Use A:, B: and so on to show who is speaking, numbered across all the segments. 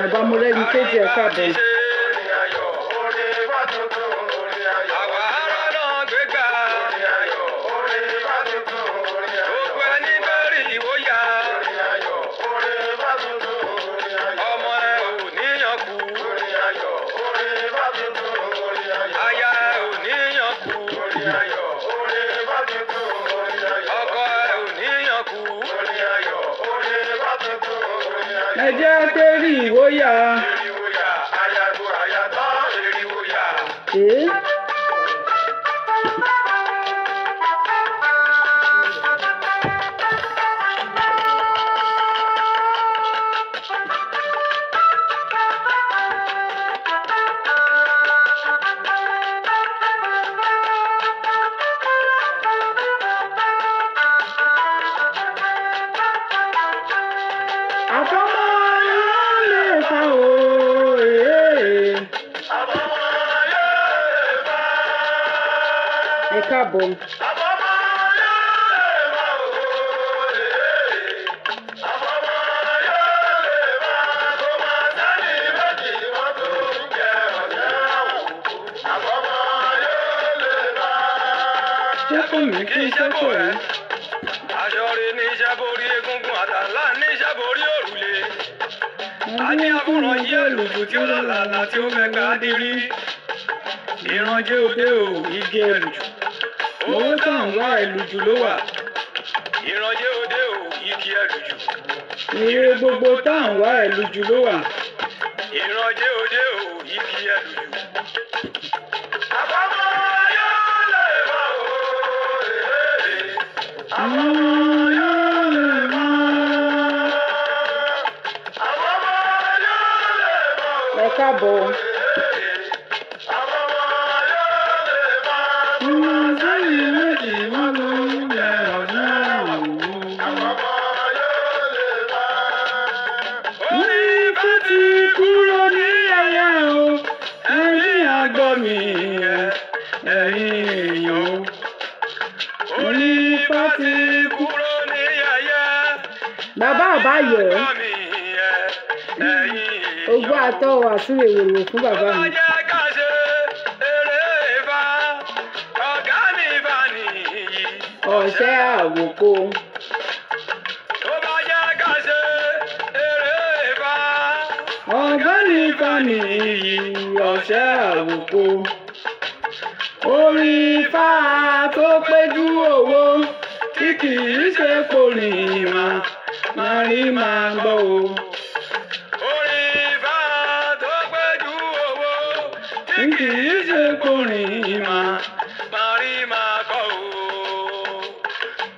A: Ọba Mọ́rẹ́níkejì, ẹ káàbọ̀. Ẹ jẹ́ kérí ìwóyà. Ẹ káàbọ̀. Ṣé kò mí kí iṣẹ́ kò rí?
B: Aṣọ rẹ̀ ní iṣẹ́ borí egungun àtàlà ní iṣẹ́ borí òrùlé. Adé àbúrò yí ẹ̀lùjù tí ó lálàlà tí ó fẹ́ ká dirí. Ìrànjẹ́ òde ò igi ẹ̀lùjù. Owó tá à ń wá ẹ̀lùjù ló wà. Ìrànjẹ́ òde ò igi ẹ̀lùjù.
A: Ire gbogbo tá à ń wá ẹ̀lùjù ló wà.
B: Ìrànjẹ́ òde ò igi ẹ̀lùjù. Àbámọ̀ yóò lè wá o.
A: Àbámọ̀ yóò lè wá. Ẹ káàbọ̀. Kúrò ní ẹyẹ o, ẹ̀yin àgọ́ mi ẹ̀yin èèyàn o. Orí ifá ti
B: kúrò ní ẹyẹ.
A: Bàbá àbáyọ, ogbó àtọ àsúrè wòrò fún bàbá mi. Ọ̀sẹ̀ àwòkọ. Ọ̀gá ní ifá nìyí ọ̀sẹ̀ àwòkọ. Orin ifá tó péjú owó tí kì í ṣe kórìn máa rí máa gbọ́ o.
B: Orin ifá tó péjú owó
A: tí kì í ṣe kórìn
B: máa rí máa kọ́ o.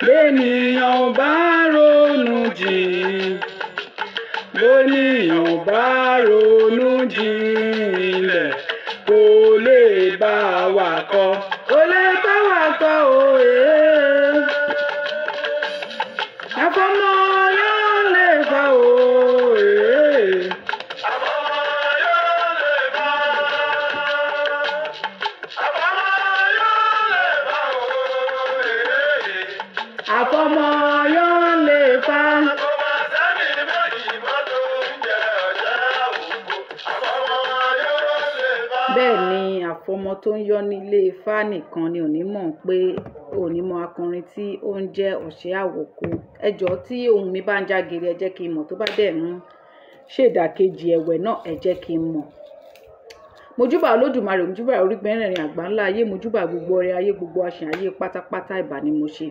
A: Bẹ́ẹ̀nìyàn ò bá ronú jìn, bẹ́ẹ̀nìyàn ò bá ronú jinlẹ̀, kò lè bá wa kọ́. Kò lè bá wa kọ́ o. Àfọmọ́ yóò lè fa o.
B: Àfọmọ́ yóò lè fa. Àfọmọ́ yóò lè fa o.
A: Àfọmọ́ yóò lè fa. Bẹ́ẹ̀ ni àfọmọ́ tó ń yọ nílé ifá nìkan ni onímọ̀ pé onímọ̀ akọrin tí ó ń jẹ́ ọ̀sẹ̀ àwòkọ. Ẹ jọ̀ọ́ tí ohùn mi bá ń já geere, ẹ jẹ́ kí n mọ̀. Tó bá dẹ̀ ń ṣèdàkejì ẹ̀wẹ̀ náà, ẹ jẹ́ kí n mọ̀. Mojúbà Olódùmarè, mojúbà orígun mẹ́rẹ̀ẹ̀rin àgbà ńlá ayé, mojúbà gbogbo ọrẹ ayé, gbogbo aṣìn ayé pátápátá, ìbà ni mo ṣe.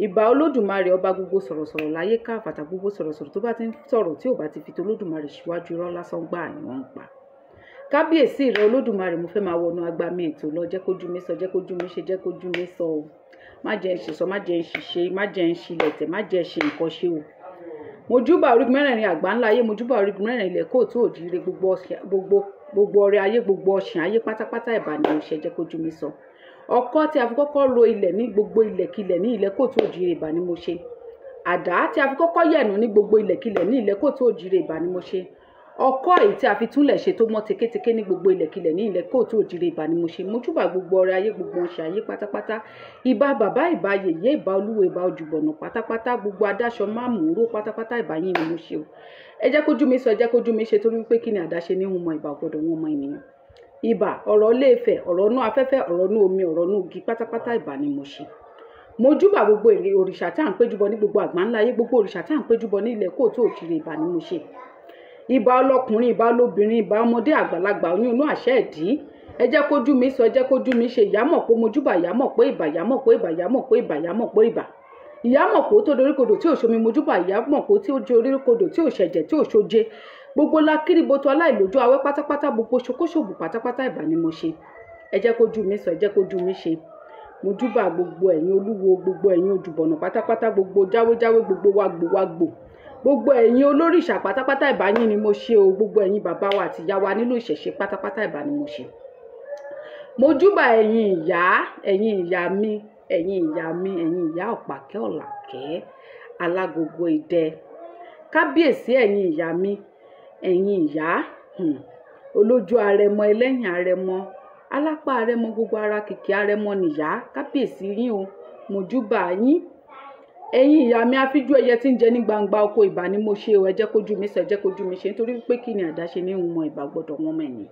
A: Ìbà Olódùmarè ọba gbogbo sọ̀rọ̀sọ̀rọ̀ láyé káfàtà, gbogbo sọ̀rọ̀sọ̀rọ̀ tó bá ti ń sọ̀rọ̀ tí ò bá ti fi tolódùmarè síwájú, irọ́ lásán gbáà ni wọ́n ń pa. Kábíyèsí rẹ Olódùmarè, mo fẹ́ máa wọnú agbami ètò lọ. Jẹ́ kójú mi sọ, jẹ́ kójú mi ṣe, jẹ́ kójú mi sọ o. Má jẹ́ ń ṣìṣọ, má jẹ́ ń ṣìṣe, má jẹ́ ń ṣilẹ̀tẹ̀, má jẹ́ ṣe nǹkan ṣe o. Mojúbà orígun mẹ́rẹ̀ẹ̀rin àgbà ńlá ayé, mojúbà orígun mẹ́rẹ̀ẹ̀rin ilẹ̀ kóòtù òjìire, gbogbo ọrẹ ayé, gbogbo ọ̀sìn ayé pátápátá, ìbà ni mo ṣe, jẹ́ kójú mi sọ. Ọkọ́ tí a fi kọ́kọ́ ro ilẹ̀ ní gbogbo ilẹ̀kilẹ̀ ní ilẹ̀ kóòtù òjìire, ìbà ni mo ṣe. Àdá tí a fi kọ́kọ́ yẹ̀nù ní gbogbo ilẹ̀kilẹ̀ ní ilẹ̀ kóòtù òjìire, ìbà ni mo ṣe. Ọkọ́ èyí tí a fi túnlẹ̀ ṣe tó mọ́ tekéteké ní gbogbo ilẹ̀kilẹ̀ ní ilẹ̀ kóòtù òjìrè, ìbà ni mo ṣe. Mojúbà gbogbo ọrẹ ayé, gbogbo ọ̀ṣẹ̀ ayé pátápátá. Ìbà bàbá, ìbà yèyé, ìbà olúwo, ìbà ojúbọ̀nà pátápátá, gbogbo adáṣọ máàmù ró pátápátá, ìbà yín ni mo ṣe o. Ẹ jẹ́ kójú mi sọ, ẹ jẹ́ kójú mi ṣe, torí wípé kí ni àdáṣe ní hun mọ, ìbà gbọ́dọ̀ wọn mọ ènìyàn. Ìbà ọ̀rọ̀ Ilé-Ifẹ̀, ọ̀rọ̀ inú afẹ́fẹ́, ọ̀rọ̀ inú omi, ọ̀rọ̀ inú igi pátápátá, ìbà ni mo ṣe. Mojúbà gbogbo òrìṣà tá à ń péjúbọ ní gbogbo àgbáńlá ayé, gbogbo òrìṣà tá à ń péjúbọ ní ilẹ̀ kóòtù òjìrè, ìbà ni mo ṣe. Ìbà ọlọ́kùnrin, ìbà olóbìnrin, ìbà ọmọdé, àgbàlagbà, oyún inú, àṣẹ ìdí. Ẹ jẹ́ kójú mi sọ, ẹ jẹ́ kójú mi ṣe. Ìyá mọ̀ pé mojúbà, ìyá mọ̀ pé ìbà, ìyá mọ̀ pé ìbà, ìyá mọ̀ pé ìbà, ìyá mọ̀ pé ìbà. Ìyá mọ̀ pé ó tó doríkodò tí ò ṣomi, mojúbà, ìyá mọ̀ pé ó tí ó doríkodò tí ò ṣẹ̀jẹ̀ tí ò ṣoje. Gbogbo lakíríboto aláìlójú awẹ́ pátápátá, gbogbo ṣokóṣòbù pátápátá, ìbà ni mo ṣe. Ẹ jẹ́ kójú mi sọ, ẹ jẹ́ kójú mi ṣe. Mojúbà gbogbo ẹ̀yin olúwo, gbogbo ẹ̀yin ojúbọ̀nà pátápátá, gbogbo jáwéjáwé, gbogbo wàgbò wàgbò, gbogbo ẹ̀yin olórìṣà pátápátá, ìbà yín ni mo ṣe o. Gbogbo ẹ̀yin bàbá wa àti ìyá wa nínú ìṣẹ̀ṣe pátápátá, ìbà ni mo ṣe. Mojúbà ẹ̀yin ìyá, ẹ̀yin ìyá mi, ẹ̀yin ìyá mi, ẹ̀yin ìyá ọ̀pàkẹ́ ọ̀làkẹ́ alágogo idẹ. Kábíyèsí ẹ̀yin ìyá mi, ẹ̀yin ìyá olójú arẹmọ, ẹlẹ́yìn arẹmọ, alápá arẹmọ, gbogbo ara kìkì arẹmọ nìyá. Kábíyèsí yín o, mojúbà yín. Ẹ̀yin ìyá mi, afíjú ẹyẹ tí ń jẹ ní gbangba oko, ìbà ni mo ṣe o. Ẹ jẹ́ kójú mi sọ, ẹ jẹ́ kójú mi ṣe, nítorí pé kí ni àdáṣe ní hun mọ, ìbà gbọ́dọ̀ wọn mọ ẹ̀yìn.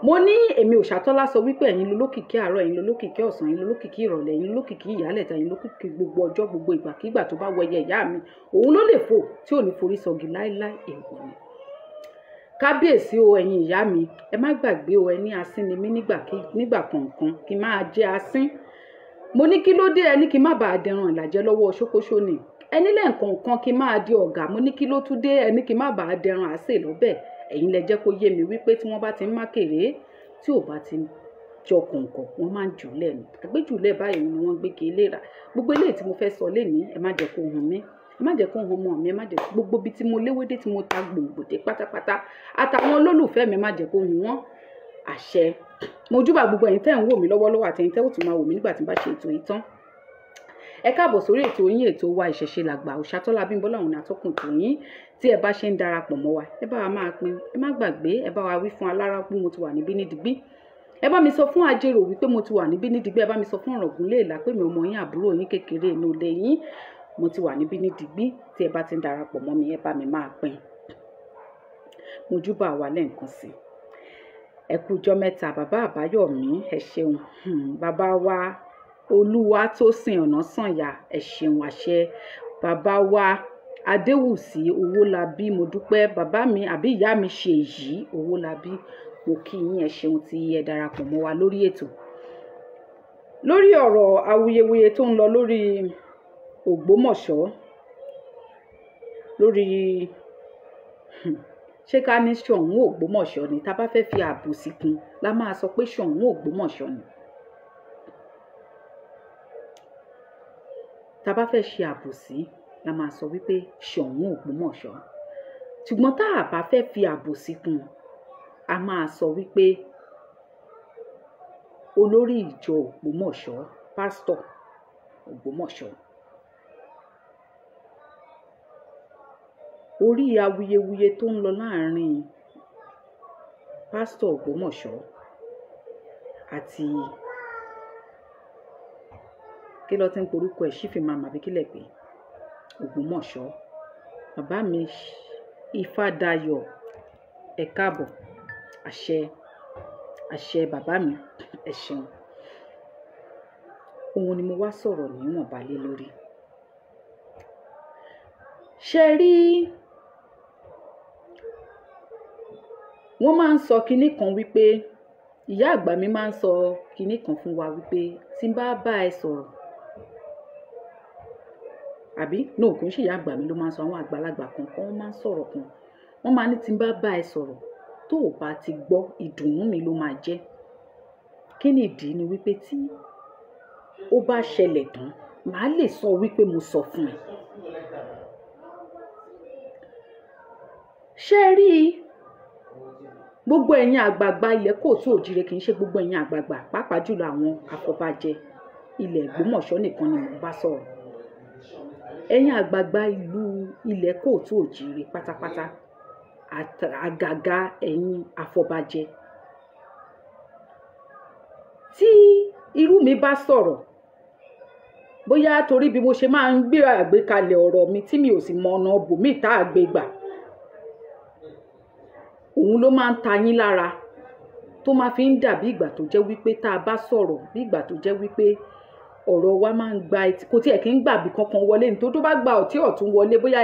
A: Mo ní èmi Òṣàtọ́lá sọ wípé ẹ̀yin lolókìkí àárọ̀, ẹ̀yin lolókìkí ọ̀sán, ẹ̀yin lolókìkí ìrọ̀lẹ́, ẹ̀yin lolókìkí ìyálẹ̀ta, ẹ̀yin lolókìkí gbogbo ọjọ́, gbogbo ìgbàkígbà tó bá wẹyẹ ìyá mi, òun ló lè fò tí ò ní forí sọgi láéláé, èèwọ̀ ni. Kábíyèsí o, ẹ̀yin ìyá mi, ẹ má gbàgbé o, ẹ ní asín ni mí nígbà kọ̀ọ̀kan kí n máa jẹ́ asín. Mo ní kí ló dé, ẹ ní kí n má bàa dẹran ìlàjẹ lọ́wọ́ ṣókóṣó ni. Ẹ nílẹ̀ nǹkan kí n máa di ọ̀gá. Mo ní kí ló tún dé, ẹ ní kí n má bàa dẹran àsè lọ́bẹ̀. Ẹ̀yin lẹ jẹ́ kó yé mi wípé tí wọ́n bá ti ń mákèrè, tí ò bá ti jọ kọ̀ǹkọ̀, wọ́n máa ń jùlẹ̀ ni. Àgbéjùlẹ̀ báyìí ni wọ́n gbé kí ilé rà. Gbogbo eléyìí tí mo fẹ́ sọ lénìí, ẹ má jẹ́ kó hun mí, ẹ má jẹ́ kó hun ọmọ mi, ẹ má jẹ́ gbogbo ibi tí mo léwédé tí mo ta gbòǹgbò dé pátápátá, àtàwọn olólùfẹ́ mi, má jẹ́ kó hun wọ́n. Àṣẹ. Mojúbà gbogbo ẹ̀yin tẹ́ ń wò mí lọ́wọ́lọ́wọ́ àti ẹ̀yin tẹ́ ò tún máa wò mí nígbà tí n bá ṣe ètò yìí tán. Ẹ káàbọ̀ sórí ètò yín, ètò wa Ìṣẹ̀ṣe Làgbà. Òṣàtọ́lá Abímbọ́lá òun ni atọ́kùn ètò yín. Tí ẹ bá ṣe ń darapọ̀ mọ́ wa, ẹ bá wa máa pín, ẹ má gbàgbé, ẹ bá wa wí fún alára pé mo ti wà níbí ní digbí. Ẹ bá mi sọ fún Ajérò wípé mo ti wà níbí ní digbí. Ẹ bá mi sọ fún Ọ̀ràngún Léèlá pé mi ọmọ yín, àbúrò yín kékeré inú ilé yín, mo ti wà níbí ní digbí. Tí ẹ bá ti ń darapọ̀ mọ́ mi, ẹ bá mi máa pín. Mojúbà wa lẹ́ẹ̀kan sí. Ẹ kú ọjọ́ mẹ́ta, bàbá Àbáyọ̀mí, ẹ ṣeun. Bàbá wa Olúwatósìn Ọ̀nàsànyà, ẹ ṣeun àṣẹ. Bàbá wa Adéwùsí Owólabí, mo dúpẹ́. Bàbá mi àbí ìyá mi Ṣèyí Owólabí, mo kí yín, ẹ ṣeun tí ẹ darapọ̀ mọ́ wa lórí ètò. Lórí ọ̀rọ̀ awuyewuye tó ń lọ lórí Ògbómọ̀ṣọ́, lórí ṣé ká ní Ṣọ̀ún Ògbómọ̀ṣọ́ ni, tá a bá fẹ́ fi ààbò sí kún la máa sọ pé Ṣọ̀ún Ògbómọ̀ṣọ́ ni. Tá a bá fẹ́ ṣe àbòsí la máa sọ wípé Ṣọ̀ún Ògbómọ̀ṣọ́. Ṣùgbọ́n tá a bá fẹ́ fi àbòsí kún, a máa sọ wípé olórí ìjọ Ògbómọ̀ṣọ́, pásítọ̀ Ògbómọ̀ṣọ́. Orí awuyewuye tó ń lọ láàrin pásítọ̀ Ògbómọ̀ṣọ́ àti kí ló ti ń porúkọ ẹ̀, Chief Imam àbí kílẹ̀ pé Ògbómọ̀ṣọ́. Bàbá mi Ifádayọ̀, ẹ káàbọ̀. Àṣẹ, àṣẹ bàbá mi, ẹ ṣeun. Òun ni mo wá sọ̀rọ̀ níwọ̀nba lé lórí. Ṣé rí, wọ́n máa ń sọ kinní kan wípé, ìyá àgbà mi máa ń sọ kinní kan fún wa wípé tí n bá bá ẹ sọ̀rọ̀, àbí no, kò ń ṣe ìyá àgbà mi ló máa ń sọ, àwọn àgbàlagbà kan kan wọ́n máa ń sọ̀rọ̀ kan, wọ́n máa ní tí n bá bá ẹ sọ̀rọ̀ tó o bá ti gbọ́, ìdùnnú mi ló máa jẹ́. Kí ni ìdí ni wípé tí ó bá ṣẹlẹ̀ tán, màá lè sọ wípé mo sọ fún ẹ. Ṣé rí, gbogbo ẹ̀yin àgbààgbà ilẹ̀ kóòtù òjìrè, kì í ṣe gbogbo ẹ̀yin àgbààgbà, pàápàá jùlọ àwọn afọbajẹ ilẹ̀ Ògbómọ̀ṣọ́ nìkan ni mò ń bá sọ̀rọ̀. Ẹ̀yin àgbààgbà ìlú ilẹ̀ kóòtù òjìrè pátápátá, Àgàgà ẹ̀yin afọbajẹ, tí irú mi bá sọ̀rọ̀, bóyá torí bí mo ṣe máa ń gbé àgbékalẹ̀ ọ̀rọ̀ mi tí mi ò sì mọ ọ̀nà bòmíì tá a gbé gbà, òun ló máa ń ta yín lára, tó máa fi ń dàbí ìgbà tó jẹ́ wípé tá a bá sọ̀rọ̀, bí ìgbà tó jẹ́ wípé ọ̀rọ̀ wa máa ń gba etí, kò tiẹ̀ kí ń gbàbí kankan wọlé. Nítorí tó bá gba ọtí ọ̀tún wọlé, bóyá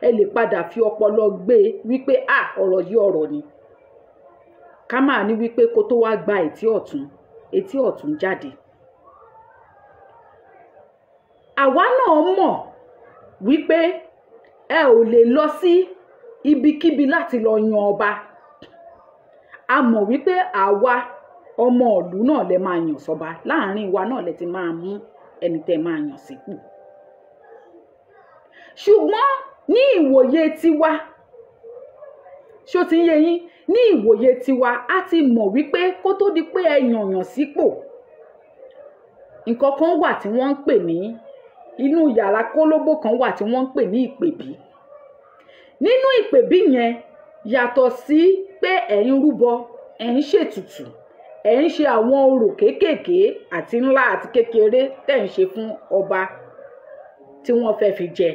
A: ẹ lè padà fi ọpọlọ gbé e wípé à ọ̀rọ̀ yìí ọ̀rọ̀ ni. Ká máa ní wípé kó tó wá gba etí ọ̀tún, etí ọ̀tún jáde. Àwa náà mọ̀ wípé ẹ ò lè lọ sí ibikíbi láti lọ yan ọba. A mọ̀ wípé àwa ọmọ ìlú náà lẹ máa yàn sọ́ba, láàrin wa náà lẹ ti máa mú ẹni tẹ́ máa yàn sípò. Ṣùgbọ́n ní ìwòye tiwa, ṣó ti ń yé yín? Ní ìwòye tiwa, a ti mọ̀ wípé kó tó di pé ẹ yànyàn sípò, nǹkan kan wà tí wọ́n ń pè ní inú yàrá kólóbó kan wà tí wọ́n ń pè ní ìpèbí. Nínú ìpèbí yẹn, yàtọ̀ sí pé ẹ̀ ń rúbọ, ẹ̀ ń ṣètùtù, ẹ̀ ń ṣe àwọn orò kéékèèké àti ńlá àti kékeré tẹ̀ ń ṣe fún ọba tí wọ́n fẹ́ fi jẹ,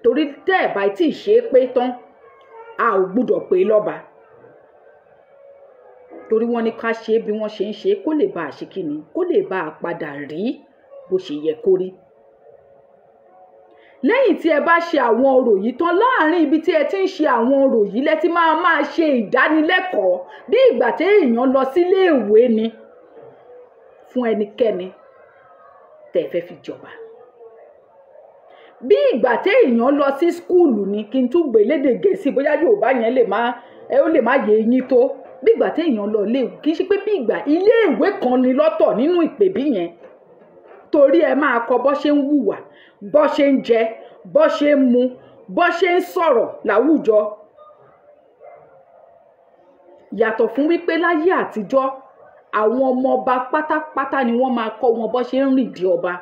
A: torí tẹ́ ẹ̀ bá tí ì ṣe é pé tán, a ò gbúdọ̀ pé lọ́ba, torí wọ́n ní ká ṣe é bí wọ́n ṣe ń ṣe é, kó lè bá a ṣe kíni, kó lè bá a padà rí bó ṣe yẹ kó rí. Lẹ́yìn tí ẹ bá ṣe àwọn orò yìí tán, láàárín ibi tí ẹ ti ń ṣe àwọn orò yìí lẹ ti máa máa ṣe ìdánilẹ́kọ̀ọ́ bí ìgbà tí èèyàn lọ sílé ìwé ni fún ẹnikẹ́ni tẹ́ ẹ fẹ́ fi jọba. Bí ìgbà tí èèyàn lọ sí skúùlù ni, kí n tún gbé lédè Gẹ̀ẹ́sì bóyá Yorùbá yẹn lè má ó lè má yé yín tó. Bí ìgbà tí èèyàn lọ ilé, kì í ṣe pé bí ìgbà ilé ìwé kan ni lọ́tọ̀ nínú ìpèbí yẹn, torí ẹ máa kọ́ bó ṣe ń hùwà, bó ṣe ń jẹ, bó ṣe ń mu, bó ṣe ń sọ̀rọ̀ láwùjọ. Yàtọ̀ fún wípé láyé àtijọ́ àwọn ọmọ ọba pátápátá ni wọ́n máa kọ́ wọn bó ṣe ń rìn dí ọba,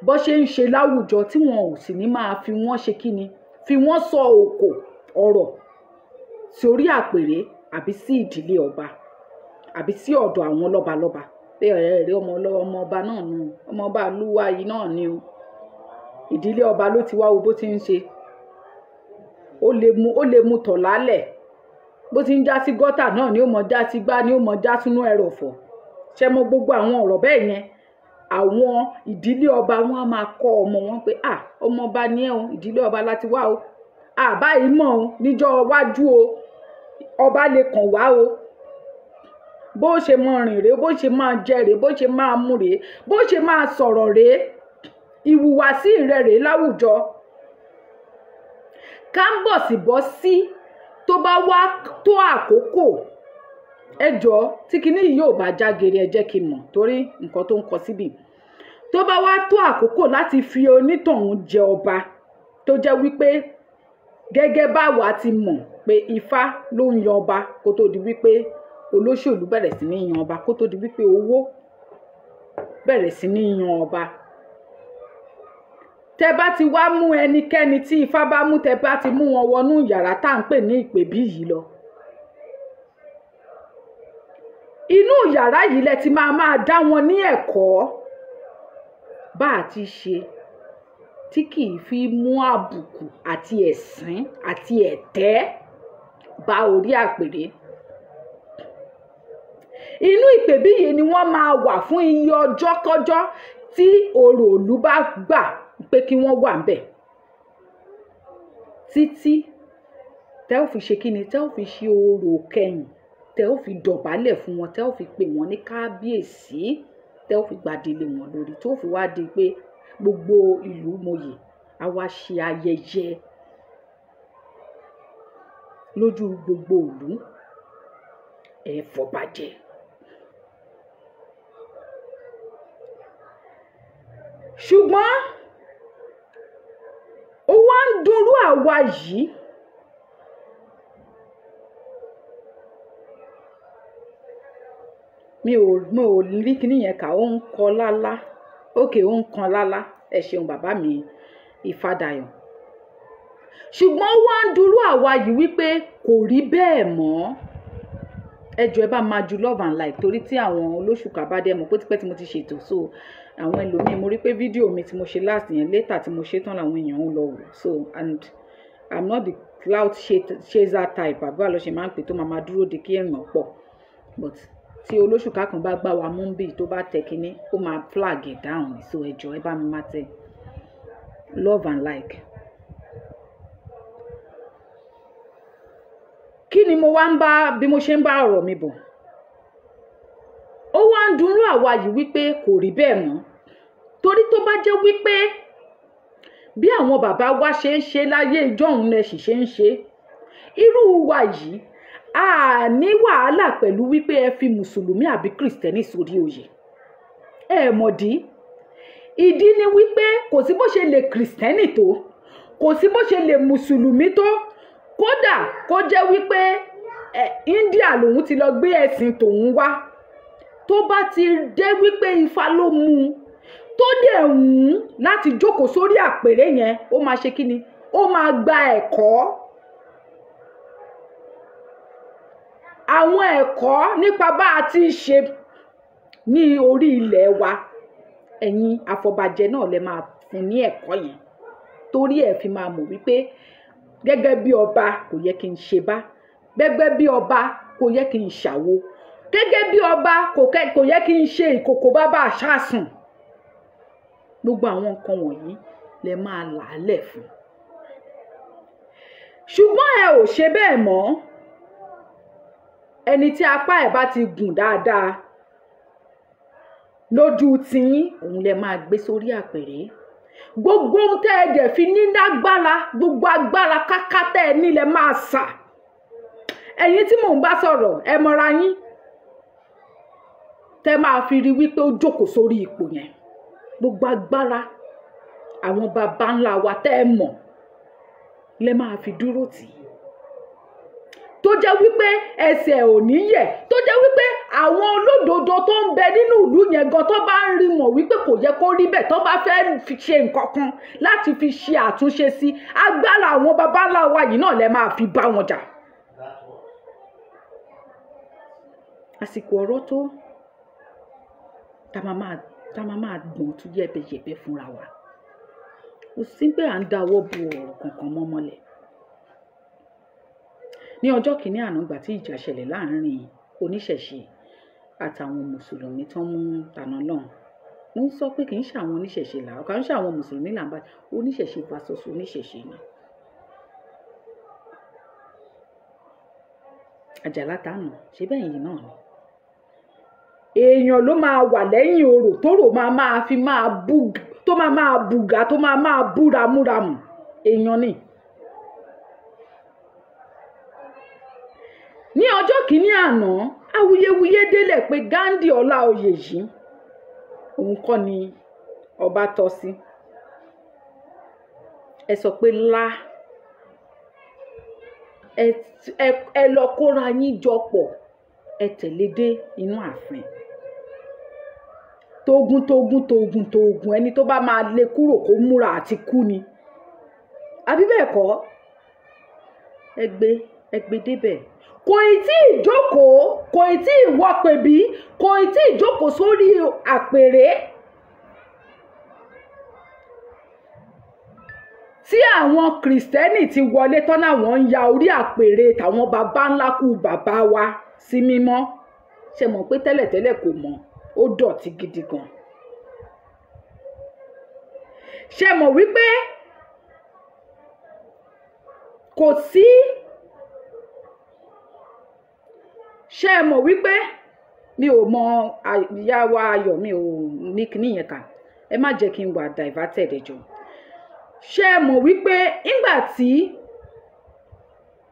A: bó ṣe ń ṣe láwùjọ, tí wọn ò sì ní máa fi wọ́n ṣe kíni, fi wọ́n sọ òkò ọ̀rọ̀ sórí àpèrè àbí sí ìdílé ọba àbí sí ọ̀dọ̀ àwọn lọ́balọ́ba. Pé ọ̀rẹ́ rẹ̀ ọmọ ọba náà nù, ọmọ ọba àlúwà yìí náà ni o, ìdílé ọba ló ti wá wo bó ti ń ṣe, ó lè mu tọ̀ lálẹ̀, bó ti ń já sí gọ́tà náà ni ó mọ̀ já sí gbá, ni ó mọ̀ já sínú ẹrọ̀fọ̀. Ṣé mo gbogbo àwọn ọ̀rọ̀ bẹ́ẹ̀ yẹn, àwọn ìdílé ọba wọn á máa kọ́ ọmọ wọn pé à ọmọ ọba ni ẹ o, ìdílé ọba láti wá o, à báyìí mọ̀ o, níjọ́ iwájú o, ọba lè kàn wá o, bó ṣe máa rìn rèé, bó ṣe máa jẹ rèé, bó ṣe máa mu rèé, bó ṣe máa sọ̀rọ̀ rèé, ìhùwàsí rẹ̀ rèé láwùjọ. Ká ń bọ̀ sí bọ́ sí tó bá wá tó àkókò, ẹ jọ̀ọ́ tí kinní yìí yóò bá jágere ẹ jẹ́ kí n mọ̀, torí nǹkan tó ń kọ síbì. Tó bá wá tó àkókò láti fi onítọ̀hún jẹ ọba, tó jẹ́ wípé gẹ́gẹ́ báwa ti mọ̀ pé Ifá ló ń yan ọba kó tó di wípé olóṣèlú bẹ̀rẹ̀ sí ní yan ọba, kó tó di wípé owó bẹ̀rẹ̀ sí ní yan ọba. Tẹ bá ti wá mú ẹnikẹ́ni tí Ifá bá mú, tẹ bá ti mú wọn wọnú yàrá tá à ń pè ní ìpèbí yìí lọ, inú yàrá yìí lẹ ti máa máa dá wọn ní ẹ̀kọ́ bá a ti ṣe tí kì í fi mú àbùkù àti ẹ̀sín àti ẹ̀tẹ́ bá orí àpèrè. Inú ìpèbí yìí ni wọ́n máa wà fún iye ọjọ́ kọjọ́ tí orò ìlú bá gbà pé kí wọ́n wà ńbẹ̀, títí tẹ́ ò fi ṣe kíni, tẹ́ ò fi ṣe orò kẹyìn, tẹ́ ò fi dọ̀bálẹ̀ fún wọn, tẹ́ ò fi pè wọ́n ní kábíyèsí, tẹ́ ò fi gbàdélé wọn lórí, tó fi wá di pé gbogbo ìlú mòye á wá ṣe ayẹyẹ lójú gbogbo ìlú, ẹ fọbajẹ. Ṣùgbọ́n ó wá ń dunrú àwa yìí, mi ò rí kinní yẹn kà, ó ń kọ lálá, ókè ó ń kan lálá. Ẹ ṣeun bàbá mi Ifádayọ̀. Ṣùgbọ́n ó wá ń dúró àwa yìí wípé kò rí bẹ́ẹ̀ mọ́. Ẹ jọ̀ọ́, ẹ bá máa ju love and like, torí tí àwọn olóṣùkà bá dé, mọ̀ pé tipẹ́ tí mo ti ṣètò, so àwọn ẹlòmíì, mo rí pé fídíò mi tí mo ṣe last yẹn, later tí mo ṣe tán làwọn èèyàn ń lọ wò. So, and I'm not the clout chaser type, àbí báwo ló ṣe máa ń pè, tó máa máa dúró de kí èèyàn pọ̀. But tí olóṣùkà kan bá gbá wa mú bí tó bá tẹ kínní, ó máa flag ẹ̀ down. So ẹ jọ̀ọ́, ẹ bá mi máa tẹ love and like. Kí ni mo wá ń bá, bí mo ṣe ń bá ọ̀rọ̀ mi bọ̀? Ó wá ń dunrú àwa yìí wípé kò rí bẹ́ẹ̀ mọ́, torí tó bá jẹ́ wípé bí àwọn bàbá wa ṣe ń ṣe láyé ìjọ́un lẹ sì ṣe ń ṣe, irú wa yìí a ní wàhálà pẹ̀lú wípé ẹ fi mùsùlùmí àbí kìrìsìtẹ́nì sórí oyè. Ẹ mọ̀dí, ìdí ni wípé kò sí bó ṣe lè kìrìsìtẹ́nì tó, kò sí bó ṣe lè mùsùlùmí tó, kódà kó jẹ́ wípé India lòun ti lọ gbé ẹ̀sìn tòun wá, tó bá ti dé wípé Ifá ló mú un tó dẹ̀ wù ú láti jókòó sórí àpèrè yẹn, ó máa ṣe kíni? Ó máa gba ẹ̀kọ́, àwọn ẹ̀kọ́ nípa bá a ti ṣe ní orí ilẹ̀ wa. Ẹ̀yin afọbajẹ náà lè máa fún ní ẹ̀kọ́ yẹn, torí ẹ̀ fi máa mọ̀ wípé gẹ́gẹ́ bí ọba kò yẹ kí n ṣe bá, gẹ́gẹ́ bí ọba kò yẹ kí n ṣàwo, gẹ́gẹ́ bí ọba kò yẹ kí n ṣe ìkòkò bàbá àṣàsùn. Gbogbo àwọn nǹkan wọ̀nyí lẹ máa làálẹ̀ fún. Ṣùgbọ́n ẹ ò ṣe bẹ́ẹ̀ mọ́. Ẹni tí apá ẹ̀ bá ti gùn dáadáa lójú tiyín, òun lẹ máa gbé sórí àpèrè. Gbogbo ohun tẹ́ ẹ dẹ̀ fi ní lágbára, gbogbo agbára káká tẹ́ ẹ ní lẹ máa sà. Ẹ̀yin tí mò ń bá sọ̀rọ̀, ẹ mọra yín, tẹ́ máa fi rí wípé ó jókòó sórí ipò yẹn. Gbogbo agbára àwọn baba ńlá wa tẹ́ ẹ mọ̀ lẹ máa fi dúró tì í, tó jẹ́ wípé ẹsẹ̀ ò ní yẹ̀, tó jẹ́ wípé àwọn olódodo tó ń bẹ nínú ìlú yẹn gan, tó bá ń rí mọ̀ wípé kò yẹ kó rí bẹ́ẹ̀, tó bá fẹ́ ṣe nǹkan kan láti fi ṣe àtúnṣe sí, agbára àwọn baba ńlá wa yìí náà lẹ máa fi bá wọn jà. Àsìkò ọ̀rọ̀ tó tá máa máa gbọ̀n tún yẹ̀bẹ̀yẹ̀bẹ̀ fúnra wa. Kò sí pé à ń dáwọ́ bo ọ̀rọ̀ kankan mọ́ mọ́lẹ̀. Ní ọjọ́ kìíní àná, ìgbà tí ìjà ṣẹlẹ̀ láàrin oníṣẹ̀ṣe àtàwọn mùsùlùmí tó ń mú tàná lọ́hùn, mo ń sọ pé kì í ṣe àwọn oníṣẹ̀ṣe là, kì í ṣe àwọn mùsùlùmí là ń bá, oníṣẹ̀ṣe versus oníṣẹ̀ṣe ni. Àjàlá tànà ṣe bẹ́ẹ̀ yìí náà ni. Èèyàn ló máa wà lẹ́yìn orò tóró máa máa fi máa bú, tó máa máa bùgà, tó máa máa bú ramúramù. Èèyàn ni. Ní ọjọ́ kìíní àná, awuyewuye délẹ̀ pé Ghandi Ọláoyè yìí òun kọ́ ni ọba tọ́ sí. Ẹ sọ pé lá, ẹ lọ kóra yín jọ pọ̀, ẹ tẹ̀lé dé inú ààfin. Togun togun togun togun, ẹni tó bá máa lé kúrò kó múra àti kú ni. Àbí bẹ́ẹ̀ kọ́? Ẹ gbé débẹ̀. Kò ì tí ì jókòó, kò ì tí ì wọ pèbí, kò ì tí ì jókòó sórí àpèrè. Tí àwọn kìrìsìtẹ́nì ti wọlé tán, láwọn ń ya orí àpèrè tàwọn baba ńlá kú bàbá wa sí mímọ́. Ṣe mọ̀ pé tẹ́lẹ̀tẹ́lẹ̀ kò mọ̀, ó dọ̀tí gidi gan. Ṣe mọ̀ wípé kò sí, ṣe mọ̀ wípé mi ò mọ ìyá wa Ayọ̀, mi ò ní kíní yẹn kà, ẹ má jẹ́ kí n wà diverted, ẹ jọ̀ọ́. Ṣe mọ̀ wípé nígbà tí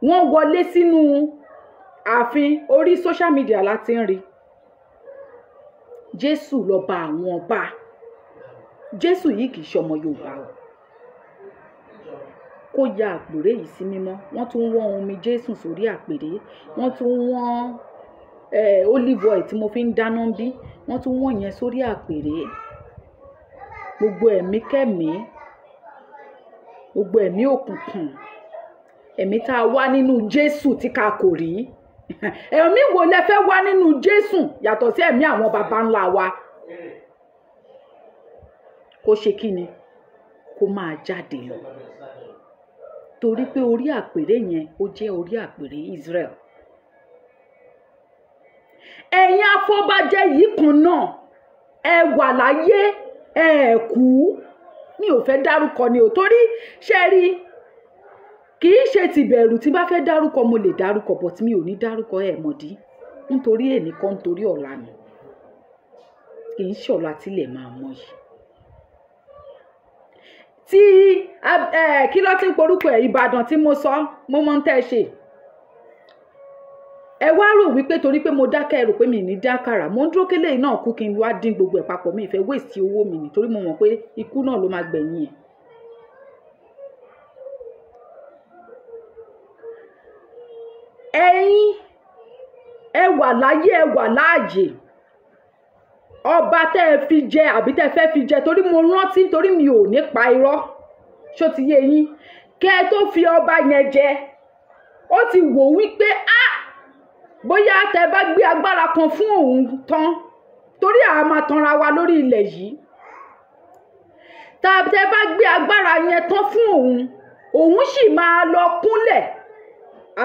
A: wọ́n wọlé sínú ààfin, orí social media la ti ń rí Jésù lọ bá àwọn ọba. Jésù yìí kì í ṣe ọmọ Yorùbá o. Kó ya àpèrè yìí sí mímọ́. Wọ́n tún wọ́n omi Jésù sórí àpèrè, wọ́n tún wọ́n olive oil tí mo fi ń dáná bí, wọ́n tún wọ́n yẹn sórí àpèrè. Gbogbo ẹ̀mí kẹ́mí, gbogbo ẹ̀mí òkùnkùn Ẹ̀mí tá a wá nínú Jésù tí ká kò rí. Ẹ̀mí wo lẹ fẹ́ wá nínú Jésù yàtọ̀ sí ẹ̀mí àwọn baba ńlá wa? Kó ṣe kí ni? Kó máa jáde lọ. Torí pé orí àpèrè yẹn ó jẹ́ orí àpèrè Israel. Ẹ̀yin afọbajẹ yìí kan náà, ẹ wà láyé, ẹ kú. Mi ò fẹ́ dárúkọ ni ò, torí ṣe rí, kì í ṣe tìbẹ̀rù. Tí bá fẹ́ dárúkọ mo lè dárúkọ, but mi ò ní dárúkọ. Ẹ̀ mọ̀dí, nítorí èní kan, nítorí ọ̀la ni, kì í ṣọ̀la tílẹ̀ máa mọ̀ yìí. Tí kí ló ti ń porúkọ ẹ̀, Ìbàdàn tí mo sọ, mo mọ̀ ń tẹ́ ṣe. Ẹ wá rò wípé torí pé mo dákẹ́, ẹ rò pé mi ní dákàrà. Mo ń dúró kélé náà kú kí n wá dín gbogbo ẹ̀ papọ̀. Mi ìfẹ́ waste owó mi ni, torí mo mọ̀ pé ikú náà ló máa gbẹ̀yìn ẹ̀. Ẹ̀yin ẹ wà láyé, ẹ wà láàyè. Ọba tẹ́ ẹ fi jẹ àbí tẹ́ ẹ fẹ́ fi jẹ, torí mo rántí, torí mi ò ní pa irọ́, ṣó ti yé yín? Kẹ́ ẹ tó fi ọba yẹn jẹ, ó ti wò wípé á bóyá tẹ́ bá gbé agbára kan fún òun tán, torí àá máa tanra wa lórí ilẹ̀ yìí, tẹ́ bá gbé agbára yẹn tán fún òun, òun sì máa lọ kúnlẹ̀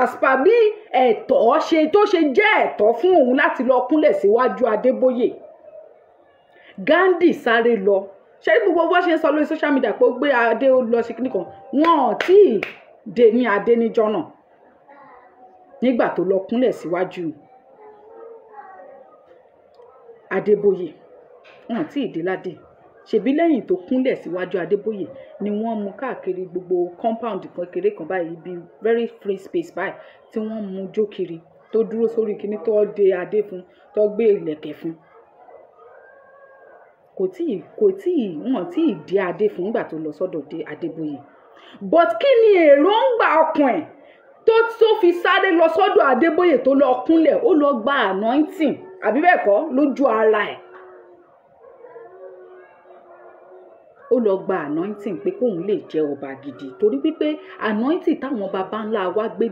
A: as per bí ẹ̀tọ́ ṣe tó ṣe jẹ́ ẹ̀tọ́ fún òun láti lọ kúnlẹ̀ síwájú Adébóyè. Gandhi sáré lọ. Ṣé gbogbo bó ṣe ń sọ lórí social media pé ó gbé adé, ó lọ ṣe kíní kan, wọn ò tí ì dé ní adé níjọ́ náà nígbà tó lọ kúnlẹ̀ síwájú Adébóyè. Wọn ò tí ì dé ládé. Ṣèbí lẹ́yìn tó kúnlẹ̀ síwájú Adébóyè ni wọ́n mú káàkiri gbogbo compound kan kéré kan báyìí, ibi very free space báyìí tí wọ́n mú jó kiri, tó dúró sórí kíní, tó dé adé fún, tó gbé ìlẹ̀kẹ̀ fún. Kò tíì wọn tí ì dé adé fún nígbà tó lọ sọ́dọ̀ dé Adébóyè. But kí ni èròǹgbà ọkàn ẹ̀ tó fi sáré lọ sọ́dọ̀ Adébóyè, tó lọ kúnlẹ̀? Ó lọ gba anointing, àbí bẹ́ẹ̀ kọ́? Lójú ara ẹ̀, ó lọ gba anointing pé kóun lè jẹ́ ọba gidi, torí wípé anointing táwọn baba ńlá wa gbé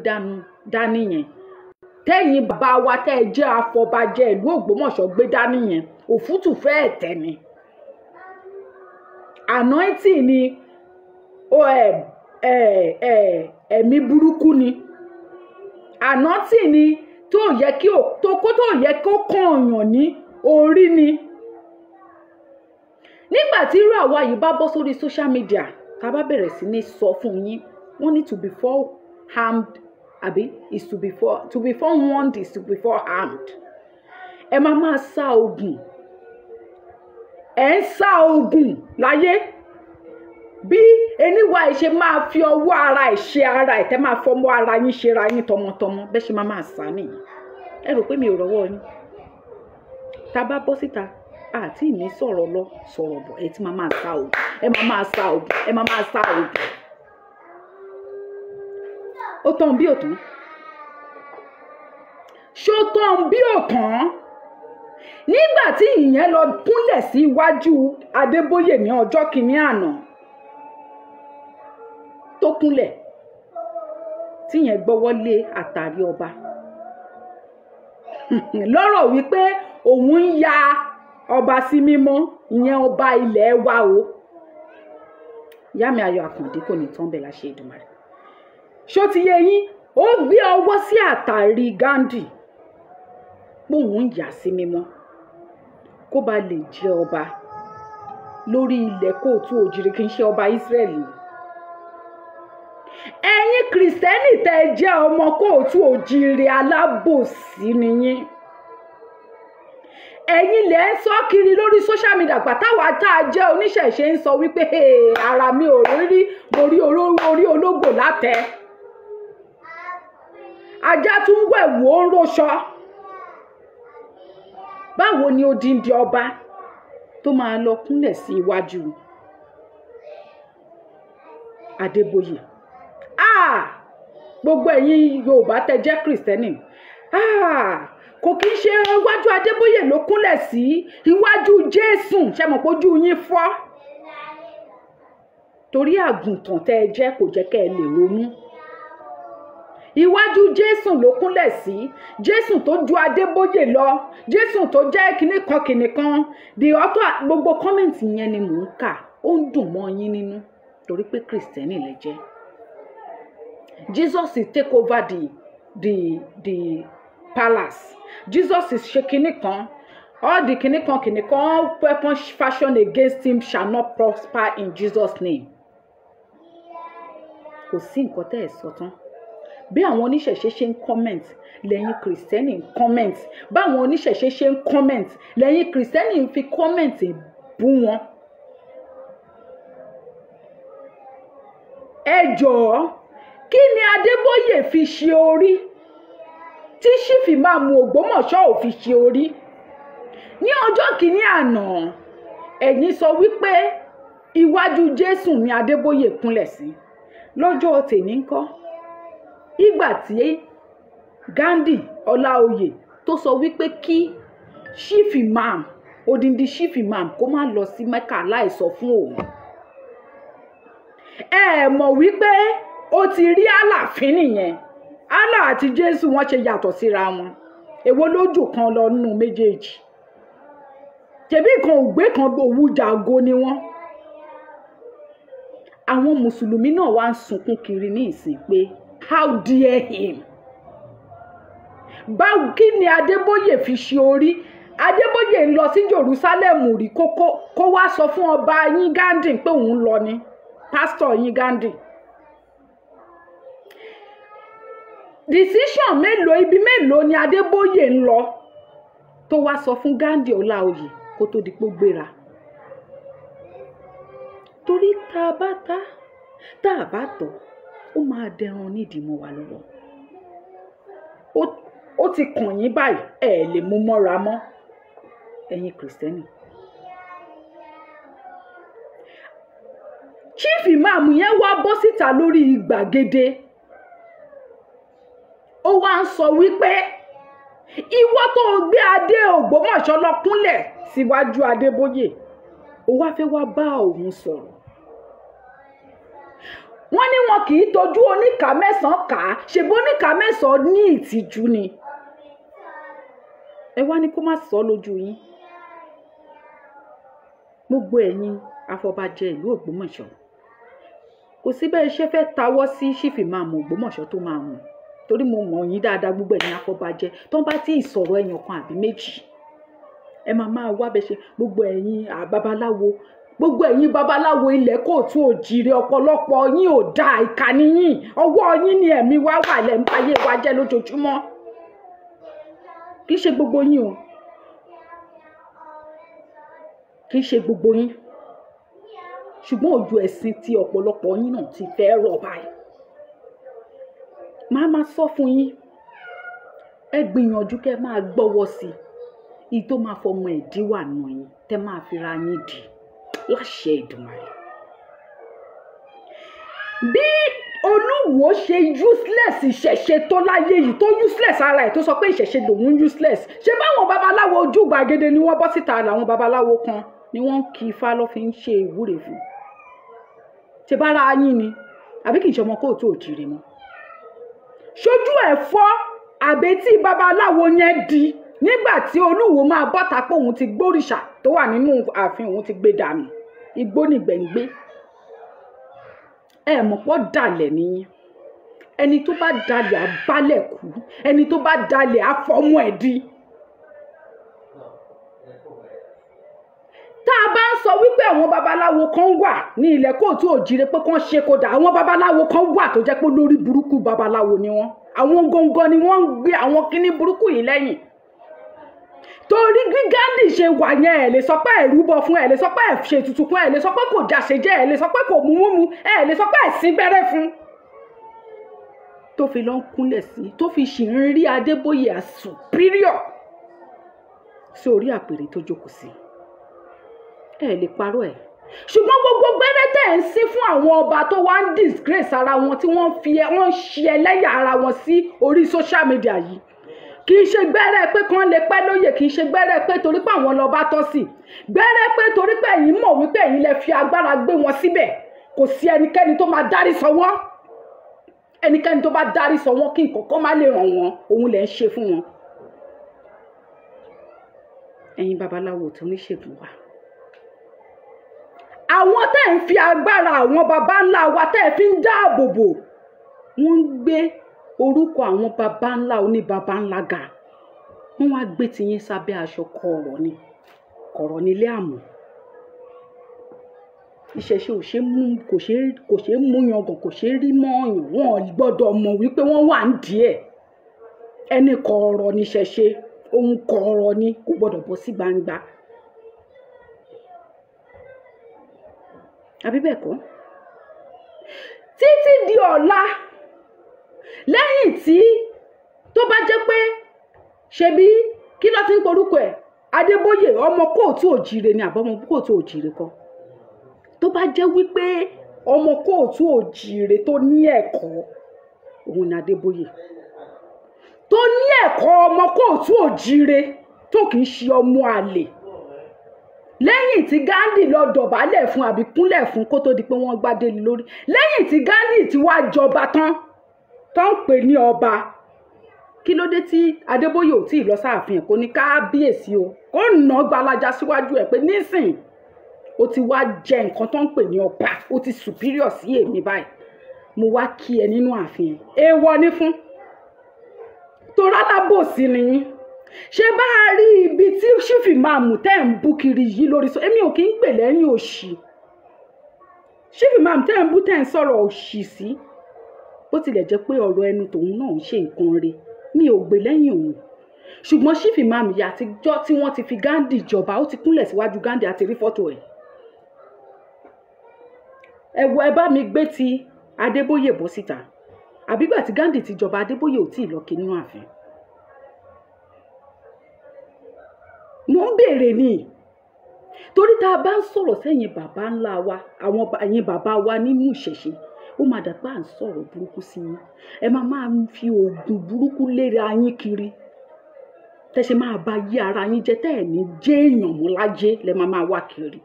A: dání yẹn, tẹ́yìn bàbá wa tẹ́ ẹ jẹ́ afọbajẹ ìlú Ògbómọ̀ṣọ́ gbé dání yẹn, òfútù fẹ́ẹ̀ tẹ̀ ni. Anointing ni ó ẹ ẹ ẹ ẹ̀mí burúkú ni. Anointing ni tó yẹ kí ó tó kó tó yẹ kó kàn yàn ní orí ni. Nígbà tí irú àwa yìí bá bọ́ sórí social media, ká bá bẹ̀rẹ̀ sí ní sọ fún yín, wọ́n ní to be forearmed, àbí is to be forewarned is to be forearmed. Ẹ máa máa sá ogun, ẹ ń sá ogun láyé. Bí eníwà ẹ ṣe máa fi ọwọ́ ara ẹ̀ ṣe ara ẹ̀, tẹ́ máa fọmọ́ ara yín ṣe ra yín tọmọtọmọ, bẹ́ẹ̀ ṣe máa máa sá nìyẹn. Ẹ rò pé mi ò rọ́wọ́ yín. Tá a bá bọ́ síta àti ìní sọ̀rọ̀ lọ sọ̀rọ̀ bọ̀, ẹ ti máa máa sá ogun, ẹ máa máa sá ogun, ẹ máa máa sá ogun. Ó tán bí òtán? Ṣó tán bí òtán? Nígbà tí ìyẹn lọ kúnlẹ̀ sí iwájú Adébóyè ní ọjọ́ kìíní àná, tó kúnlẹ̀, tíyẹn gbọ́wọ́ lé àtàrí ọba lọ́rọ̀ wípé òun ń ya ọba sí mímọ́, ìyẹn ọba ilẹ̀ wa o. Ìyá mi Ayọ̀ Àkàndé, kò ní tán bẹ́ẹ̀ láṣẹ Èdùmàrè. Ṣó ti yé yín? Ó gbé ọwọ́ sí àtàrí Gandhi póun ń yà sí mímọ́ kó ba lè jẹ ọba lórí ilẹ̀ kóòtù òjìrì, kì í ṣe ọba Ísírẹ́lì. Ẹ̀yin Kìrìsìtẹ́nì tẹ́ ẹ jẹ́ ọmọ kóòtù òjìrì, alábòsí nìyín. Ẹ̀yin lẹ̀ ń sọ kiri lórí social media pàtàwà tá a jẹ́ oníṣẹ̀ṣe ń sọ wípé ara mi ò rí, mo rí orí ológbò látẹ, ajá tún wẹ̀wò ó ń róṣọ. Báwo ni odindi ọba tó máa lọ kúnlẹ̀ sí iwájú Adébóyè? Ah, gbogbo ẹ̀yin Yorùbá tẹ́ jẹ́ Kìrìsìtẹ́nì, ah, kò kí ń ṣe iwájú Adébóyè ló kúnlẹ̀ sí, iwájú Jésù. Ṣe mọ̀ pé ojú yín fọ́ torí àgùntàn tẹ́ ẹ jẹ́, kò jẹ́ kẹ́ ẹ lè ronú. Iwájú Jésù ló kúnlẹ̀ sí, Jésù tó ju Adébóyè lọ, Jésù tó jẹ́ kinní kan kinní kan. The author, gbogbo comment yẹn ni mò ń kà, ó ń dùn mọ́ yín nínú torí pé Kristẹni lẹ jẹ́. Jesus is take over the palace. Jesus is ṣe kinní kan, all the kinní kan kinní kan, all weapons fashioned against him shall not prosper in Jesus' name. Kò sí nǹkan tẹ́ ẹ̀ sọ tán. Bí àwọn oníṣẹ̀ṣe ṣe ń comment lẹ́yìn Kristẹni ń comment, báwọn oníṣẹ̀ṣe ṣe ń comment lẹ́yìn Kristẹni ń fi comment bú wọn. Ẹ jọ̀ọ́, kí ni Adébóyè fi ṣe orí tí Chief Imam Ògbómọ̀ṣọ́ ò fi ṣe orí? Ní ọjọ́ kìíní àná, ẹ̀yin sọ wípé iwájú Jésù ni Adébóyè kúnlẹ̀ sí. Lọ́jọ́ tèmi ńkọ́, ìgbà tí Gandhi Ọláoyè tó sọ wípé kí Chief Imam, odindi Chief Imam, kó má lọ sí Mẹ́kà láì sọ fún òun. Ẹ mọ̀ wípé ó ti rí Allah fín nìyẹn. Allah àti Jésù wọ́n ṣe yàtọ̀ síra wọn. Èwo lójú kan lọ nínú méjèèjì? Ṣebí kan ògbé kan òwú jago ni wọ́n. Àwọn mùsùlùmí náà wá ń sunkún kiri ní ìsìn pé how dare him? Báwo, kí ni Adébóyè fi ṣe orí? Adébóyè ń lọ sí Jerusalem rí kó wá sọ fún ọba yín Gandhi pé òun ń lọ ni, pásítọ̀ yín Gandhi. Decision mélòó, ibi mélòó ni Adébóyè ń lọ tó wá sọ fún Gandhi Ọláoyè kó tó di pé ó gbéra? Torí tá a bá ta, tá a bá tọ̀, ó máa dẹran nídìí mọ́ wa lọ́wọ́. Ó ti kàn yín báyìí, ẹ lè mú mọ́ra mọ́, ẹ̀yin Kristẹni. Chief Imam yẹn wá bọ́ síta lórí gbàgede. Ó wá ń sọ wípé ìwọ tó gbé adé Ògbómọ̀ṣọ́ lọ kúnlẹ̀ síwájú Adébóyè, ó wá fẹ́ wá bá òun sọ̀rọ̀. Wọ́n ní wọn kì í tọ́jú oníkà mẹ́sàn-án kà á, ṣèbó oníkà mẹ́sàn-án ní ìtìjú ni. Ẹ wá ní kó má sọ lójú yín. Gbogbo ẹ̀yin afọbajẹ ìlú Ògbómọ̀ṣọ́, kò sí bẹ́ẹ̀ ṣe fẹ́ tawọ́ sí Chief Imam Ògbómọ̀ṣọ́ tó máa hùn, torí mo mọ̀ yín dáadáa. Gbogbo ẹ̀yin afọbajẹ tó ń bá tí ì sọ̀rọ̀ ẹ̀yàn kan àbí méjì, ẹ máa máa wá bẹ́ẹ̀ ṣe. Gbogbo ẹ̀yin babaláwo, gbogbo ẹ̀yin babaláwo ilẹ̀ kóòtù òjìrè, ọ̀pọ̀lọpọ̀ yín ò da, ìkànnì yín, ọwọ́ yín ni ẹ̀mí wá wà lẹ́ ń bayé wa jẹ́ lójoojúmọ́. Kì í ṣe gbogbo yín o, kì í ṣe gbogbo yín, ṣùgbọ́n ojú ẹ̀sìn tí ọ̀pọ̀lọpọ̀ yín náà ti fẹ́ rọ̀ báyìí. Màá máa sọ fún yín, ẹ gbìyànjú kẹ́ máa gbọ́wọ́ sí i tó máa fọmọ ẹ̀dí wà nù yín, tẹ́ máa fi ra yín dì láṣẹ Èdùmàrè. Bí Olúwo ṣe useless ìṣẹ̀ṣe tó láyé yìí, tó useless ara ẹ̀, tó sọ pé ìṣẹ̀ṣe lòun useless, ṣé báwọn babaláwo ojú gbàgede ni wọ́n bọ́ síta? Làwọn babaláwo kan ni wọ́n ń kí ifá lọ́ fi ń ṣe ìwúre fún. Ṣé bára yín ni àbí kì í ṣe ọmọ kóòtù òjìrè mọ́? Ṣojú ẹ̀ fọ́ àbẹ́tí babaláwo yẹn di nígbà tí Olúwo máa bọ́ta pé òun ti gbóríṣà tó wà nínú ààfin, òun ti gbé dànù, igbó nìgbẹ̀ngbé. Ẹ mọ̀ pọ́ dalẹ̀ nìyẹn. Ẹni tó bá dalẹ̀ á bálẹ̀ kú, ẹni tó bá dalẹ̀ á fọmú ẹ̀ di. Tá a bá ń sọ wípé àwọn babaláwo kan wà ní ilẹ̀ kóòtù òjìrè pé kán ṣe kódà, àwọn babaláwo kan wà tó jẹ́ pé lórí burúkú babaláwo ni wọ́n. Àwọn gangan ni wọ́n ń gbé àwọn kíní burúkú yìí lẹ́yìn. Torí bí Gandhi ṣe wà yẹn, ẹ lè sọ pé ẹ rúbọ fún, ẹ lè sọ pé ẹ ṣe ètùtù fún, ẹ lè sọ pé kò jàṣe jẹ, ẹ lè sọ pé kò mú, ẹ lè sọ pé ẹ sín gbẹ́rẹ́ fún. Tó fi lọ ń kúnlẹ̀ sí, tó fi ṣì ń rí Adébóyè as superior sí orí àpèrè tó jókòó sí. Ẹ lè parọ́ ẹ̀. Ṣùgbọ́n gbogbo gbẹ́rẹ́ tẹ̀ ń sín fún àwọn ọba tó wá ń disgrace ara wọn, tí wọ́n fi wọ́n ṣe ẹlẹ́yà ara wọn sí orí social media yìí, kì í ṣe gbẹ́rẹ́ pé kán lè pẹ́ lóye, kì í ṣe gbẹ́rẹ́ pé torí pé àwọn lọ́ba tọ́ sí, gbẹ́rẹ́ pé torí pé ẹ̀yin mọ̀ wípé ẹ̀yin lẹ fi agbára gbé wọn síbẹ̀, kò sí ẹnikẹ́ni tó máa dárí sọ wọ́n. Ẹnikẹ́ni tó bá dárí sọ wọ́n kí nǹkan kan má lè ràn wọ́n, òun lẹ̀ ń ṣe fún wọn. Ẹ̀yin babaláwo tó oníṣègùn wa, àwọn tẹ́ ń fi agbára àwọn baba ńlá wa tẹ́ fi ń dáàbò bò, wọ́n ń gbé orúkọ àwọn baba ńlá oníbaba ńlá ga, wọ́n wá gbé tiyín sábẹ́ aṣọ kọ̀ọ̀rọ̀ ni, kọ̀ọ̀rọ̀ nílé àmọ́. Ìṣẹ̀ṣe ò ṣe mú, kò ṣe mú yangàn, kò ṣe rí mọ́ ọ̀yàn, wọn gbọ́dọ̀ mọ̀ wípé wọ́n wà ń díẹ̀. Ẹni kọ̀ọ̀rọ̀ ni ìṣẹ̀ṣe, ohun kọ̀ọ̀rọ̀ ni, kò gbọ́dọ̀ bọ́ sí gbangba. Àbí bẹ́ẹ̀ kọ́? Títí di ọ̀la, lẹ́yìn tí tó bá jẹ́ pé ṣebí kí ló ti ń porúkọ ẹ̀, Adébóyè ọmọ kóòtù òjìire ni àbọ̀mọ kóòtù òjìire kọ́. Tó bá jẹ́ wípé ọmọ kóòtù òjìire tó ní ẹ̀kọ́, òun ni Adébóyè. Tó ní ẹ̀kọ́ ọmọ kóòtù òjìire tó kì í ṣe ọmọ àlè. Lẹ́yìn tí Gandhi lọ dọ̀bálẹ̀ fún àbí kúnlẹ̀ fún kó tó di pé wọ́n gbádé lé lórí. Lẹ́yìn tí Gandhi ti wá jọba tán, tó ń pè ní ọba, kí ló dé tí Adébóyè ò tí ì lọ sáàfin ẹ̀ kó ní kábíyèsí o, kó nà gbalaja síwájú ẹ̀ pé nísìn o ti wá jẹ nǹkan tó ń pè ní ọba, o ti superior sí èmi báyìí, mo wá kí ẹ nínú ààfin ẹ̀. Èèwọ̀ ni fún, torá lábòsí ni yín. Ṣé bá a rí ibi tí ṣífì máa mú tẹ́ ń bú kiri yìí lórí sọ, èmi ò kí ń gbè lẹ́yìn òṣì. Ṣífì máa mú tẹ́ ń bú tẹ́ ń sọ̀rọ̀ òṣì sí, bó tilẹ̀ jẹ́ pé ọ̀rọ̀ ẹnu tòun náà ń ṣe nǹkan re, mi ò gbè lẹ́yìn òun. Ṣùgbọ́n ṣífì máa mú ìyá àtijọ́ tí wọ́n ti fi Gandhi jọba, ó ti kúnlẹ̀ síwájú Gandhi àti rí fọ́tò ẹ̀. Ẹ wo, ẹ bá mi gbé ti Adébóyè bọ́ síta. Àbígbà tí Gandhi ti jọba, Adébóyè ò tí ì lọ kí nínú ààfin. Mo ń béèrè ni, torí tá a bá ń sọ̀rọ̀ sẹ́yìn bàbá ńlá wa, àwọn ẹ̀yin bàbá wa nínú ìṣẹ̀ṣe, ó máa dàgbà à ń sọ̀rọ̀ burúkú sí yín. Ẹ máa máa fi oògùn burúkú léra yín kiri. Tẹ́ ṣe máa ba yí ara yín jẹ́, tẹ́ ẹ̀ ní jẹ́ èèyàn mọ́ láyé lẹ máa máa wá kiri.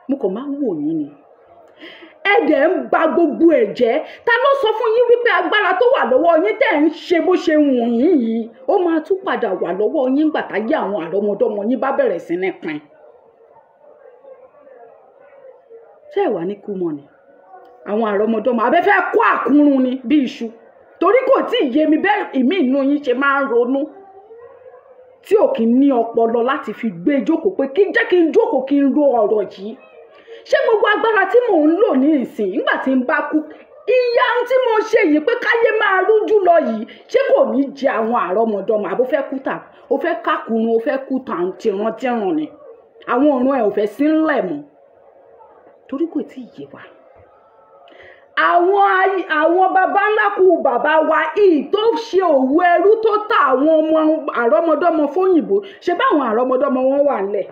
A: Mo kàn máa ń wò yín ni. Ẹ dẹ̀ ń ba gbogbo ẹ̀ jẹ́. Ta ló sọ fún yín wípé agbára tó wà lọ́wọ́ yín tẹ́ ń ṣe bó ṣe wù yín yìí, ó máa tún padà wà lọ́wọ́ yín nígbà táyé àwọn àrọ́mọdọ́mọ yín bá bẹ̀rẹ̀ sí ní pín? Ṣé ẹ wà ní kú mọ́ ni? Àwọn àrọ́mọdọ́mọ abẹ́ fẹ́ kó àkúrun ni bí iṣu. Torí kò tí ì yé mi bẹ́ẹ̀ ìmí inú yín ṣe máa ń ronú tí ò kí ní ọpọlọ láti fi gbé jókòó pé kí jẹ́ kí n jókòó kí n ro ọ̀rọ̀ yìí. Ṣé gbogbo agbára tí mò ń lò ní ìsìn nígbà tí n bá kú, ìyà tí mo ṣe yìí pé káyé máa rújú lọ yìí, ṣé kò ní jẹ àwọn àrọ́mọdọ́mọ? Àbó fẹ́ kú tà, ó fẹ́ kákùrun, ó fẹ́ kú tìrantìran ni, àwọn ọ̀run ẹ̀ ò fẹ́ sí ńlẹ̀ mọ́. Torí kò tí ì yé wa. Àwọn baba ńlá kú bàbá wa yìí tó ṣe òwò ẹrú tó ta àwọn ọmọ àrọ́mọdọ́mọ fóyìnbó, ṣe báwọn àrọ́mọdọ́mọ wọn wà ńlẹ̀,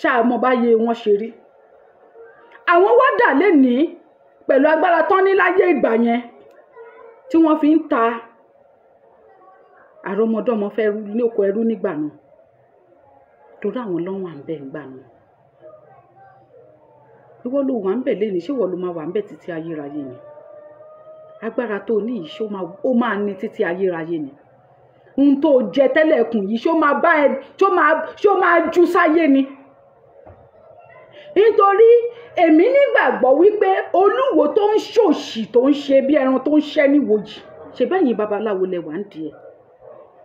A: ṣáà mọ báyé wọn ṣe rí. Àwọn wá dà lénìí pẹ̀lú agbára tán ní láyé ìgbà yẹn tí wọ́n fi ń ta àrọ́mọdọ́mọ fẹ́ ní oko ẹrú nígbà náà, torí àwọn lọ́wọ́ à ń bẹ̀ nígbà náà. Ìwọ ló wà ń bẹ̀ lénìí, ṣé ìwọ ló máa wà ń bẹ̀ títí ayérayé ni? Agbára tó ní yìí ṣé ó máa ní títí ayérayé ni? Ohun tó jẹ tẹ́lẹ̀ kùn yìí ṣé ó máa bá ẹ, ṣé ó máa ju sáyé ni? Nítorí èmi nígbàgbọ́ wípé olúwo tó ń ṣòṣì tó ń ṣe bí ẹran tó ń ṣẹ́ níwòjì, ṣe bẹ́yìn babaláwo lẹ wà ń di ẹ̀.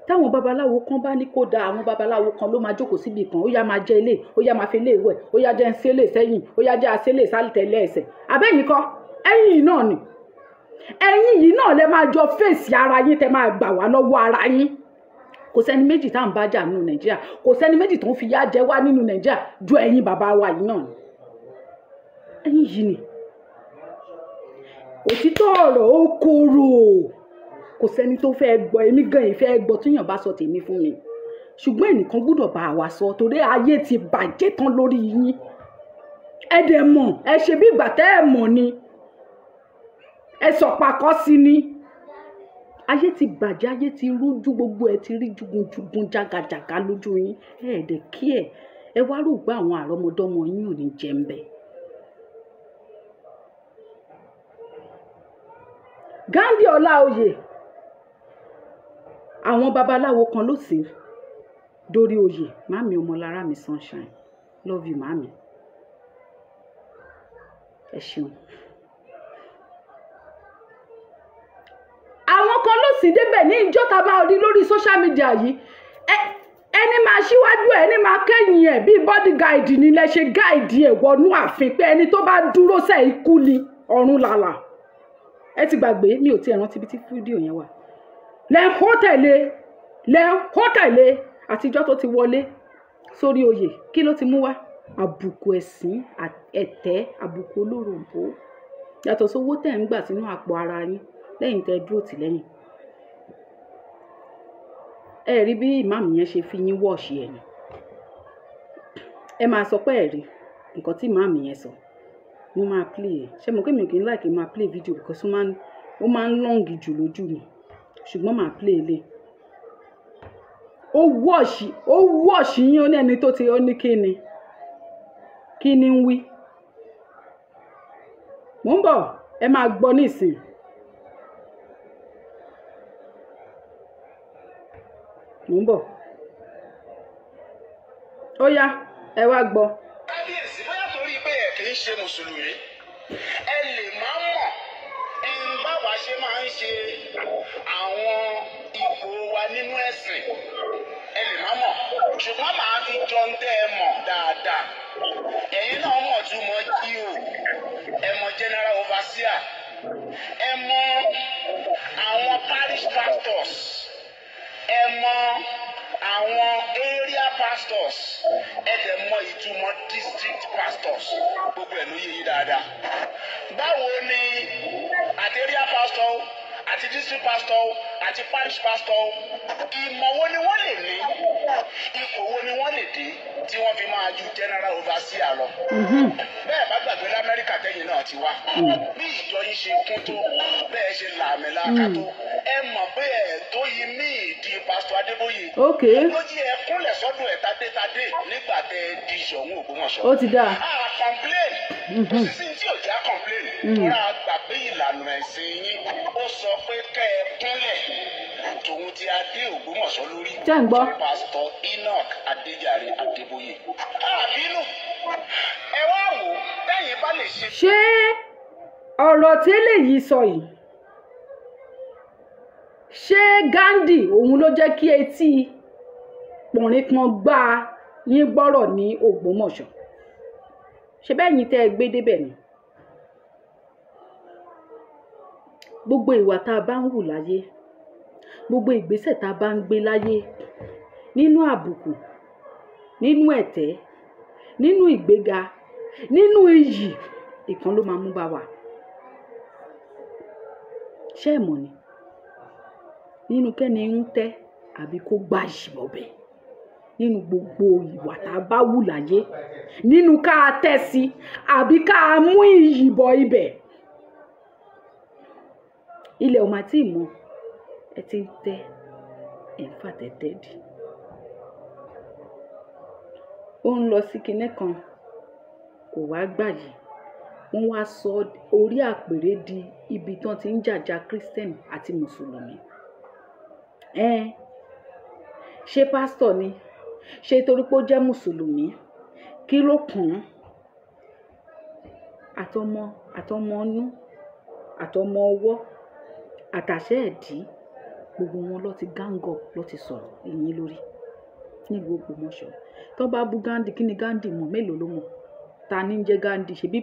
A: Táwọn babaláwo kan bá ní kó da, àwọn babaláwo kan ló máa jókòó síbi kan, ó yá máa jẹ ilé, ó yá máa fi ilé wẹ̀, ó yá jẹ́ ń sélè sẹ́yìn, ó yá jẹ́ àsélè sáltẹ̀lẹ̀ ẹsẹ̀. Àbẹ́yìn kọ́, ẹ̀yin yìí náà ni. Ẹ̀yin yìí náà lẹ máa jọ fèsì ara yín, tẹ máa gbà wá lọ́wọ́ ara yín. Kò sẹ́ni méjì tá à ń bá jà nínú Nàìjíríà, kò sẹ́ni méjì tó ń fi yá jẹ wá nínú Nàìjíríà ju ẹ̀yin bàbá wa yìí náà ni. Ẹ̀yin yìí ni. Òtítọ́ ọ̀rọ̀ ó korò. Kò sẹ́ni tó fẹ́ gbọ́, èmi gan ìfẹ́ gbọ́ tíyàn bá sọ tèmi fún mi. Ṣùgbọ́n ẹnìkan gbọ́dọ̀ bá wa sọ torí ayé ti bàjẹ́ tán lórí yín. Ẹ dẹ̀ mọ̀, ẹ ṣe bí ìgbà tẹ́ ẹ mọ̀ ni. Ẹ sọ̀pàkọ́ sí ni. Ayé ti bàjẹ́, ayé ti rújú, gbogbo ẹ ti rí jugunjugun jágajàga lójú yín. Ẹ dẹ̀ kí ẹ, ẹ wá rò pé àwọn àrọ́mọdọ́mọ yín ò ní jẹ ń bẹ̀. Ghandi Ọláoyè, àwọn babaláwo kan ló sì dórí oyè. Màmí Ọmọlára mi Sunshine, love you màmí, ẹ ṣeun. Àwọn kan ló sì débẹ̀ ní ìjọ tá a máa rí lórí social media yìí. Ẹni máa ṣíwájú ẹ, ẹni máa kẹ́yìn ẹ̀, bíi body guide ni lẹ ṣe guide ẹ̀ wọnú ààfin, pé ẹni tó bá dúró sẹ́ ikú ni ọ̀run làlà. Ẹ ti gbàgbé, mi ò tiẹ̀ rántí ibi tí fídíò yẹn wà. Lẹ ń hó tẹ̀lé, lẹ ń hó tẹ̀lé. Àtijọ́ tó ti wọlé sórí oyè, kí ló ti mú wá? Àbùkù ẹ̀sìn, ẹ̀tẹ́, àbùkù olóròǹbó, yàtọ̀ sówó tẹ̀ ń gbà sínú àpò ara yín lẹ́yìn tẹ́ dúró tì lẹ́yìn. Ẹ rí bí ìmáàmù yẹn ṣe fi yín wọ́ọ̀ṣì ẹ̀ ni. Ẹ máa sọ pé ẹ rí nǹkan tí ìmáàmù yẹn sọ. Mo máa play ẹ̀. Ṣé mo pé mi ò kí ń like máa play video because ó máa ń long jù lójú mi, ṣùgbọ́n màá play ilé. Ó wọ́ọ̀ṣì yín, ó ní ẹni tó ti ó ní kí ni kí ni ń wí. Mò ń bọ̀, ẹ máa gbọ́ nísìn. Mò ń bọ̀. Ó yá, ẹ wá gbọ́.
C: Kábíyèsí, bóyá torí pé ẹ kì í ṣe mùsùlùmí, ẹ lè má mọ̀ ẹn báwa ṣe máa ń ṣe àwọn ipò wa nínú ẹ̀sìn, ẹ lè má mọ̀, ṣùgbọ́n màá fi jọ ń tẹ́ ẹ mọ̀ dáadáa. Ẹ̀yin náà mọ̀ túmọ̀ GO, ẹ mọ̀ general overseer, ẹ mọ̀ àwọn parish pastors, ẹ mọ̀ àwọn area pastors, ẹ dẹ̀ mọ̀ ìtumọ̀ district pastors. Gbogbo ẹ̀ ló yé yín dáadáa. Báwo ni àti area pastor àti district pastor àti parish pastor, ìmọ̀ wo ni wọ́n lè ní, ipò wo ni wọ́n lè dé tí wọ́n fi máa ju general overseer lọ? Bẹ́ẹ̀ bá gbàgbé l'Amẹ́ríkà tẹ́yìn náà ti wá, bí ìjọ yín ṣe kún tó, bẹ́ẹ̀ ṣe làmìlaka tó, ẹ mọ̀ pé ẹ̀ tó yí mí ìdí pásítọ̀ Adébóyè. Lójú ẹ kúnlẹ̀ sọ́dún ẹ̀ tadétadé nígbà tẹ́ ẹ di Ṣọ̀ún Ògbómọ̀ṣọ́.
A: Ó ti dáa.
C: A complain, kò sí sí tí ò já complain, tóra gbà pé ìlànà ẹ̀sìn yín ó sọ pé kẹ́ ẹ kúnlẹ̀ tòun ti adé Ògbómọ̀ṣọ́ lórí.
A: Ṣé ń gbọ́?
C: Pásítọ̀ Enoch Adéjàre Adébóyè. Àbínú ẹ wá wò tẹ́yìn bá lè ṣe.
A: Ṣé ọ̀rọ̀ tí eléyìí sọ yìí, ṣé Ghandi òun ló jẹ́ kí etí pọ̀nrín kan gbá yín gbọ́rọ̀ ní Ògbómọ̀ṣọ́? Ṣé bẹ́ẹ̀ yín tẹ́ ẹ gbé débẹ̀ ni? Gbogbo ìwà tá a bá ń hù láyé, gbogbo ìgbésẹ̀ tá a bá ń gbé láyé, nínú àbùkù, nínú ẹ̀tẹ́, nínú ìgbéga, nínú iyì, ìkan ló máa mú bá wa. Ṣé ẹ mọ̀ ni? Nínú kẹ́ni ń tẹ́ àbí kó gbá ìṣìbọ̀bẹ̀, nínú gbogbo ìwà tá a bá wù láyé, nínú ká a tẹ́ sí àbí ká a mú iyì bọ̀ ibẹ̀. Ilẹ̀ ò máa tí ì mọ̀, ẹ ti ń tẹ́, ẹ̀ ń fàtẹ́tẹ́ dì. Ó ń lọ sí kinní kan, kò wá gbà yìí. Wọ́n wá sọ orí àpèrè di ibi tí wọ́n ti ń jàjà Christian àti Mùsùlùmí. Ṣé pásítọ̀ ni? Ṣé torí pé ó jẹ́ Mùsùlùmí? Kí ló kàn án? Àtọmọ, àtọmọ inú, àtọmọ ọwọ́, àtàṣẹ ẹ̀dí, gbogbo wọn ló ti gang up, ló ti sọ̀rọ̀ yín lórí nílùú Ògbómọ̀ṣọ́. Tó bá bú Ghandi, kí ni Ghandi mọ̀? Mélòó ló mọ̀? Ta ni ń jẹ́ Ghandi? Ṣebí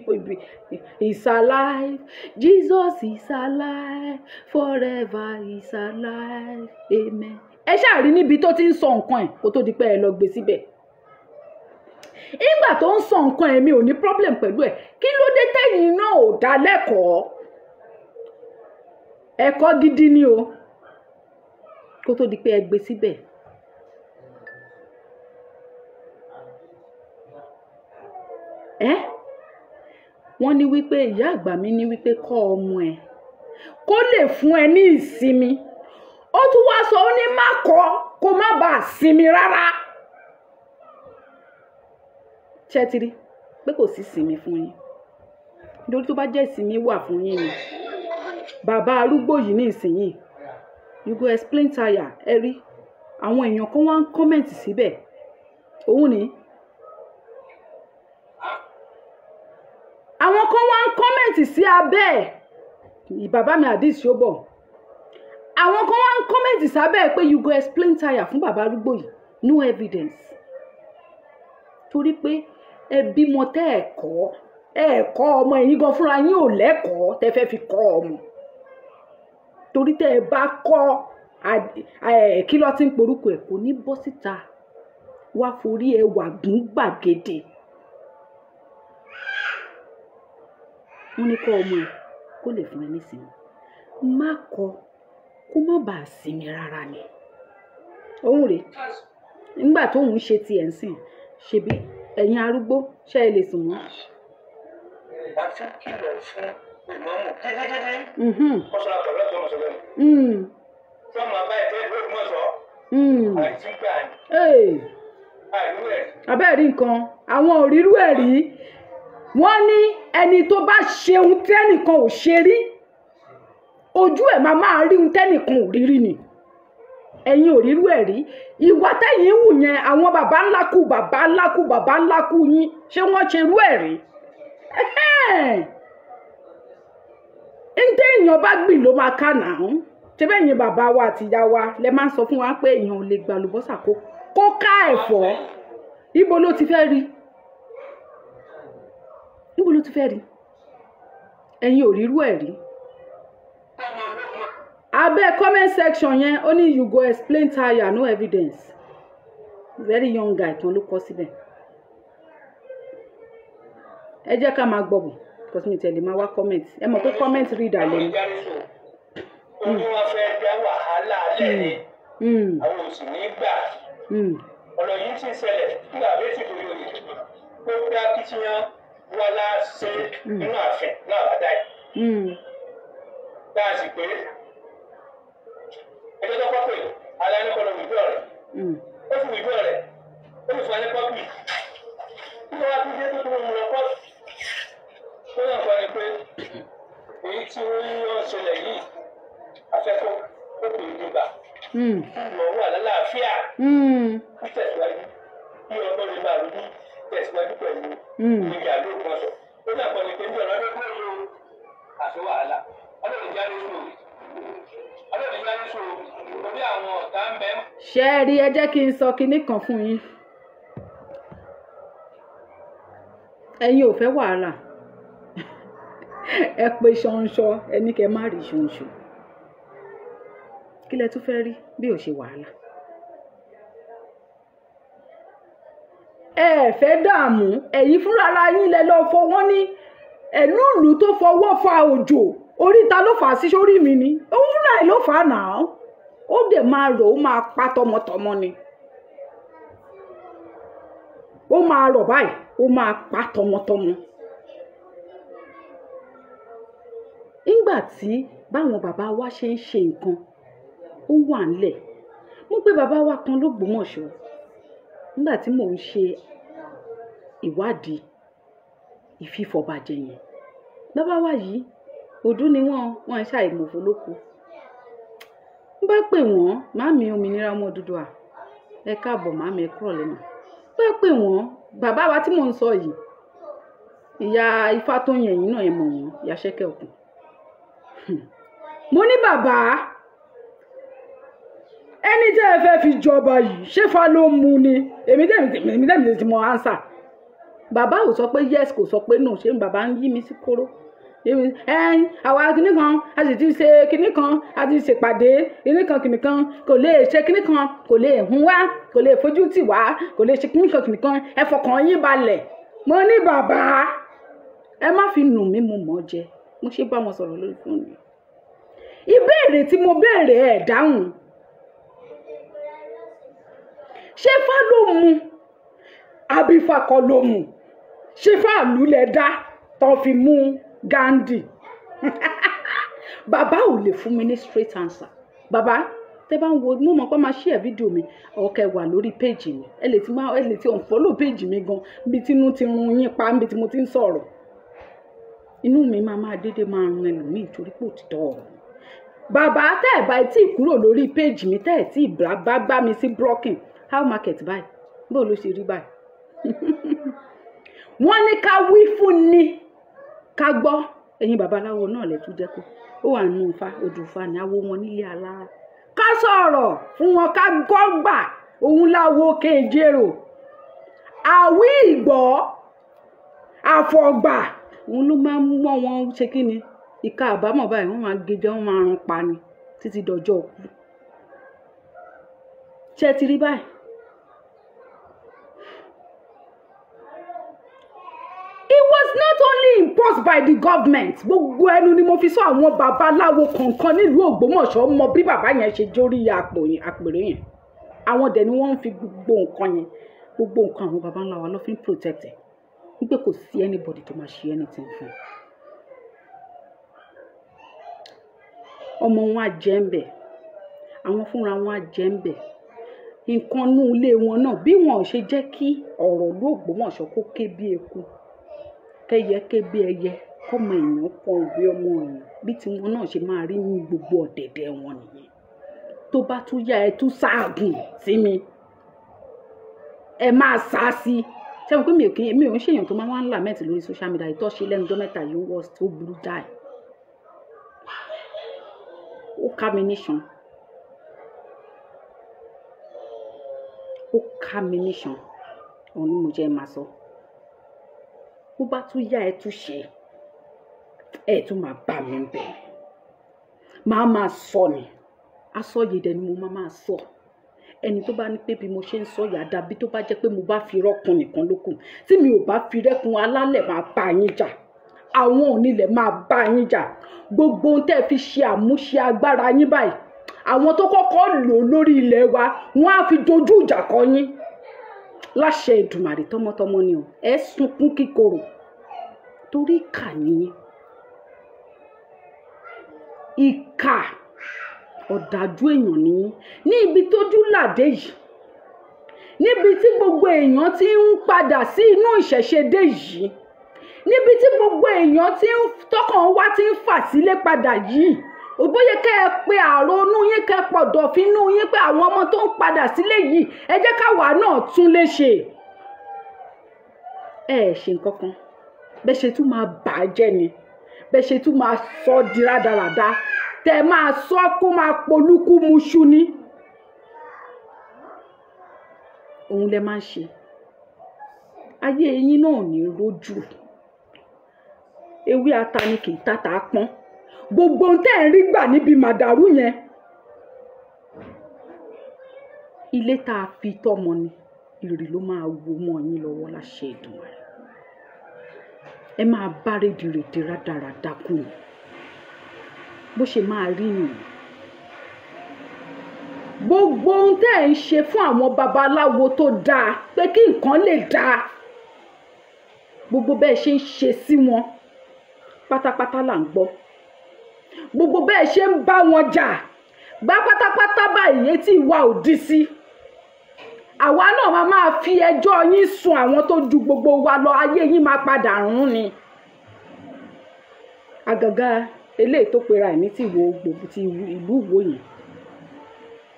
A: is alive, Jesus is alive, forever is alive, amen. Ẹ ṣáà rí níbi tó ti ń sọ nǹkan ẹ̀ kó tó di pé ẹ lọ gbé síbẹ̀. Ìgbà tó ń sọ nǹkan ẹ̀, mi ò ní problem pẹ̀lú ẹ̀. Kí ló dé tẹ̀yìn náà ò dá lẹ́kọ̀ọ́? Ẹ̀kọ́ gidi ni o, kó tó di pé ẹ gbé síbẹ̀. Wọ́n ní wípé ìyá àgbà mi ní wípé kọ́ ọmọ ẹ kó lè fún ẹ ní ìsinmi. Ó tún wá sọ, ó ní má kọ́ kó má bàa sinmi rárá. Ṣé ti rí pé kò sí ìsinmi fún yín? Nítorí tó bá jẹ́ ìsinmi wà fún yín ni, Bàbá arúgbó yìí ní ìsinyìí, you go explain tire. Ẹ rí àwọn èèyàn kan wá ń comment síbẹ̀, òun ni àwọn kan wá ń comment sí abẹ́ ẹ̀. Bàbá mi Hadith Ṣóbọ̀, àwọn kan wá ń comment sábẹ́ ẹ̀ pé you go explain tire fún bàbá arúgbó yìí, no evidence. Torí pé ẹ bímọ tẹ́ ẹ̀ kọ́, ẹ kọ́ ọmọ ẹ̀yin gan fúnra yín ò lẹ́kọ̀ọ́ tẹ́ fẹ́ fi kọ́ ọmọ. Torí tẹ́ ẹ bá kọ́ kí ló ti ń porúkọ ẹ̀, kò ní bọ́ síta wá forí ẹ wà gún gbàgede. Wọ́n ní kọ́ ọmọ ẹ kó lè fún ẹ nísinmi, má kọ́ kó má bàa sinmi rárá ni. Òun rèé nígbà tóun ṣe tiẹ̀ ń sìn, ṣebí ẹ̀yin arúgbó ṣé ẹ lè sùn mọ́.
B: A ti kìlọ̀ fún ìmọ̀ọ́mù gidigidi. Kọ́sọ́lá pẹ̀lú ọ̀tún ọmọ sọ̀rọ̀. Tí wọ́n máa bá ẹ̀tẹ́ ìlú Ògbómọ̀ṣọ́. Àìsí gbà ní. Àìrú ẹ̀.
A: Abẹ́ẹ̀ rí nǹkan, àwọn ò rírú ẹ̀ rí. Wọ́n ní ẹni tó bá ṣe ohun tẹ́nìkan ò ṣe rí, ojú ẹ̀ máa máa rí ohun tẹ́nìkan ò rí rí ni. Ẹ̀yin ò rírú ẹ̀ rí. Ìwà tẹ́yìn wù yẹn, àwọn bàbá ńlá kú bàbá ńlá kú bàbá ńlá kú yín, ṣé wọ́n ṣe irú ẹ̀ rí? Ǹtẹ́ èèyàn bá gbìn ló máa ká nàá. Ṣé bẹ́ẹ̀ yẹn bàbá wa àti ìyá wa lẹ máa ń sọ fún wa pé èèyàn ò lè gba àlùbọ́sà kó ká ẹ̀fọ́. Ibo ló ti fẹ́ rí? Níbo ló ti fẹ́ rí? Ẹ̀yin ò rírú ẹ̀ rí. Abẹ́ comment section yẹn, ó ní you go explain tire, no evidence. Very young guy kan ló kọ síbẹ̀. Ẹ jẹ́ ká máa gbọ́ bọ̀, because mi tẹ̀lé máa wá comment. Ẹ mọ̀ pé comment reader lẹ́nu.
B: Ó ní wọ́n fẹ́ dá wàhálà alẹ́ ni, àwọn ò sì ní gbà. Ọ̀rọ̀ yìí ti ṣẹlẹ̀ nígbà bẹ́ẹ̀ tí kò lóye. Ó dá kìtìyàn wá láṣẹ nínú ààfin náà bàdá yìí. Tá a sì pé ẹjọ́ tó kọ́ pé aláìní kọ́ lọ wìdú ọ̀rẹ́. Ó fi wìdú ọ̀rẹ́, ó sì fún wa ní kọ́pì. Nígbà wá tún dé tó tún mú lọ kọ́pì. Ó náà kọ́ ni pé èyí tí ó ń ṣẹlẹ̀ yìí, afẹ́kọ́ ó kò ní gbà. Ìmọ̀ wà lálàáfíà. Tẹ̀síwájú bí ọgbọ́n lè máa rúbí tẹ̀síwájú pẹ̀lú ìgbà lóògùn ọ̀sọ̀. Ó náà kọ́ ni pé ní ọ̀rọ̀ ọdún yóò àfi wàhálà. Ọlọ́run jáde sùn. Ọlọ́run jáde sùn. Orí àwọn ọ̀tá ń bẹ.
A: Ṣé ẹ rí, ẹ jẹ́ kí n sọ kinní kan fún yín. Ẹ̀yin ò fẹ́ wàhálà. Ẹ pe ṣanṣọ, ẹ ní kẹ́ má rí ṣanṣọ. Kí lẹ tún fẹ́ rí bí ò ṣe wàhálà? Ẹ fẹ́ dààmú, ẹ̀yin fúnra ara yín lẹ lọ fọwọ́ ní ẹ̀lúùlù tó fọwọ́ fa òjò. Oríta ló fà á sí sórí mi ni. Òun fúnra ẹ̀ ló fà á nà án. Ó dẹ̀ máa rọ̀, ó máa pa tọmọtọmọ ni. Ó máa rọ̀ báyìí, ó máa pa tọmọtọmọ. Nígbà tí báwọn bàbá wa ṣe ń ṣe nǹkan, ó wà ńlẹ̀. Mo pé bàbá wa kan l'Ógbómọ̀ṣọ́. Nígbà tí mò ń ṣe ìwádìí ìfifọ̀bàjẹ́ yẹn, bàbá wa yìí, òdú ni wọ́n, wọ́n ń ṣàìmọ̀fó lóko. N bá pè wọ́n, màámi òmìnira ọmọ Odùduwà, ẹ káàbọ̀ màámi, ẹ kúrọ̀lẹ́ mà. Bá pè wọ́n, bàbá wa tí mò ń sọ yìí, ìyá Ifá tó yẹn yìí náà ẹ mọ̀ wọ́n, ìyá Ṣẹ́kẹ̀ Òkun. Mo ní bàbá, ẹni tí ẹ fẹ́ fi jọba yìí, ṣé fa ló mú ni? Èmi tẹ̀mí ti mọ answer. Bàbá ò sọ pé yes, kò sọ pé no, ṣé bàbá ń yí mi sí kóró? Àwa kinní kan, a sì ti ṣe kinní kan, a ti ṣèpàdé kinní kan kinní kan, kò lè ṣe kinní kan, kò lè hun wá, kò lè fojú tì wá, kò lè ṣe kinní kan kinní kan, ẹ fọkàn yín balẹ̀. Mo ní bàbá, ẹ má fi nù mí, mo mọ̀ ọ́ jẹ. Mo ṣe bá wọn sọ̀rọ̀ lórí fóònù mi. Ìbéèrè tí mo béèrè ẹ̀ dáhùn. Ṣé fá ló mu? Àbí ifá kọ́ ló mu? Ṣé fáàlú lẹ dá tán fi mú Gandhi? Bàbá ò lè fún mi ní straight answer. Bàbá, tẹ́ bá ń wo, mo mọ̀ pé máa share fídíò mi, ọ̀kẹ́ wà lórí page mi. Ẹ lè ti máa, ẹ lè ti unfollow page mi gan, bí tínú ti run yín pa, níbi tí mo ti ń sọ̀rọ̀. Inú mi máa máa dédé máa run ẹlòmíì torí pé òtítọ́ ọ̀rọ̀. Bàbá tẹ́ ẹ̀ bá tí ì kúrò lórí péèjì mi, tẹ́ ẹ̀ tí ì bá gbá mi sí blocking, how market báyìí, bó ló ṣe rí báyìí? Wọ́n ní ká wí fún ni ká gbọ́. Ẹ̀yin babaláwo náà lẹ tún jẹ́ kó ó wà nù fa odò fa ní awo wọn nílé alára. Ká sọ̀rọ̀ fún wọn ká gbọ́ gbà, òun láwo kejèrò. Àwí ìgbọ́ àfọ̀gbà òun ló máa ń mọ́ wọn ṣe kí ni ìka àbámọ̀ báyìí, wọ́n máa gé jẹ, wọ́n máa run pa ni títí dọjọ́ òkú. Ṣé ti rí báyìí? It was not only imposed by the government. Gbogbo ẹnu ni mo fi sọ, àwọn babaláwo kọ̀ọ̀kan nílùú Ògbómọ̀ṣọ́ mọ bí bàbá yẹn ṣe jórí àpèrè yẹn. Àwọn dẹ̀ ni wọ́n ń fi gbogbo nǹkan yẹn, gbogbo nǹkan àwọn baba ńlá wa ló fi ń protect ẹ̀. Wípé kò sí anybody tó máa ṣe anything fún un. Ọmọ wọn á jẹ́ ń bẹ̀, àwọn fúnra wọn á jẹ́ ń bẹ̀. Nǹkan inú ilé wọn náà, bí wọn ò ṣe jẹ́ kí ọ̀rọ̀ ìlú Ògbómọ̀ṣọ́ kó ké bí eku, kẹ́yẹ ké bí ẹyẹ, kọ́mọ èèyàn fọhùn bí ọmọ èèyàn, bí tiwọn náà ṣe máa rí ní gbogbo ọ̀dẹ̀dẹ̀ wọn nìyẹn. Tó bá tún yá, ẹ tún sáàgùn sí mi, ẹ máa sá sí i. Ṣé mo pé mi ò kí, mi ò ń ṣèyàn tó máa ń lament lórí social media? Ìtọ́ṣe lẹ́nu ọjọ́ mẹ́ta yìí ó worst, ó burú jáì, ó ká mi níṣan, ó ká mi níṣan, òun ni mo jẹ́ máa sọ. Bó bá tún yá, ẹ tún ṣe, ẹ tún máa bá mi bẹ̀, máa máa sọ ni asọ́yè dẹ̀ ni mo máa máa sọ. Ẹni tó bá ní pé bí mo ṣe ń sọ yà dàbí tó bá jẹ́ pé mo bá fi rọ́kun nìkan lókun, tí mi ò bá fi rẹ́kun, alálẹ̀ máa bá yín jà, àwọn onílẹ̀ máa bá yín jà. Gbogbo ohun tẹ́ ẹ fi ṣe àmúṣe agbára yín báyìí, àwọn tó kọ́kọ́ lò lórí ilẹ̀ wa, wọ́n á fi dojú ìjà kọ yín láṣẹ Èdùmàrè. Tọmọtọmọ ni o, ẹ sunkún kíkorò torí ìkà nìyẹn, ìkà ọ̀dájú èèyàn nìyí. Ní ibi tójú làdé yìí, níbi tí gbogbo èèyàn ti ń padà sí inú ìṣẹ̀ṣe dé yìí, níbi tí gbogbo èèyàn ti ń tọkàn wá ti ń fà sílé padà yìí, òbóyè kẹ́ ẹ pé àrònú yín, kẹ́ ẹ pọ̀dọ̀ fínú yín pé àwọn ọmọ tó ń padà sílé yìí, ẹ jẹ́ káwa náà tún lè ṣe. Ẹ ṣe nǹkan kan, bẹ́ẹ̀ ṣe tún máa bà á jẹ́ ni, bẹ́ẹ̀ ṣe tún máa sọ di rádaràda, tẹ máa sọ kó máa polúkú muṣu ni. Òun lẹ máa ń ṣe. Ayé yín náà ò ní rójú. Ewé ata ni kì í tata pọ́n. Gbogbo ohun tẹ́ ẹ̀ ń rí gbà níbi màdàrú yẹn, ilé tá a fi tọ́mọ ni, ìrì ló máa wo mọ́ yín lọ́wọ́ láṣẹ Èdùmàrè. Ẹ máa bá rédèrèdè rádaràda kù ni, bó ṣe máa rí nìyẹn. Gbogbo ohun tẹ́ ẹ̀ ń ṣe fún àwọn babaláwo tó dáa pé kí nǹkan lè dáa, gbogbo bẹ́ẹ̀ ṣe ń ṣe sí wọn pátápátá là ń gbọ́. Gbogbo bẹ́ẹ̀ ṣe ń bá wọn jà gbá pátápátá báyìí, etí ìwà òdì sí. Àwa náà máa máa fi ẹjọ́ yín sun àwọn tó ju gbogbo wa lọ, ayé yín máa padà rún ni. Àgàgà eléyìí tó pera ẹ̀ ní ti ìwò gbogbo ti ìlú Ìwó yẹn,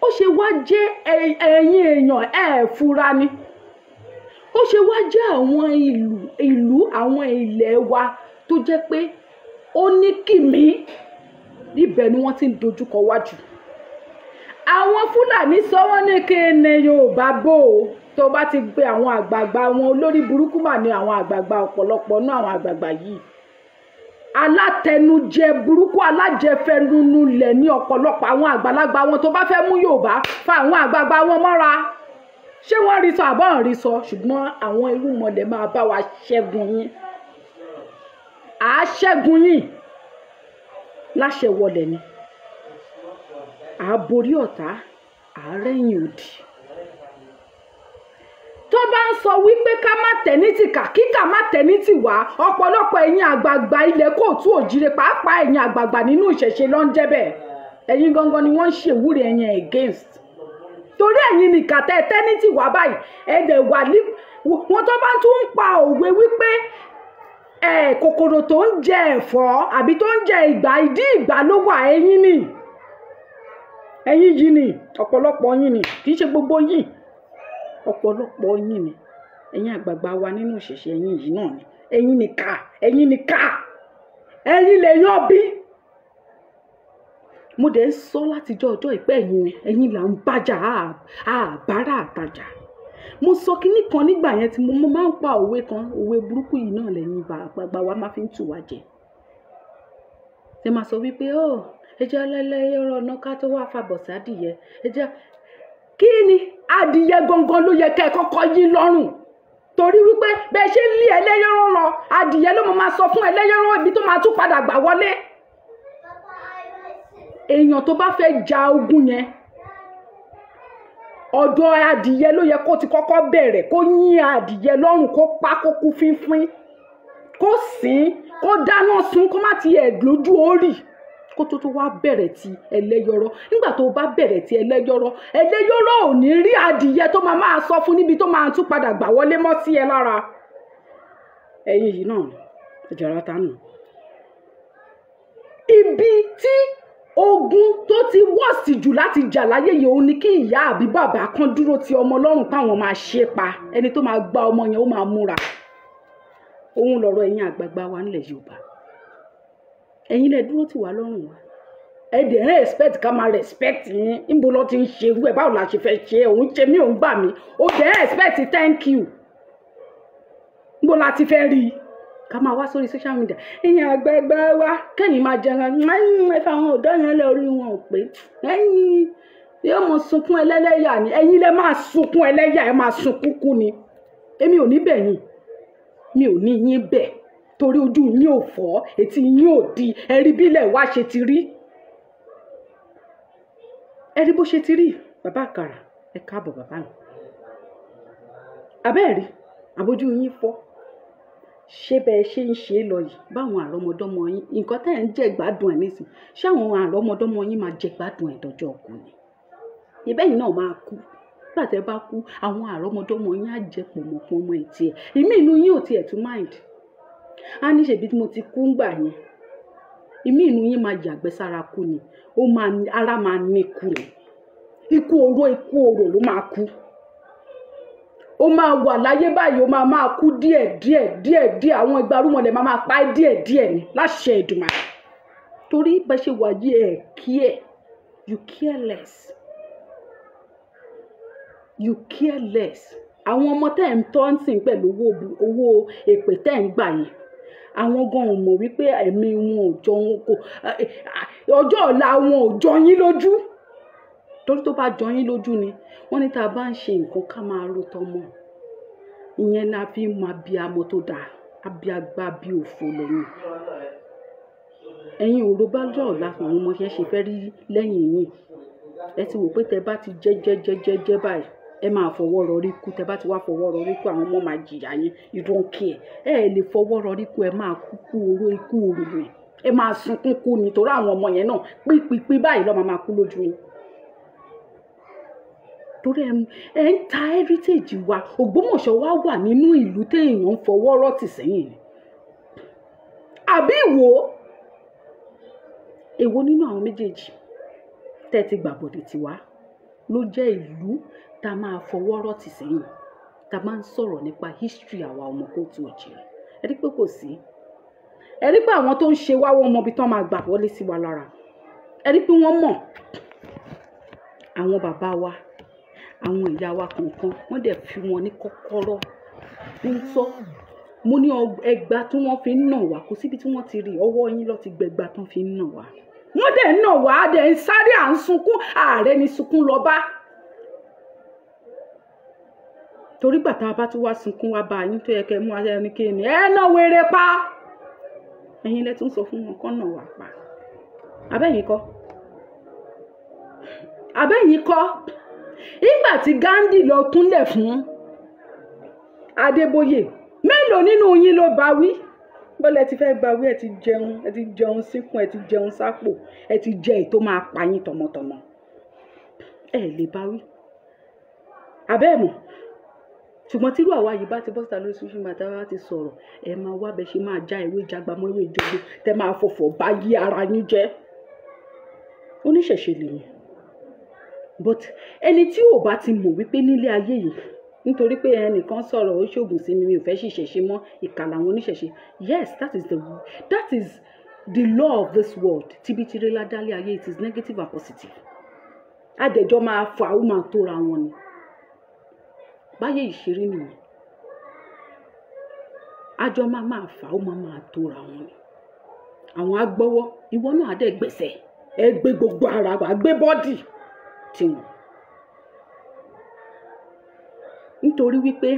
A: ó ṣe wá jẹ́ ẹ̀yin èèyàn ẹ̀ fura ni. Ó ṣe wá jẹ́ àwọn ìlú àwọn ilẹ̀ wa tó jẹ́ pé ó ní kìmí, ibẹ̀ ni wọ́n ti ń dojúkọ wájú. Àwọn Fúlàní sọ wọ́n ní kí ni Yorùbá bò ó, tó bá ti gbé àwọn àgbààgbà wọn olórí burúkú mà ní àwọn àgbààgbà, ọ̀pọ̀lọpọ̀ náà àwọn àgbààgbà yìí alátẹnujẹ burúkú, alájẹfẹnunulẹ̀ ní ọ̀pọ̀lọpọ̀ àwọn àgbàlagbà wọn. Tó bá fẹ́ mú Yorùbá, fa àwọn àgbààgbà wọn mọ́ra. Ṣé wọ́n rí sọ àbọ̀ ń rí sọ? Ṣùgbọ́n àwọn irúnmọlẹ̀ máa bá wa ṣẹ́gun yín, à á ṣẹ́gun yín láṣẹ wọlẹ̀ ni, à á borí ọ̀tá, à á rẹ́yìn òdì. Tó bá ń sọ wípé ká má tẹ̀ ní tìkà, kíkà má tẹ̀ ní tìwá, ọ̀pọ̀lọpọ̀ ẹ̀yin àgbààgbà ilẹ̀ kóòtù òjìrè, pàápàá ẹ̀yin àgbààgbà nínú ìṣẹ̀ṣe ló ń jẹ́ bẹ́ẹ̀. Ẹ̀yin gangan ni wọ́n ń ṣèwúre ẹ̀yin against, torí ẹ̀yin nìkà tẹ́ tẹ́ ní tìwá báyìí. Ẹ̀dẹ̀ wà ní wọn tó bá tún ń pa òwe wípé ẹ̀ Kòkòrò tó ń jẹ ẹ̀fọ́ àbí tó ń jẹ ìgbá, ìdí ìgbá ló wà. Ẹ̀yin ni, ẹ̀yin yìí ni, ọ̀pọ̀lọpọ̀ yín ni, kì í ṣe gbogbo yín, ọ̀pọ̀lọpọ̀ yín ni. Ẹ̀yin àgbààgbà wa nínú ìṣẹ̀ṣe, ẹ̀yin yìí náà ni, ẹ̀yin ni ká, ẹ̀yin ni ká, ẹ̀yin lè yan bí. Mo dẹ̀ ń sọ látijọ́ ọjọ́ ìpẹ́, ẹ̀yin ni, ẹ̀yin là ń bájà, àbára àtajà. Mo sọ kinní kan nígbà yẹn tí mo máa ń pa òwe kan, òwe burúkú yìí náà lẹ́yìn bàgbà wa máa fi ń tù wá jẹ. Ṣé máa sọ wípé ó ẹ jẹ́ ọlẹ́lẹ́yẹ ọ̀rọ̀ ọ̀nà ká tó wá fàbọ̀ sádìyẹ, ẹ jẹ́ kí ni adìyẹ gangan ló yẹ kẹ́ ẹ kọ́kọ́ yín lọ́rùn, torí wípé bẹ́ẹ̀ ṣe ń lé ẹlẹ́yọ̀rọ̀ lọ, adìyẹ ló máa sọ fún ẹlẹ́yọ̀rọ̀ ibi tó máa tún padà gbà wọlé. Èèyàn tó bá fẹ́ ja ogun yẹn, ọ̀dọ̀ adìyẹ ló yẹ kó ti kọ́kọ́ bẹ̀rẹ̀, kó yín adìyẹ lọ́rùn, kó pa, kó kú fínfín, kó sìn, kó dáná sun, kó má tiẹ̀ lójú orí, kó tó tó wá bẹ̀rẹ̀ ti ẹlẹ́yọ̀rọ̀. Nígbà tó bá bẹ̀rẹ̀ ti ẹlẹ́yọ̀rọ̀, ẹlẹ́yọ̀rọ̀ ò ní rí adìyẹ tó máa máa sọ fún níbi tó máa tún padà gbà wọlé mọ́ sí ẹ lára. Ẹ̀yin yìí náà ìjọra ta nù. Ibi tí ogun tó ti wọ́ọ̀sì jù láti jà láyé yìí, òun ni kí ìyá àbí bàbá kan dúró ti ọmọ lọ́rùn páwọn máa ṣe pa. Ẹni tó máa gba ọmọ yẹn, ó máa múra. Òun lọ̀rọ̀ ẹ̀yin àgbààgbà wa nílẹ̀ Yorùbá. Ẹ̀yin lẹ dúró tì wá lọ́rùn wa, ẹ dẹ̀ ń expect ká máa respect yín. Níbo ló ti ń ṣerú ẹ̀? Báwo la ṣe fẹ́ ṣe? Òun ṣe mí, òun gbà mí, ó dẹ̀ ń expect thank you. Níbo la ti fẹ́ rí i? Ká máa wá sórí social media, ẹ̀yin àgbààgbà wa, kẹ́yìn máa jẹun, ẹ fẹ́ àwọn ọ̀dọ́ yẹn lẹ, orí wọn ò pé, ẹ̀yin yóò mọ sunkún ẹlẹ́lẹ́yà ni. Ẹ̀yin lẹ máa sunkún ẹlẹ́yà, ẹ máa sunkún kú ni. Èmi ò ní bẹ̀ yín, mi ò ní yín bẹ̀, torí ojú yín ò fọ́, etí yín ò di. Ẹ rí bílẹ̀ wá ṣe ti rí, ẹ rí bó ṣe ti rí. Bàbá àkàrà, ẹ káàbọ̀ bàbá mi. Abẹ́ẹ̀rí àbójú yín fọ́. Ṣé bẹ́ẹ̀ ṣe ń ṣe é lọ yìí, báwọn àrọ́mọdọ́mọ yín, nǹkan tẹ́ ẹ̀ ń jẹ gbádùn ẹ̀ nísìn, ṣé àwọn àrọ́mọdọ́mọ yín máa jẹ gbádùn ẹ̀ dọjọ́ ọkù ni? Ìbẹ́yìn náà máa kú. Nígbà tẹ́ bá kú, àwọn àrọ́mọdọ́mọ yín á jẹ pọ̀mọ̀pọ̀mọ̀ ẹ̀ tiẹ̀. Ìmí inú yín ò tiẹ̀ tún mind, á ní ṣèbí tí mo ti kú ńgbà yẹn. Ìmí inú yín máa yàgbẹ́ sára kú ni, ó máa ara máa ní kú ni. Ikú oró, ikú oró ló máa kú. Ó máa wà láyé báyìí, ó máa máa kú díẹ̀ díẹ̀ díẹ̀ díẹ̀. Àwọn ìgbárùmọ̀lẹ̀ máa máa pa ẹ́ díẹ̀ díẹ̀ ni láṣẹ Èdùmàrè. Torí bá ṣe wà yí, ẹ̀ care, you care less, you care less. Àwọn ọmọ tẹ́ ẹ̀ ń tọ́ ń sìn pẹ̀lú owó èpè tẹ́ ẹ̀ ń gbà yẹn, àwọn gan ò mọ̀ wípé ẹ̀mí wọn ò jọ wọn, kò ọjọ́ ọ̀la wọn ò jọ yín lójú. Torí tó bá jọ yín lójú ni, wọ́n ní tá a bá ń ṣe nǹkan, ká máa ro tọmọ. Ìyẹn la fi mọ abiyamọ tó dáa. Abiagba bí òfò lẹ́yìn. Ẹ̀yin ò ro bá jọ ọ̀la àwọn ọmọ yẹn ṣe fẹ́ rí lẹ́yìn yín. Ẹ ti wò pé tẹ bá ti jẹ́ jẹ́ jẹ́ jẹ́ jẹ́ báyìí, ẹ máa fọwọ́ rọrí kú. Tẹ bá ti wá fọwọ́ rọrí kú, àwọn ọmọ máa jìyà yín. You don't care. Ẹ lè fọwọ́ rọrí kú, ẹ máa kú kú oró, ikú oró ni. Ẹ máa sunkún kú ni, torí àwọn ọmọ yẹn náà pípípí báyìí ló máa kú lójú yín. Torí ẹ ń ta heritage wa. Ògbómọ̀ṣọ́ wa wà nínú ìlú téèyàn ń fọwọ́ rọ́tì sẹ́yìn ni. Àbí ìwò èwo nínú àwọn méjèèjì tẹ́ ti gbàbọ̀dè tiwa ló jẹ́ ìlú tá a máa fọwọ́ rọ́tì sẹ́yìn, tá a máa ń sọ̀rọ̀ nípa history àwa ọmọ kóòtù òjìrì? Ẹ rí pé kò sí. Ẹ rí pé àwọn tó ń ṣe wá, wọ́n mọ ibi tán máa gbà wọlé sí wa lára. Ẹ rí pé wọ́n mọ̀. Àwọn bàbá wa, àwọn ìyá wa kọ̀ọ̀kan, wọ́n dẹ̀ fi wọn ní kọ́kọ́rọ́ ń sọ. Mo ní ẹgba tí wọ́n fi ń nà wá, kò síbi tí wọ́n ti rí. Ọwọ́ yín ló ti gbẹgba tán fi ń nà wá. Wọ́n dẹ̀ ń nà wá, dẹ̀ ń sáré, à ń sunkún, ààrẹ ni sunkún lọ bá. Torí gbà tá a bá tún wá sunkún wá bá yín, tó yẹ kẹ́ mú aṣẹ ní kíni, ẹ náà wéré pa. Ẹ̀yin lẹ tún sọ fún wọn kọ́ nà wá pa. Abẹ́yìn kọ́, abẹ́yìn kọ́. Ìgbà tí Gandhi lọ kúnlẹ̀ fún Adébóyè, mélòó nínú yín ló bá wí? Bọ́lá ẹ ti fẹ́ gba wí. Ẹ ti jẹun, ẹ ti jẹun síkùn, ẹ ti jẹun sápò, ẹ ti jẹ èyí tó máa pa yín tọmọtọmọ. Ẹ lè bá wí. Abẹ́ ẹ̀ mọ̀, Ṣùgbọ́n tírú àwa yìí bá ti bọ́ síta lórí social media, tá a bá ti sọ̀rọ̀, ẹ máa wá bẹ ṣe máa já ewé jagba mọ́ ewé ìjọba, tẹ máa fọ̀fọ̀ bá yí ara yín jẹ́. Oníṣẹ̀ṣe lèmi, but ẹni tí ò bá ti mọ̀ wípé nílé ayé yìí, nítorí pé ẹnìkan sọ̀rọ̀ ó ṣoògùn sí mi, mi ò fẹ́ ṣìṣẹ̀ṣe mọ́, ìkà làwọn oníṣẹ̀ṣe. Yes, that is the law of this world. Tíbi tirela dálé ayé, it is negative and positive. Adẹ̀jọ́ máa fà ó, máa tóra wọn ni. Báyé ìṣeré nìyẹn, àjọ máa máa fà ó, máa máa tóra wọn ni. Àwọn agbọ́wọ́, ìwọ náà á dẹ̀ gbẹ̀sẹ̀, ẹ gbé gbogbo ara wa, gbé body tiwọn, nítorí wípé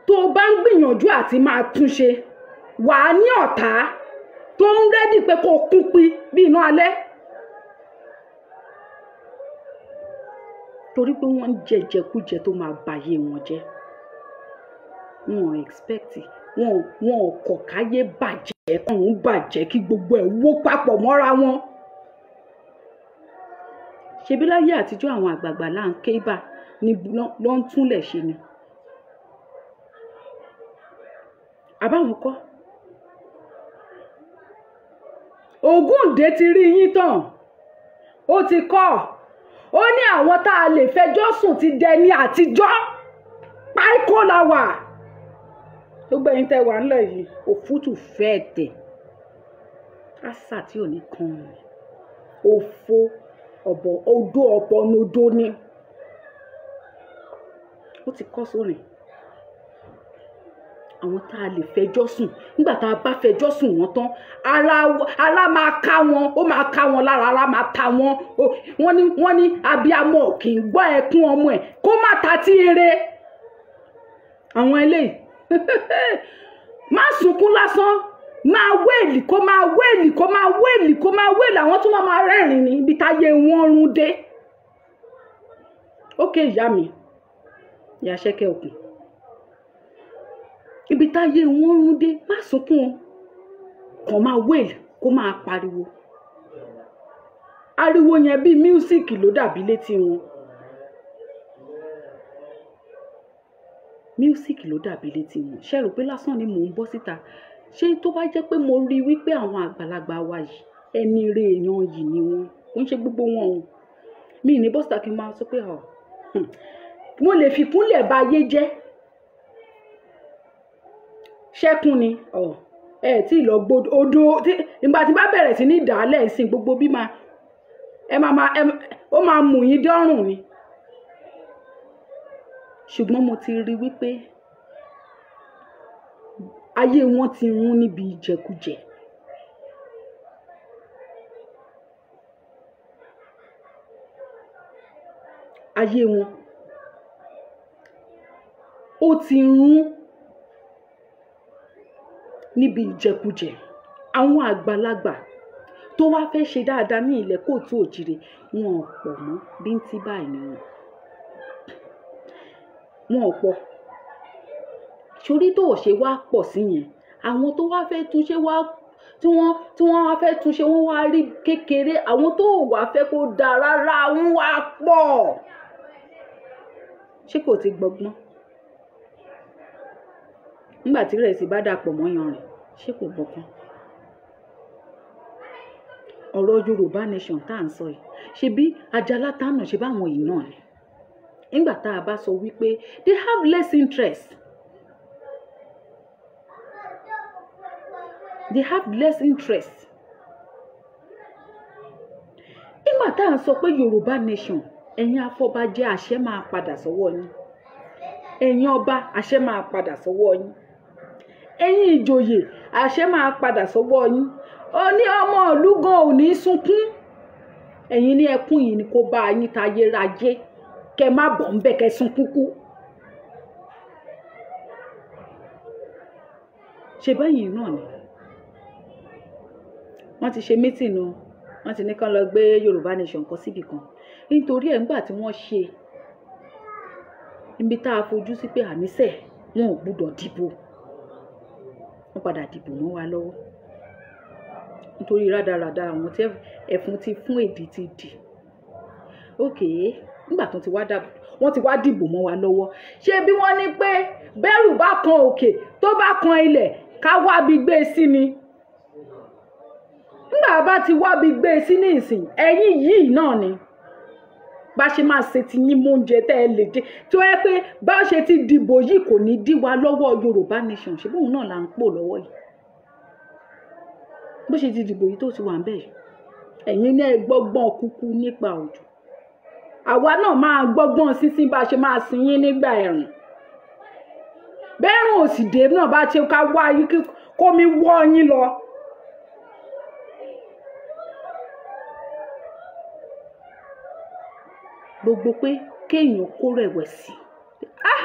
A: tó o bá ń gbìyànjú àti máa túnṣe, wàá ní ọ̀tá tó ń ready pé kó o kún pin bí iná alẹ́, torí pé wọ́n ń jẹjẹkújẹ tó máa bàyé wọn jẹ́. Wọn ò expect, wọn ò kọ̀ káyé bàjẹ́, kọ̀ọ̀hún bàjẹ́, kí gbogbo ẹ̀ wó papọ̀ mọ́ra wọn. Ṣebí láyé àtijọ́, àwọn àgbààgbà là ń ké bà ní ló ń túnlẹ̀ ṣe ni. Àbáwọn kọ́. Ògúndé ti rí yín tán, ó ti kọ́, ó ní àwọn tá a lè fẹjọ́ sùn ti dẹni àtijọ́, páíkó la wà. Gbogbo ẹ̀yin tẹ́ wà ńlẹ̀ yìí, òfútù fẹ́ẹ̀ tẹ̀ àṣà tí ò ní kan ni òfo ọ̀bọ̀ odó ọ̀pọ̀ nodo ni. Ó ti kọ́ sórin àwọn tá a lè fẹjọ́ sùn. Nígbà tá a bá fẹjọ́ sùn wọ́n tán, ara máa ká wọn, ó máa ká wọn lára, ara máa ta wọn. Wọ́n ní abiyamọ kì í gbọ́ ẹkún ọmọ ẹ̀ kó má ta tí eré. Àwọn eléyìí, má sunkún lásán, máa wéèlì, kó máa wéèlì, kó máa wéèlì, kó máa wéèlì, àwọn tó máa rẹ́rìn ní ibi táyé wọn rún dé. Ókè ìyá mi, ìyá ṣẹ́kẹ́ òkun, ibi táyé wọn rún dé, má sunkún o, kàn máa wéèlì, kó máa pariwo. Ariwo yẹn bíi music ló dàbí létí wọn, music ló dàbí létí wọn. Ṣe rò pé lásán ni mò ń bọ́ síta? Ṣé tó bá jẹ́ pé mo rí i wípé àwọn àgbàlagbà wa yìí, ẹni rè èèyàn yìí ni wọn, kò ń ṣe gbogbo wọn o, mi ní bọ́ síta kí n máa sọ pé ọ mo lè fi kúnlẹ̀ ba ayé jẹ́. Ṣẹ́kún ni ọ ẹ tí ì lọ gbódò odò. Ìgbà tí bá bẹ̀rẹ̀ sí ní ìdálẹ̀ ìsìn gbogbo bí máa ẹ máa máa ó máa mú yín dọ́rùn ni. Ṣùgbọ́n mo ti rí wípé ayé wọn ti rún níbi ìjẹkújẹ. Ayé wọn ó ti rún níbi ìjẹkújẹ. Àwọn àgbàlagbà tó wá fẹ́ ṣe dáadáa ní ilẹ̀ kóòtù òjìrè, wọn ò pọ̀ mọ́. Bíntín báyìí ni wọn ò pọ̀. Torí tó ò ṣe wá pọ̀ sí yẹn, àwọn tó wá fẹ́ túnṣe wá, tí wọ́n wá fẹ́ túnṣe, wọ́n wá rí kékeré. Àwọn tó wá fẹ́ kó dáa rárá, wọ́n wá pọ̀. Ṣé kò ti gbọgbọ́n? Nígbà tí ìrẹsì bá dàpọ̀ mọ́ yanrìn, ṣé kò gbọgbọ́n? Ọ̀rọ̀ Yorùbá Nation tá à ń sọ yìí, ṣebí ajala tánà, ṣe báwọn yìí náà ni. Nígbà tá a bá sọ wípé they have less interest, they have less interest. Nígbà tá à ń sọ pé Yorùbá Nation, ẹ̀yin afọbajẹ, àṣẹ máa padà sọ́wọ́ yín. Ẹ̀yin ọba, àṣẹ máa padà sọ́wọ́ yín. Ẹ̀yin ìjòyè, àṣẹ máa padà sọ́wọ́ yín. Ó ní ọmọ ìlú gan ò ní sunkún. Ẹ̀yin ní ẹkún yìí ni kó bá yín tayérayé, kẹ má bọ̀ ń bẹ̀, kẹ sunkún kú. Ṣe báyìí náà ni wọ́n ti ṣe meeting o. Wọ́n ti ní kán lọ gbé Yorùbá Nation kan síbì kan. Nítorí ẹ̀, ńgbà tí wọ́n ṣe ibi tá a fojú sí pé àníṣe wọn ò gbúdọ̀ dìbò, wọ́n padà dìbò mọ́ wa lọ́wọ́ nítorí rádaràda àwọn tí ẹ̀fún ti fún èdè ti dì. Ókè, nígbà tó ti wá dàbò, Wọ́n ti wá dìbò mọ́ wa lọ́wọ́. Ṣé bí wọ́n ní pé bẹ́rù bá kan òkè tó bá kan ilẹ̀, ká wábi gbé e sí ni? Nígbà bá ti wábi gbé e sí ní ìsìn, ẹ̀yìn yìí náà ni bá ṣe máa ṣe ti yín móúnjẹ tẹ́ ẹ lè jẹ, tó yẹ pé bá ṣe ti dìbò yìí kò ní dí wa lọ́wọ́ Yorùbá Nation. Ṣé bóun náà là ń pò lọ́wọ́ yìí? Bó ṣe ti dìbò yìí tó ti wà ń bẹ̀ yìí, ẹ̀yin náà gbọ́gbọ́n kúkú nípa òjò, àwa náà máa gbọ́gbọ́n sínsín bá ṣe máa sin yín nígbà ẹ̀rùn. Bẹ́ẹ̀rùn òsì dé náà bá ṣe ká wá yín kó mi wọ́ yín lọ. Gbogbo pé kéèyàn kó rẹ̀wẹ̀sì, ah,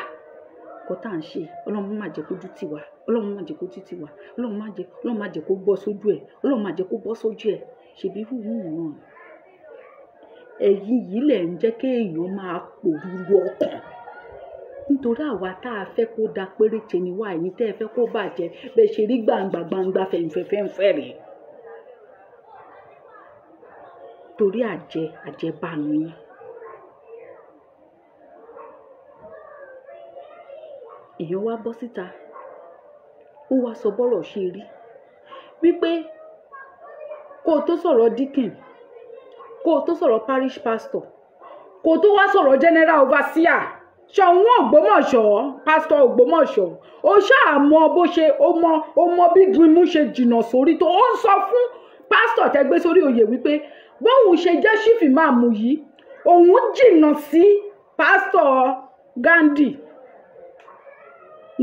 A: kó tá à ń ṣe, Ọlọ́run má jẹ́ kójú tì wá, Ọlọ́run má jẹ́ kójú tì wá, Ọlọ́run má jẹ́ kó bọ́ sójú ẹ̀, Ọlọ́run má jẹ́ kó bọ́ sójú ẹ̀. Ṣèbí irú ìhùn náà ẹ̀yin yìí lẹ̀ ń jẹ́ kéèyàn máa pòrúurú ọkàn, nítorí àwa tá a fẹ́ kó da péréte ni wá, ẹ̀yin tẹ́ ẹ fẹ́ kó bàjẹ́ bẹ́ẹ̀ ṣe rí gbangba gbangba fẹ̀ǹfẹ̀fẹ̀ǹfẹ̀ rèé, torí àjẹ àjẹbánu yín. Èèyàn wá bọ́ síta, ó wá sọ bọ́rọ̀ ṣe rí, wípé kó o tó sọ̀rọ̀ deacon, kó o tó sọ̀rọ̀ parish pastor, kó o tó wá sọ̀rọ̀ general overseer Ṣọ̀ún Ògbómọ̀ṣọ́, pastor Ògbómọ̀ṣọ́, ó ṣáà mọ bó ṣe, ó mọ bí gbinmú ṣe jìnnà sórí tó. Ó ń sọ fún pastor tẹ́ gbé sórí oyè wípé bóun ṣe jẹ́ chief imam yìí, òun jìnnà sí pastor Gandhi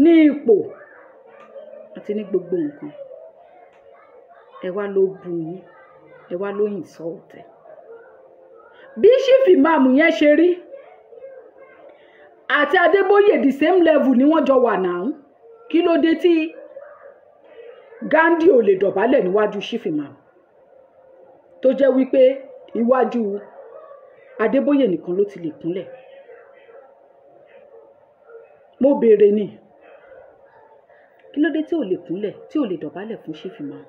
A: ní ipò àti ní gbogbo nǹkan. Ẹ wá ló bu yín, ẹ wá ló insult ẹ. Bí chief imam yẹn ṣe rí àti Adébóyè the same level ni wọ́n jọ wà náà. Kí ló dé tí Gandhi ò lè dọ̀bálẹ̀ níwájú chief imam, tó jẹ́ wípé iwájú Adébóyè nìkan ló ti lè kúnlẹ̀? Mo béèrè ni, kí ló dé tí ò lè kúnlẹ̀, tí ò lè dọ̀bálẹ̀ fún chief imam?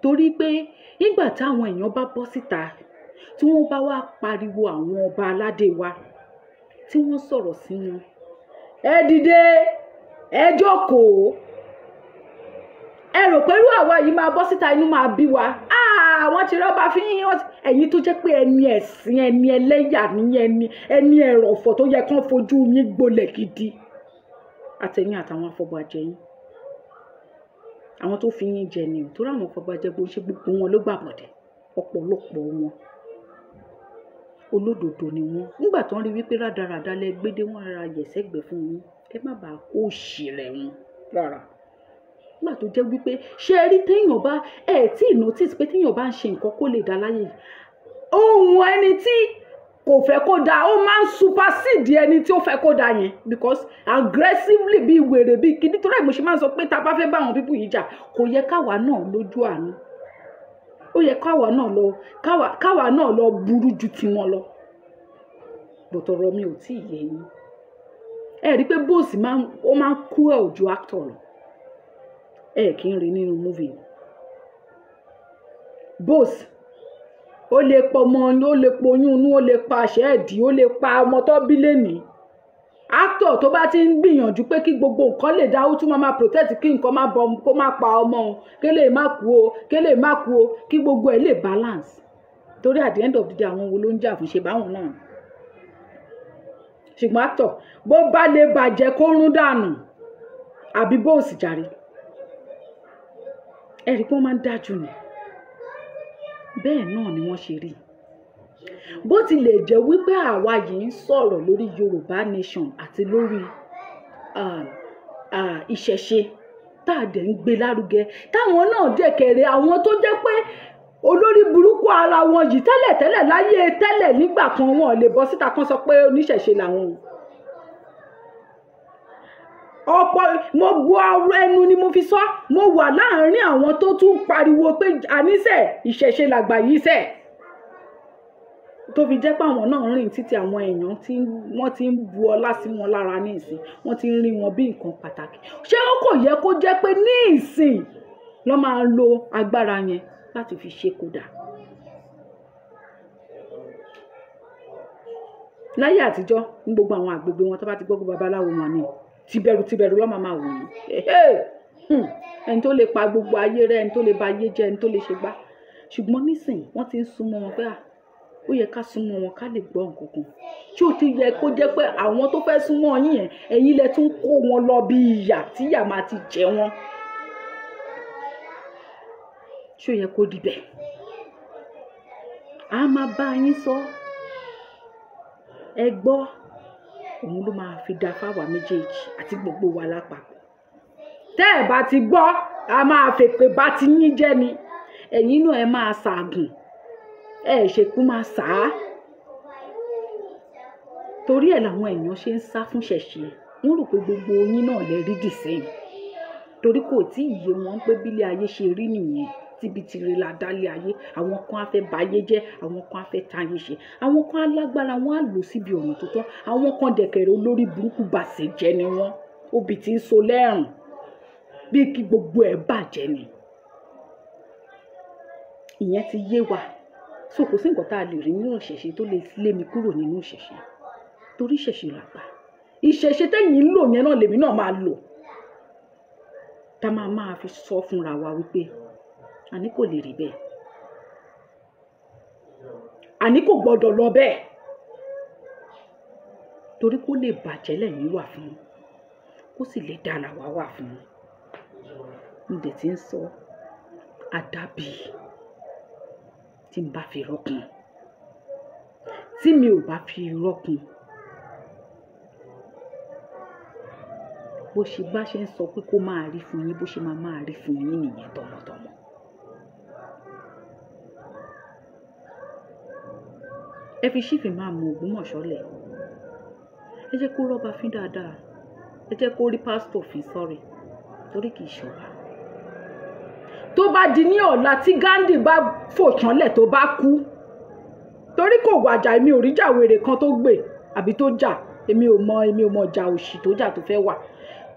A: Torí pé nígbà táwọn èèyàn bá bọ́ síta, tí wọ́n bá wá pariwo àwọn ọba aládé wa, tí wọ́n sọ̀rọ̀ sí wọn, ẹ dìde, ẹ jókòó, ẹ rò pé irú àwa yìí máa bọ́ síta inú máa bí wa. Wọ́n ti rọ́bà fi yín, ẹ̀yin tó jẹ́ pé ẹni ẹ̀sìn, ẹni ẹlẹ́yà ní, ẹni ẹ̀rọ̀fọ̀ tó yẹ kán fojú yín gbolẹ̀ gidi, àtẹ̀yìn àtàwọn afọbajẹ yín, àwọn tó fi yín jẹ ni ò, torí àwọn afọbajẹ bó ṣe gbogbo wọn ló gbàbọ̀dẹ̀, ọ̀pọ̀lọpọ̀ wọn olódodo ni wọn. Nígbà tó ń rí wípé rádaràda lẹ gbédé, wọn rárá yẹ̀sẹ̀gbẹ̀ fún yín, ẹ má bàa kó òṣì rẹ̀ wọn rárá. Nígbà tó jẹ́ wípé ṣé ẹ rí téèyàn bá ẹ tí ì notice pé téèyàn bá ń ṣe nǹkan kó lè dá láyé yìí, ohun ẹni tí kò fẹ́ kó da ó máa ń supersede ẹni tí ó fẹ́ kó da yẹn, because aggressively bí wèrè bí kí. Nítorí ẹ̀ mo ṣe máa ń sọ pé tá a bá fẹ́ bá àwọn pípù yìí jà, kò yẹ káwa náà lójú àánú, ó yẹ káwa náà lọ, káwa náà lọ burú ju tiwọn lọ. Bọ̀tọ̀rọ̀ mi ò tí ì yé yín. Ẹ rí i pé bóòsì ó máa ń cruel ju actor lọ, ẹ kì í rí nínú movie. Bóòsì ó lè pọmọ, ó lè poyún inú, ó lè pa àṣẹ ẹ̀dí, ó lè pa ọmọ tó bí lẹ́nìí. Actor tó bá ti ń gbìyànjú pé kí gbogbo nǹkan lè dá, ó tún máa protect kí nǹkan má bọ, kó má pa ọmọ òun, kí lè má kú o, kí lè má kú o, kí gbogbo ẹ̀ lè balance. Torí at the end of the day, àwọn wo ló ń jà fún ṣe báwọn náà? Ṣùgbọ́n actor bó bá lè bàjẹ́ kó rún dànù, àbí bóòsì jàre, ẹ rí i pé wọ́n máa ń dájú ni. Bẹ́ẹ̀ náà ni wọ́n ṣe rí. Bó tilẹ̀ jẹ́ wípé àwa yìí ń sọ̀rọ̀ lórí Yorùbá Nation àti lórí ìṣẹ̀ṣe tá a dẹ̀ ń gbé lárugẹ, táwọn náà dẹ̀ kẹ̀rẹ̀ àwọn tó jẹ́ pé olórí burúkú ara wọn yìí tẹ́lẹ̀tẹ́lẹ̀ láyé tẹ́lẹ̀ nígbà kan, wọn lè bọ́ síta kan sọ pé oníṣẹ̀ṣe làwọn o. Ọ̀pọ̀ mo bu ọ̀rọ̀ ẹnu ni mo fi sọ, mo wà láàárín àwọn tó tún pariwo pé àníṣe ìṣẹ̀ṣe làgbà yìí ṣe, tó fi jẹ́ pé àwọn náà rìn títí àwọn èèyàn tí wọ́n ti ń bu ọlá sí wọn lára ní ìsìn, wọ́n ti ń rí wọn bí nǹkan pàtàkì. Ṣé ó kò yẹ kó jẹ́ pé ní ìsìn lọ́ máa lo agbára yẹn láti fi ṣe kódà? Láyé àtijọ́ ní gbogbo àwọn àgbègbè wọn, tó bá ti gbọ́ pé babaláwo wọn ni, tìbẹ̀rù tìbẹ̀rù ló máa máa wò wọ́n. Ẹni tó lè pa gbogbo ayé rẹ, ẹni tó lè ba ayé jẹ́, ẹni tó lè ṣe gbá. Ṣùgbọ́n nísìnyí wọ́n ti ń súnmọ́ wọn pé ó yẹ ká súnmọ́ wọn ká lè gbọ́ nǹkan kan. Tí ó ti yẹ kó jẹ́ pé àwọn tó fẹ́ súnmọ́ yín yẹn, ẹ̀yin lẹ tún kó wọn lọ bí ìyà tí ìyà máa ti jẹ wọ́n. Ṣé ó yẹ kó rí bẹ́ẹ̀? A máa bá yín sọ, ẹ gbọ́, òun ló máa fi da fáwa méjèèjì àti gbogbo wa lápapọ̀. Tẹ́ ẹ̀ bá ti gbọ́, a máa fèpè bá ti yín jẹ́ ni. Ẹ̀yin náà ẹ máa ṣàgùn, ẹ ṣekú máa sà á. Torí ẹ̀ làwọn èèyàn ṣe ń sá fún ṣẹ̀ṣẹ̀. Wọ́n rò pé gbogbo yín náà lè rí the same. Torí kò tí ì yé wọn pé bílé ayé ṣe rí nìyẹn. Tíbi tire la dálé ayé. Àwọn kan á fẹ́ bayé jẹ́, àwọn kan á fẹ́ tayé ṣe, àwọn kan á lágbára, wọ́n á lò síbi ọ̀nà tó tọ́. Àwọn kan dẹ̀kẹ̀rẹ̀ olórí burúkú bàṣẹ jẹ́ ni wọ́n. Obì tí ń so lẹ́rùn bí kí gbogbo ẹ̀ bàjẹ́ ni. Ìyẹn ti yé wa. So kò sí nǹkan tá a lè rí nínú ìṣẹ̀ṣe tó lè lé mi kúrò nínú ìṣẹ̀ṣe. Torí ìṣẹ̀ṣe làgbà. Ìṣẹ̀ṣe tẹ́yìn ń lò yẹn náà lèmi náà máa lò. Tá máa máa fi sọ fúnra wa wípé àní kò lè rí bẹ́ẹ̀, àní kò gbọ́dọ̀ lọ bẹ́ẹ̀, torí kó lè bàjẹ́ lẹ́yìn wà fún, kó sì lè dára wá wà fún. N dẹ̀ ti ń sọ àdàbí tí n bá fi rọ́kun, tí mi ò bá fi rọ́kun, bó ṣe bá ṣe ń sọ pé kó máa rí fún yín, bó ṣe máa máa rí fún yín nìyẹn tọmọtọmọ. Ẹ fi ṣífì máa mú Ògbómọ̀ṣọ́ lẹ̀. Ẹ jẹ́ kó rọ́bà fín dáadáa. Ẹ jẹ́ kó rí pásítọ̀ fín, sọ́rí, torí kì í ṣọba. Tó bá di ní ọ̀la tí Gandhi bá fò tánlẹ̀ tó bá kú, torí kò wàjà, èmi ò rí jà wèrè kan tó gbè àbí tó jà, èmi ò mọ jà òṣì tó jà tó fẹ́ wà.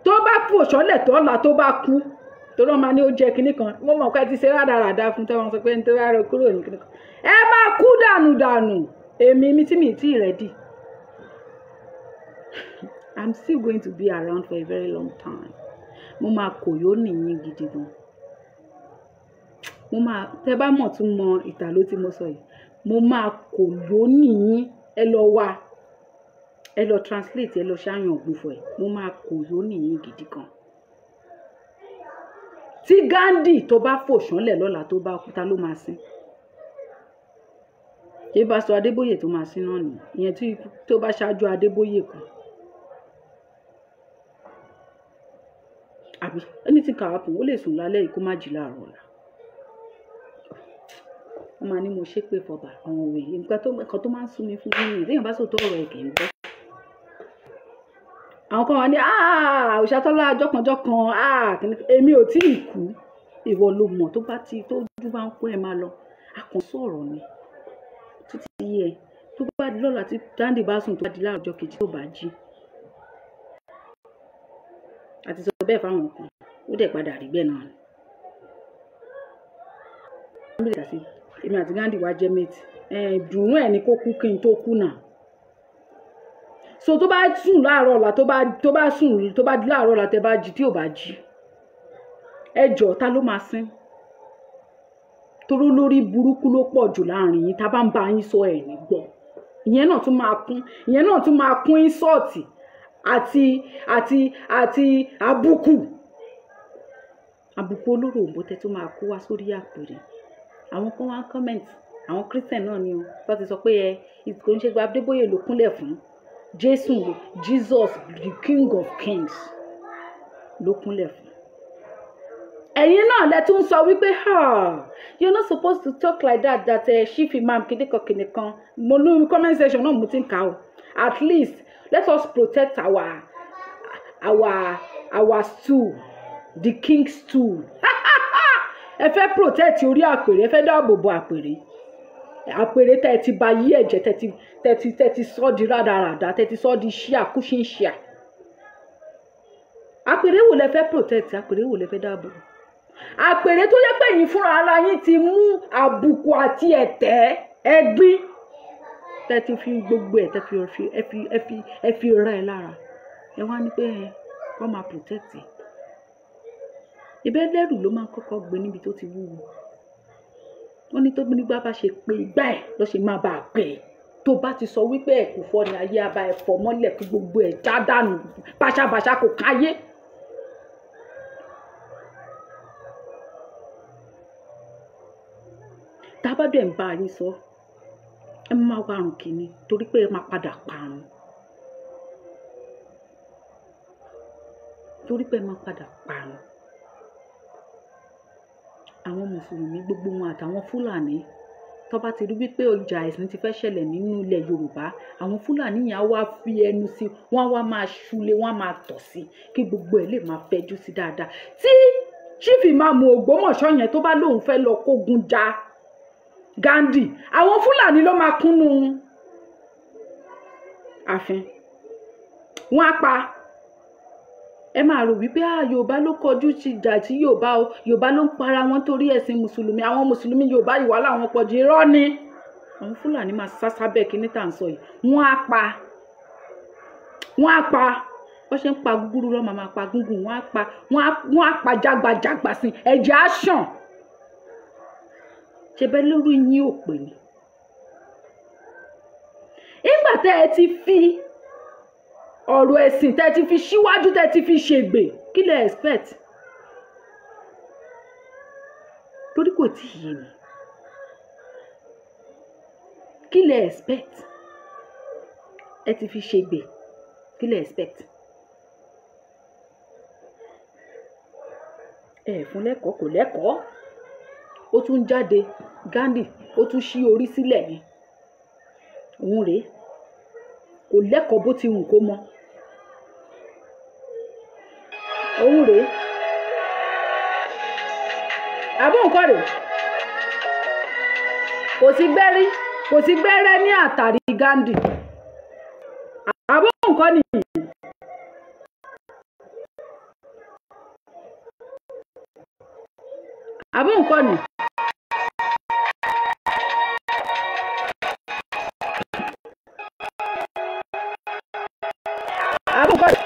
A: Tó bá fò tánlẹ̀ tó ọ̀la tó bá kú, torí wọn máa ní ó jẹ kinní kan, mo mọ̀ pé ẹ ti ṣe rádaràda fún tẹ́wọ́n sọ pé ní tó bá rọ kúrò ní kinní kan, ẹ máa kú dànù dànù. Èmi mi tí mi tí ready. I'm still going to be around for a very long time. Mo máa kò yóò nìyín gidi gan. Mo máa, tẹ́ bá mọ̀ tún mọ ìtàló tí mo sọ yìí, mo máa kò yóò nìyín. Ẹ lọ wá, ẹ lọ translate, ẹ lọ ṣáyàn ògbufọ̀ ẹ̀. Mo máa kò yóò nìyín gidi gan. Tí Gandhi tó bá fò ṣánlẹ̀ lọ́la tó bá kú, ta ló máa sin? Ṣé bá sọ Adébóyè tó máa sin náà nìyẹn? Ìyẹn tí tó bá ṣáájú Adébóyè kú. Àbí anything can happen, ó lè sùn lálẹ́ yìí kó má jí láàárọ̀ ọ̀la. Wọ́n máa ní mo ṣépè fọba àwọn òwe yìí. Nǹkan tó máa ń sún mi fún mi nìyẹn. Téèyàn bá sòótọ́ ọ̀rọ̀ ẹ̀ kì í gbọ́. Àwọn kan wà ní Òṣàtọ́lá jọkànjọkàn, èmi ò tí ì kú. Ìwọ ló mọ̀ tó bá ti tójú bá ń kó ẹ máa lọ. A kàn sọ̀rọ̀ ni. Tó ti yẹ, tó bá di lọ́la tí Gandhi bá sùn tó bá di láàárọ̀ ọjọ́ kejì tó bá jí. A ti sọ bẹ́ẹ̀ fáwọn kan, ó dẹ̀ padà rí bẹ́ẹ̀ náà ni. Èmi àti Gandhi wá jẹ́ mate. Dùnú ẹ̀ ni kó kú kí n tó kú náà. So tó bá sùn láàárọ̀ ọ̀la, tó bá sùn tó bá di láàárọ̀ ọ̀la tẹ́ bá jí tí ò bá jí, ẹ jọ̀ọ́ ta ló máa sin? Torí olórí burúkú ló pọ̀ jù láàrin yín. Tá bá ń bá yín sọ ẹ̀ ní gbọ́. Ìyẹn náà tún máa kún, ìyẹn náà tún máa kún ínsọ́ọ̀tì àti àti àti àbùkù. Àbùkù olóró òǹbó tẹ́ tún máa kó wá sórí àpèrè. Àwọn kan wá comment, àwọn Christian náà ni o, tó ti sọ pé ẹ kò ń ṣe gba Adébóyè ló kúnlẹ̀ fún. Jésù, Jesus the King of Kings ló kúnlẹ̀ fún. Ẹ̀yin náà lẹ tún sọ wípé you're not supposed to talk like that, that chief imam kìnìkan kìnìkan. Mo ní comment section náà mo ti ń kà o. At least let us protect our stool, the king's stool. Ẹ fẹ́ protect orí àpèrè, ẹ fẹ́ dáàbò bo àpèrè. Àpèrè tẹ́ ti ba yí ẹ̀jẹ̀, tẹ́ ti sọ́ di rádaràda, tẹ́ ti sọ́ di ṣíà kúṣíṣíà. Àpèrè wo lẹ fẹ́ protect? Àpèrè wo lẹ fẹ́ dáàbò? Àpèrè tó yẹ pé ẹ̀yin fúnra ara yín ti mú àbùkù àti ẹ̀tẹ́ ẹ̀gbin. Tẹ́ ti fi gbogbo ẹ̀, tẹ́ fi ẹ fi ẹ fi ẹ fi rẹ́ ẹ lára. Ẹ wá ní pé ẹ kọ́ máa protect ẹ. Ìbẹ́ lẹ́rù ló máa ń kọ́kọ́ gbé níbi tó ti wúwo. Wọ́n ní tó nígbà bá ṣe pé ìgbà ẹ̀ lọ́ ṣe máa bá a pè é. Tó bá ti sọ wípé ẹ̀ kò fọ́ ni ayé abá ẹ̀ fọ́ mọ́lẹ̀ kí gbogbo ẹ̀ já dànù báṣabàṣa kò káyé. Tá a bá dẹ̀ ń bá yín sọ, ẹ máa wá àrùn kìíní torí pé ẹ máa padà parun. Torí pé ẹ máa padà parun. Àwọn Mùsùlùmí gbogbo wọn àtàwọn Fúlàní, tó bá ti rí wípé ọjà ẹ̀sìn ti fẹ́ ṣẹlẹ̀ nínú ilẹ̀ Yorùbá, àwọn Fúlàní yẹn á wá fi ẹnu sí, wọ́n á wá máa ṣúlé, wọ́n á máa tọ̀ sí kí gbogbo ẹ̀ lè máa fẹjú sí dáadáa. Tí Chief Imam Ògbómọ̀ṣọ́ yẹn tó bá lóun fẹ́ lọ kógun ja Gandhi, àwọn Fúlàní ló máa kúnnú ààfin, wọ́n á pa. Ẹ máa rò wípé Yorùbá ló kọjú sí ìjà tí Yorùbá o, Yorùbá ló ń para wọn torí ẹ̀sìn Mùsùlùmí, àwọn Mùsùlùmí Yorùbá ìwà làwọn pọ̀ jù. Irọ́ ni. Àwọn Fúlàní máa sá sábẹ́ kíní tá à ń sọ yìí, wọ́n á pa, wọ́n á pa. Wọ́n ṣe ń pa gúgúrú lọ́ máa pa gúngùn, wọ́n á pa, wọ́n á pa jágbajàgba sí, ẹ̀jẹ̀ á ṣàn. Ṣe bẹ́ẹ̀ lórí yín ò pè ní. Nígbà tẹ́ ẹ ti fi ọ̀rọ̀ ẹ̀sìn tẹ́ ti fi síwájú, tẹ́ ti fi ṣègbè, kí lẹ expect? Torí kò tí ì yé mi. Kí lẹ expect? Ẹ ti fi ṣègbè, kí lẹ expect? Ẹ fún lẹ́kọ̀ọ́, kò lẹ́kọ̀ọ́. Ó tún jáde Gandhi, ó tún ṣí orí sílẹ̀ ni. Òun rèé, kò lẹ́kọ̀ọ́ bó ti wù kó mọ. Òun rèé, àbó nǹkan rèé, kò sí gbẹ́rí, kò sí gbẹ́rẹ́ ní àtàrí Gandhi. Àbó nǹkan nìyí. Àbó nǹkan nìyí. Àbó nǹkan nìyí.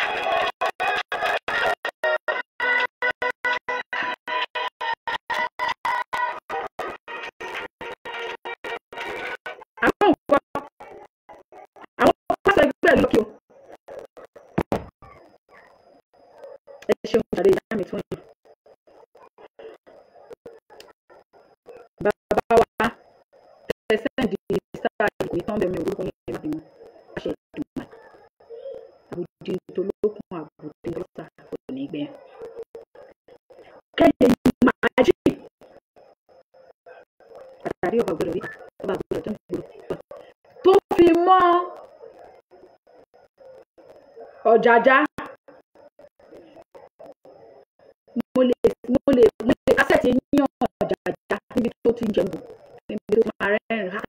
A: Àwọn nǹkan, àwọn pásítọ̀ ẹgbẹ́ lókè o. Ẹ ṣeun jàre, ìyá mi tún yìí. Bàbá wa tẹ sẹ́ǹdì sáà ìkòyí tán bẹ̀ mí orúkọ yẹn má bínú. Àṣẹ ìdùnnú. Àbùdí tolókun, àbùdí tolóta kò ní gbẹ. Kẹ́lẹ́ máa jí. Àtàrí ọba gbọdọ̀ rí, ọba gbọdọ̀ tó ń gbòòrò. Tó fi mọ́ Ọ̀jájá. Mo lè kásẹ̀tì yín Ọ̀jájá níbi tó ti ń jẹun bò, níbi tó ti máa rẹ́rìn-ín.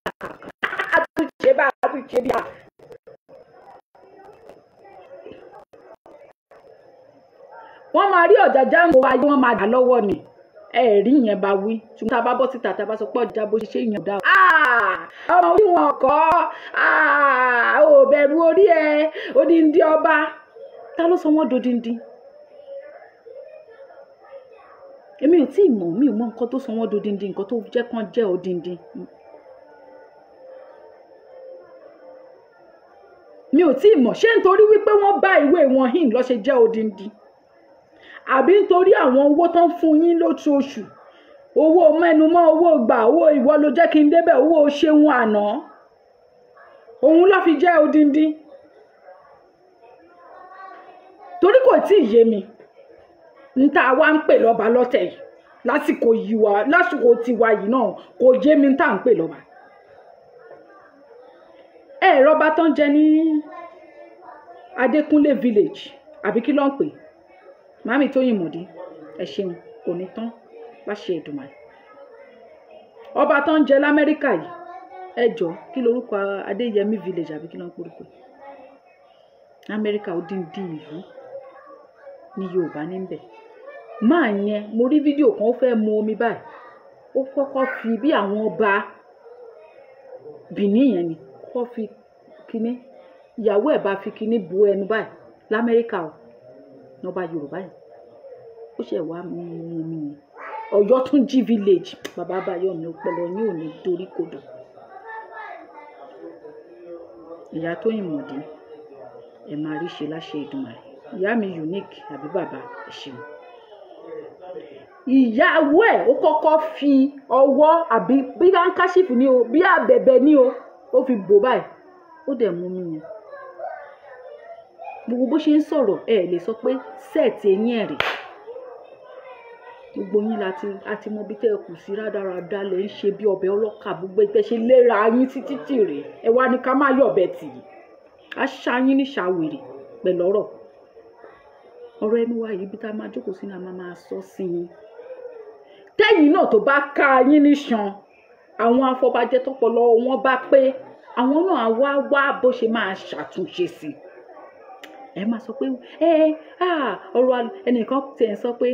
A: A tún ṣe bá, a tún ṣe bí a. Wọ́n máa rí Ọ̀jájá ń bo ayé, wọ́n máa dà lọ́wọ́ ni. Ẹ rí ìyẹn bá wí. Ṣùgbọ́n tá a bá bọ́ síta, tá a bá sọ pé ọjà bó ṣe ṣe ìyẹn ò dáa. Ọmọ orí wọn kọ́, ò bẹ̀rù orí ẹ, odindi ọba. Ta ló sọ wọ́n dodindi? Èmi ò tí ì mọ̀, mi ò mọ nǹkan tó sọ wọ́n dodindi, nǹkan tó jẹ́ kán jẹ́ odindi. Mi ò tí ì mọ̀, ṣé nítorí wípé wọ́n bá ìwé wọn hìn ló ṣe jẹ́ odindi? Àbí nítorí àwọn owó tó ń fún yín lóṣooṣù, owó mẹ́numọ́, owó gbà, owó ìwọ ló jẹ́ kí n débẹ̀, owó ṣeun àná, òun ló fi jẹ́ odindi? Torí kò tí ì yé mi. N tá a wá ń pè lọ́ba lọ́tẹ̀ yìí lásìkò yìí wá, lásìkò tiwa yìí náà kò yé mi tá à ń pè lọ́ba. Ẹ rọba tó ń jẹ ní Adékúnlé village, àbí kí ló ń pè? Màmí Tóyìn Mọ̀dí, ẹ ṣeun, kò ní tán láṣẹ Èdùmàrè. Ọba tó ń jẹ l'Amẹ́ríkà yìí, ẹ jọ kí lorúkọ Adéyẹmí village àbí kí ló ń porúkọ ẹ̀? Amẹ́ríkà, odindi ìlú ní Yorùbá níbẹ̀. Máa yẹn, mo rí fídíò kan, ó fẹ́ mu omi báyìí, ó kọ́kọ́ fi bí àwọn ọba Bìní yẹn ni, kọ́kọ́ fi kinní, ìyàwó ẹ̀ bá fi kinní bu ẹnu báyìí l'Amẹ́ríkà o, lọ́ba Yorùbá yìí ó ṣe wá mú omi yẹn. Ọ̀yọ́túnjí village, bàbá Báyọ̀mí ọpọlọ yín ò ní dorí kodò. Ìyá Tóyìn Mọ̀dé, ẹ máa rí ṣe láṣẹ Èdùmàrè. Ìyá mi unique àbí bàbá, ẹ ṣeun. Ìyàwó ẹ̀ ó kọ́kọ́ fi ọwọ́ àbí bí handkerchief ni o, bí abẹ̀bẹ̀ ni o, ó fi bò báyìí, ó dẹ̀ mú mi yẹn. Gbogbo bó ṣe ń sọ̀rọ̀, ẹ lè sọ pé sẹ́ẹ̀tì eyín ẹ̀ rè. Gbogbo yín láti mọ bí tẹ́ ẹ kù sí rádaràda lẹ̀ ń ṣe bí ọbẹ̀ ọlọ́kà, gbogbo ẹ ṣe léra yín títí tì rè. Ẹ wá ní ká má yọ̀bẹ tì í. A ṣá yín ní ṣàwèrè pẹ̀lú ọ̀rọ̀. Ọ̀rọ̀ ẹnu wa yìí bí tá a máa jókòó sí ni a máa máa sọ sí yín. Tẹ́yìn náà tó bá ká yín níṣan, àwọn afọbajẹ tọpọlọ wọn bá pé, àwọn náà wá wá bó ṣe máa ṣàtúnṣe sí. Ẹ máa sọ pé ọ̀rọ̀ ẹnìkan tẹ̀ ń sọ pé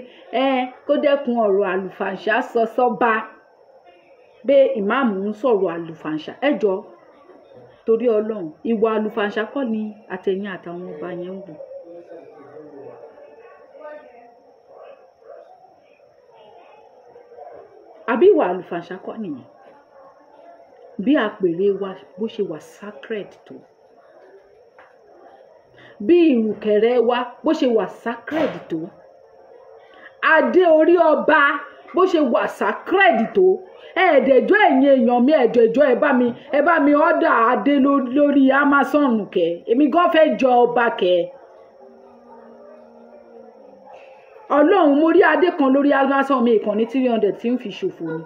A: kó dẹ́kun ọ̀rọ̀ àlùfàǹṣà sọ sọ́ba, pé ìmáàmù ń sọ̀rọ̀ àlùfàǹṣà. Ẹ jọ torí Ọlọ́run, ìwà àlùfàǹṣà kọ́ ni àtẹ̀yìn àtàwọn ọba yẹn ń wù. Àbí ìwà àlùfàǹṣà kọ́ nìyẹn? Bí àpèrè wa bó ṣe wà sacred tó, bí ìrùkẹ̀rẹ̀ wa bó ṣe wà sacred tó, adé orí ọba bó ṣe wà sacred tó. Ẹ̀ẹ́dẹ̀jọ́ ẹ̀yin èèyàn mi, ẹ̀ẹ́dẹ̀jọ́ ẹ bá mi ọ́dà adé lórí Amazon kẹ̀. Èmi gan fẹ́ jọ ọba kẹ̀. Ọlọ́run, mo rí adé kan lórí Amazon mi ìkànnì 300 tí ń fi ṣòfò ni.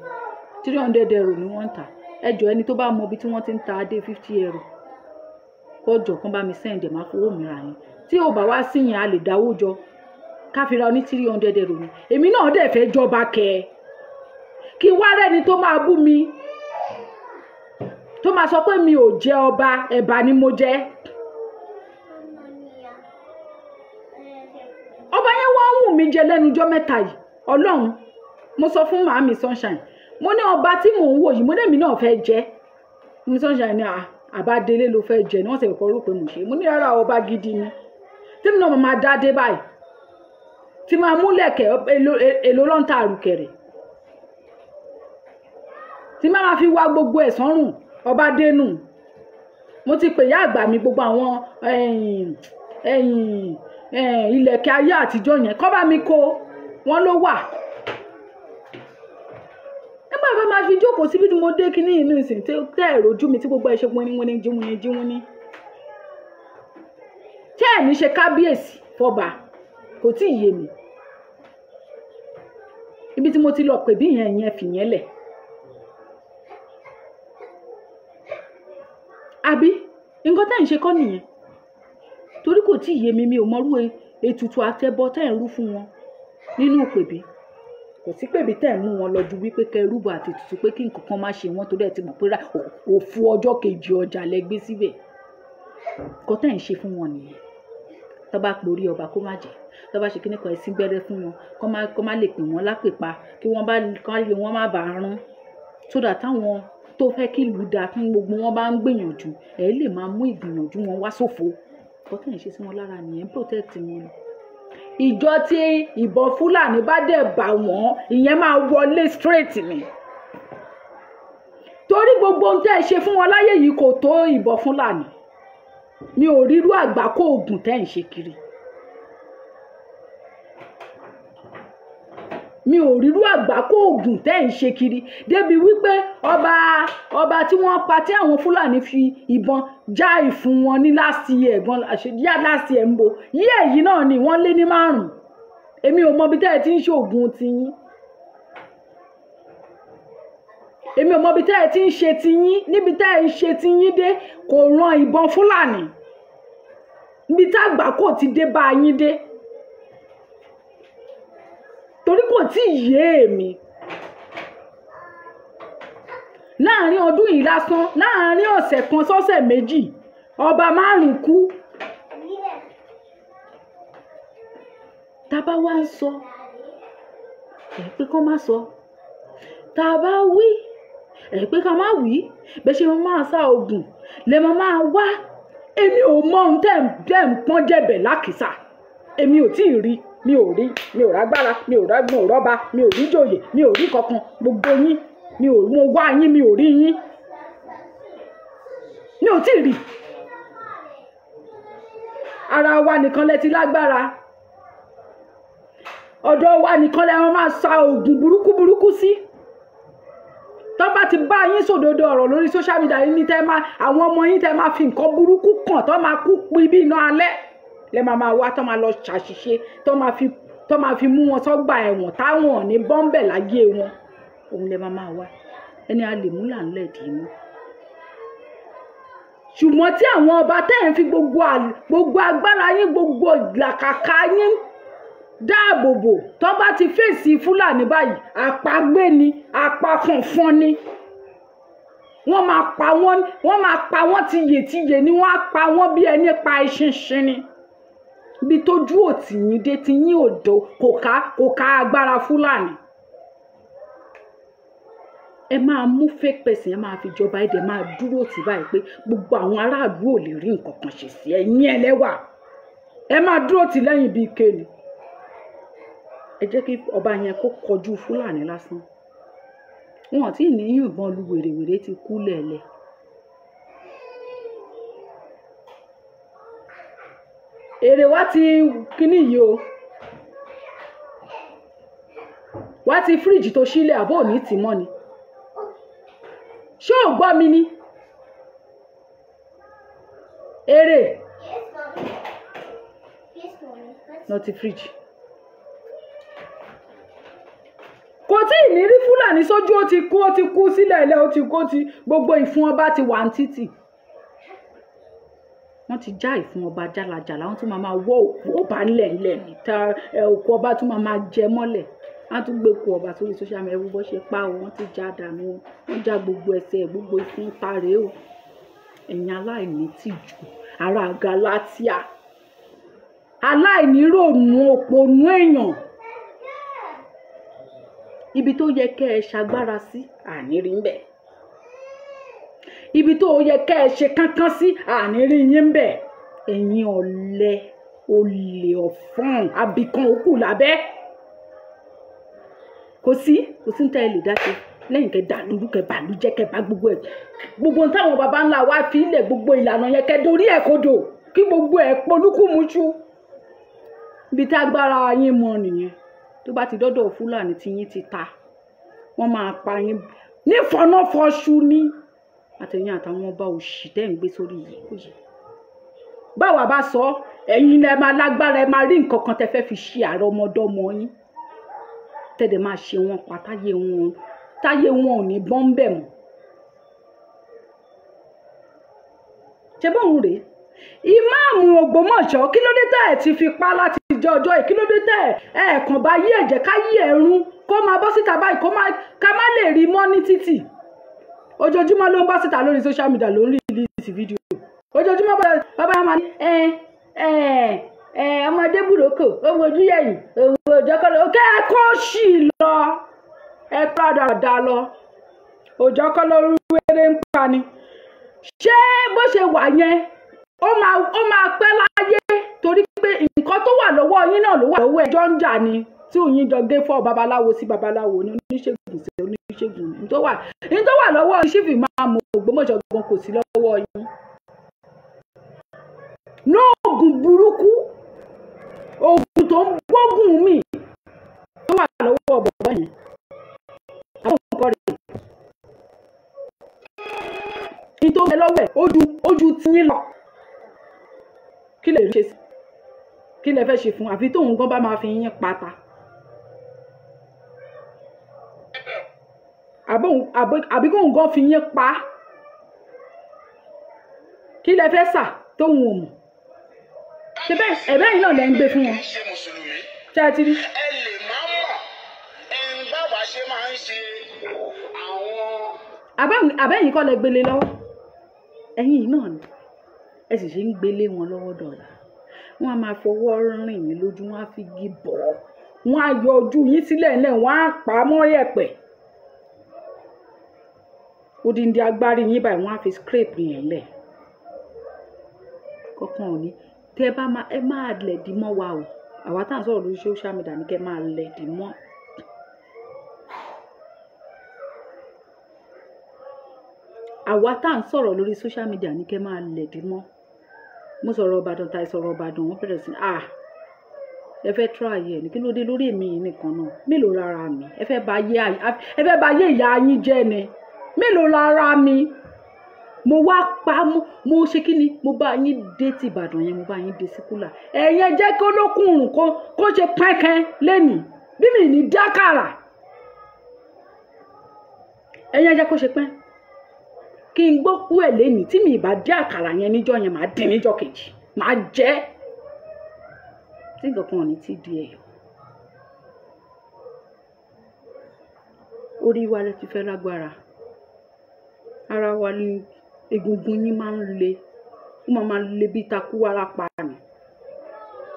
A: 300 euro ni wọ́n ń tà. Ẹ jọ̀ọ́ ẹni tó bá mọ ibi tí wọ́n ti ń ta adé 50 euro, kó jọ kán bá mi send ẹ̀, máa fowó mi rà yín. Tí ò bá wá sí yẹn, a lè dáwó jọ ká fi ra oní 300 euro ni. Èmi náà dẹ̀ fẹ́ jọba kẹ̀. Kí wá rẹ́ni tó máa bú mi, tó máa sọ pé mi ò jẹ ọba, ẹ̀bà ni mo jẹ. Ọba yẹn wá ń wù mí jẹ lẹ́nu ọjọ́ mẹ́ta yìí. Ọlọ́run, mo sọ fún màámi Sunshine, mo ní ọba tí mò ń wò yìí, mo ní èmi náà fẹ́ jẹ. Màámi Sunshine ní àbádélé ló fẹ́ jẹ ni, wọ́n sì kọ́ rò pé mo ṣe. Mo ní rárá, ọba gidi ni. Tí mi náà máa dá dé báyìí, tí máa múlẹ̀kẹ̀ èlò ló ń ta àrùkẹ̀rẹ̀, tí máa fi wá gbogbo ẹ̀ sọ́rùn, ọba dénú. Mo ti pè ìyá àgbà mi, gbogbo àwọn ìlẹ̀kẹ̀ ayé àtijọ́ yẹn, kọ́ bá mi kó wọn ló wà. Nígbà bá máa fi jókòó síbi tí mo dé kíní inú ìsìn tẹ́ ẹ̀ rojú mi tí gbogbo ẹ̀ ṣe wíníwíní jíwíní jíwíní. Tẹ́ ẹ̀ ní ṣe kábíyèsí fọba, kò tí ì yé mi. Ibi tí mo ti lọ pè bí yẹn yẹn fìyẹn lẹ̀. Àbí nǹkan tẹ́ ẹ̀ ń ṣe kọ́ nìyẹn? Torí kò tí ì yé mi, mi ò mọrú ètùtù àtẹbọ tẹ́ ẹ̀ ń rú fún wọn nínú pèbí. Kò sí pèbí tẹ́ ẹ̀ mú wọn lọ ju wípé kẹ́ rúbọ àti ètùtù pé kí nǹkan kan má ṣe wọ́n, torí ẹ ti mọ̀ pé òfu ọjọ́ kejì ọjà lẹ gbé síbẹ̀. Nǹkan tẹ́ ẹ̀ ń ṣe fún wọn nìyẹn. Tó bá porí ọba kó má jẹ́, tó bá ṣe kíní kan ẹ̀sìn gbẹ́rẹ́ fún wọn, kó má lè pè wọ́n lápèpa, kí wọ́n bá kán lè wọ́n má bàa rún. So that táwọn tó fẹ́ kí ìlú dáa fún gbogbo wọn bá ń gbìyànjú, ẹ lè máa mú ìgbìyànjú wọn wá sófo. Nǹkan tẹ́ ẹ̀ ń ṣe sí wọn lára nìyẹn, protect wọn ni. Ìjọ tí ìbọn Fúlàní bá dẹ̀ bà wọ́n, ìyẹn máa wọlé straight ni. Torí gbogbo ohun tẹ́ ẹ ṣe fún wọn láyé yìí kò tó ìbọn Fúlàní. Mi ò rírú àgbákò oògùn tẹ́ ẹ̀ ń ṣe kiri. Mi ò rírú àgbákò oògùn tẹ́ ẹ̀ ń ṣe kiri. Débi wípé ọba tí wọ́n pa tí àwọn Fúlàní fi ìbọn já ìfun wọn ní last year gan, yá last year ń bo. Yí èyí náà ni wọ́n lé ní 5. Èmi ò mọ ibi tẹ́ ẹ ti ń ṣe oògùn tiyín. Èmi ò mọ ibi tẹ́ ẹ ti ń ṣe tiyín. Níbi tẹ́ ẹ ń ṣe tiyín dé kò ran ìbọn Fúlàní. Níbi tá àgbákò ti dé bá yín dé. Torí kò tí ì yé èmi. Láàárín ọdún yìí lásán, láàárín ọ̀sẹ̀ kan sọ́sẹ̀ méjì, ọba 5 kú. Tá bá wá ń sọ, ẹ pé kán má sọ. Tá bá wí, ẹ pé ká má wí. Bẹ́ẹ̀ ṣe máa sá oògùn, Lẹ máa máa wá. Èmi ò mọ ohun tẹ́ ń pọ́n jẹ̀bẹ̀ lákìsà. Èmi ò tí ì rí, mi ò rí, mi ò rágbára, mi ò rọ́ba, mi ò rí jòyè, mi ò rí kankan. Gbogbo yín, mi ò mo wá yín, mi ò rí yín. Mi ò tí ì rí. Ara wa nìkan lẹ ti lágbára. Ọ̀dọ̀ wa nìkan lẹ wọn máa sa oògùn burúkú burúkú sí. Tó bá ti bá yín sòdodo ọ̀rọ̀ lórí social media yín ní tẹ́ máa àwọn ọmọ yín tẹ́ máa fi nǹkan burúkú kàn tó máa kú pin bí iná alẹ́ lẹ́ máa máa wá tó máa lọ ṣàṣìṣe tó máa fi mú wọn sọ́gbà ẹ̀wọ̀n táwọn ò ní bọ́ńbẹ̀ láyé wọn. Òun lẹ́ máa máa wá. Ẹni a lè mú là ń lẹ̀ dì í mú. Ṣùgbọ́n tí àwọn ọba tẹ́ ẹ̀ ń fi gbogbo agbára yín, gbogbo ìlàkàkà yín dáàbòbò, tó bá ti fèsì Fúlàní báyìí, àpagbé ni, apakànfọn ni. Wọ́n máa pa wọ́n, wọ́n máa pa wọ́n tiyètiyè ni, wọ́n á pa wọ́n bí ẹni pa eṣinṣin ni. Ibi tójú òtì yín dé ti yín òdo kò ká agbára Fúlàní. Ẹ máa mú fake person, ẹ máa fi jọba, ẹ dẹ̀ máa dúró tì báyìí pé gbogbo àwọn aráàlú ò lè rí nǹkan kan ṣe sí ẹ̀yin ẹlẹ́wà. Ẹ máa dúró tì lẹ́yìn bíi kéènì. Ẹ jẹ́ kí ọba yẹn kó kọjú Fúlàní lásán. Wọn ò tí ì ní yìnbọn lu wèrèwèrè ti kú lẹ̀lẹ̀. Èrè wá ti kíní yìí o. Wá ti fíríjì tó sílẹ̀ àbó òní tì mọ́ ni. Ṣé ò gbọ́ mi ni? Èrè. Lọ ti fíríjì. Kò tí ì ní rí Fúlàní sójú, ó ti kú, ó ti kú sílẹ̀ ilẹ̀, ó ti kú, ó ti gbogbo ìfun ọba ti wà ní títì. Wọ́n ti já ìfun ọba jálajàla, wọ́n tún máa máa wọ́ òkú ọba ńlẹ̀ ńlẹ̀ ní ta òkú ọba tún máa máa jẹ mọ́lẹ̀. Wọ́n tún gbé òkú ọba sórí social media bó ṣe pa o, wọ́n ti já dànù o, wọ́n já gbogbo ẹsẹ̀, gbogbo ìfun ta rèé o. Ẹ̀yin aláìní tìjú, ará Galatia, aláìní rònú òpònú èèyàn. Ibi tó yẹ kẹ́ ẹ ṣagbára sí, àní rí ń bẹ̀. Ibi tó yẹ kẹ́ ẹ ṣe kánkán sí, àní rí yín ń bẹ̀. Ẹ̀yin ọ̀lẹ, olè ọ̀fọ́n, abìkan òkú lábẹ́. Kò sí ní tẹ́ ẹ lè dá ṣe lẹ́yìn kẹ́ dàlúrú, kẹ́ bàlújẹ́, kẹ́ bá gbogbo ẹ̀. Gbogbo ohun táwọn baba ńlá wa fi ilẹ̀, gbogbo ìlànà yẹn kẹ́ dorí ẹ̀ kodò, kí gbogbo ẹ̀ polúkúmuṣu. Ibi tí agbára yín mọ nìyẹn. Tó bá ti dọ́dọ̀ Fúlàní tí yín ti ta, wọ́n máa pa yín nífọ̀nàfọ̀ṣù ní. Àtẹ̀yìn àtàwọn ọba òṣì tẹ́ ń gbé sórí yìí kò yẹ. Báwa bá sọ, ẹ̀yin lẹ máa lágbára, ẹ máa rí nǹkan kan tẹ́ fẹ́ fi ṣe àrọ́mọdọ́mọ yín. Tẹ́lẹ̀ máa ṣe wọn pa táyé wọn ò ní bọ́ńbẹ̀ mọ́. Ṣé bóun rèé? Ìmáàmù Ògbómọ̀ṣọ́, kí ló dé tẹ́ ẹ̀ ti fi pa láti jẹ ọjọ́ yìí? Kí ló dé tẹ́ ẹ̀ kàn bá yí ẹ̀jẹ̀ ká yí ẹ̀rún kó máa bọ́ síta báyìí, ká má lè rí mọ́ ní títì? Ojoojúmọ́ ló ń bọ́ síta lórí social media, ló ń release fídíò. Ojoojúmọ́ bàbá máa ní ọmọdé burúkú, ó wojú yẹ̀yìn, òwò òjọ́kọ́ lọ, kẹ́ ẹ kó sì lọ, ẹ padà dá lọ, òjọ́kọ́ ló rú wéré ń pa ni. Ṣé bó ṣe wà yẹn, ó máa pẹ́ láyé torí pé nǹkan tó wà lọ́wọ́ yín náà ló wà lọ́wọ́ ẹjọ́ ń jà ni tí òyìn jọ gé fọ́ babaláwo sí babaláwo ní oníṣègùn sí oníṣègùn ní tó wà lọ́wọ́ ṣífì máa mọ Ògbómọ̀ṣọ́ gan kò sí lọ́wọ́ yín. Lóògùn burúkú, oògùn tó ń gbógun mi tó wà lọ́wọ́ bọ̀bọ̀ yẹn, àwọn nǹkan rẹ̀ ní tó ń bẹ lọ́wọ́ ẹ̀ ó ju tiyín lọ. Kí lè ṣe sí? Kí lẹ fẹ́ ṣe fún? Àfi tóun gan bá máa fi yín pata. Àbí kóun gan fi yín pa. Kí lẹ fẹ́ sà tóun ò mọ̀? Ṣé bẹ́ẹ̀ ẹ̀bẹ́ yìí náà lẹ ń gbé fún wọn? Ṣé ẹ ti rí?
C: Ẹ lè má mọ̀ ẹn báwa ṣe máa ń ṣe àwọn.
A: Àbẹ́yìn kọ́ lẹ gbélé lọ́wọ́. Ẹ̀yin yìí náà ni. Ẹ sì ṣe ń gbélé wọn lọ́wọ́ dọ̀la. Wọ́n á máa fọwọ́ rìn yín lójú, wọ́n á fi igi bọ̀ ọ́, wọ́n á yọ ojú yín sílẹ̀ ńlẹ̀, wọ́n á pa á mọ́ yẹ̀pẹ̀. Odindi agbárí yín báyìí, wọ́n á fi scrape yẹn lẹ̀. Kankan ò ní. Tẹ́ bá máa ẹ máa lẹ̀dí mọ́ wa o. Àwa tá à ń sọ̀rọ̀ lórí social media ní kẹ́ máa lẹ̀dí mọ́. Àwa tá à ń sọ̀rọ̀ lórí social media ní kẹ́ máa lẹ̀dí mọ́. Mo sọ̀rọ̀ Ìbàdàn tàì sọ̀rọ̀ Ìbàdàn, wọ́n bẹ̀rẹ̀ sí à ẹ fẹ́ try ẹ̀ ní kí ló dé lórí èmi yìí nìkan náà. Mélòó lára mi? Ẹ fẹ́ bà ayé ìyá yín jẹ́ ni. Mélòó lára mi? Mo wá pa mo ṣe kí ni? Mo bá yín dé ti Ìbàdàn yẹn, mo bá yín dé sí kúlà. Ẹ̀yin ẹ jẹ́ kí olókùnrùn kó ṣe pẹ́kẹ́ lẹ́nìí. Bí mi ní dákàrà. Ẹ̀yin ẹ jẹ́ kó ṣe pẹ́. Kí n gbọ́ kú ẹ̀ lẹ́nìí tí mi ìbá dé àkàrà yẹn níjọ́ yẹn, màá dín níjọ́ kejì, màá jẹ. Tí nǹkan kan ò ní tí di ẹ̀yọ́. Orí wa lẹ ti fẹ́ lágbára. Ara wa ni egungun yín máa ń le. Ó máa máa le bí takú wárápá ni.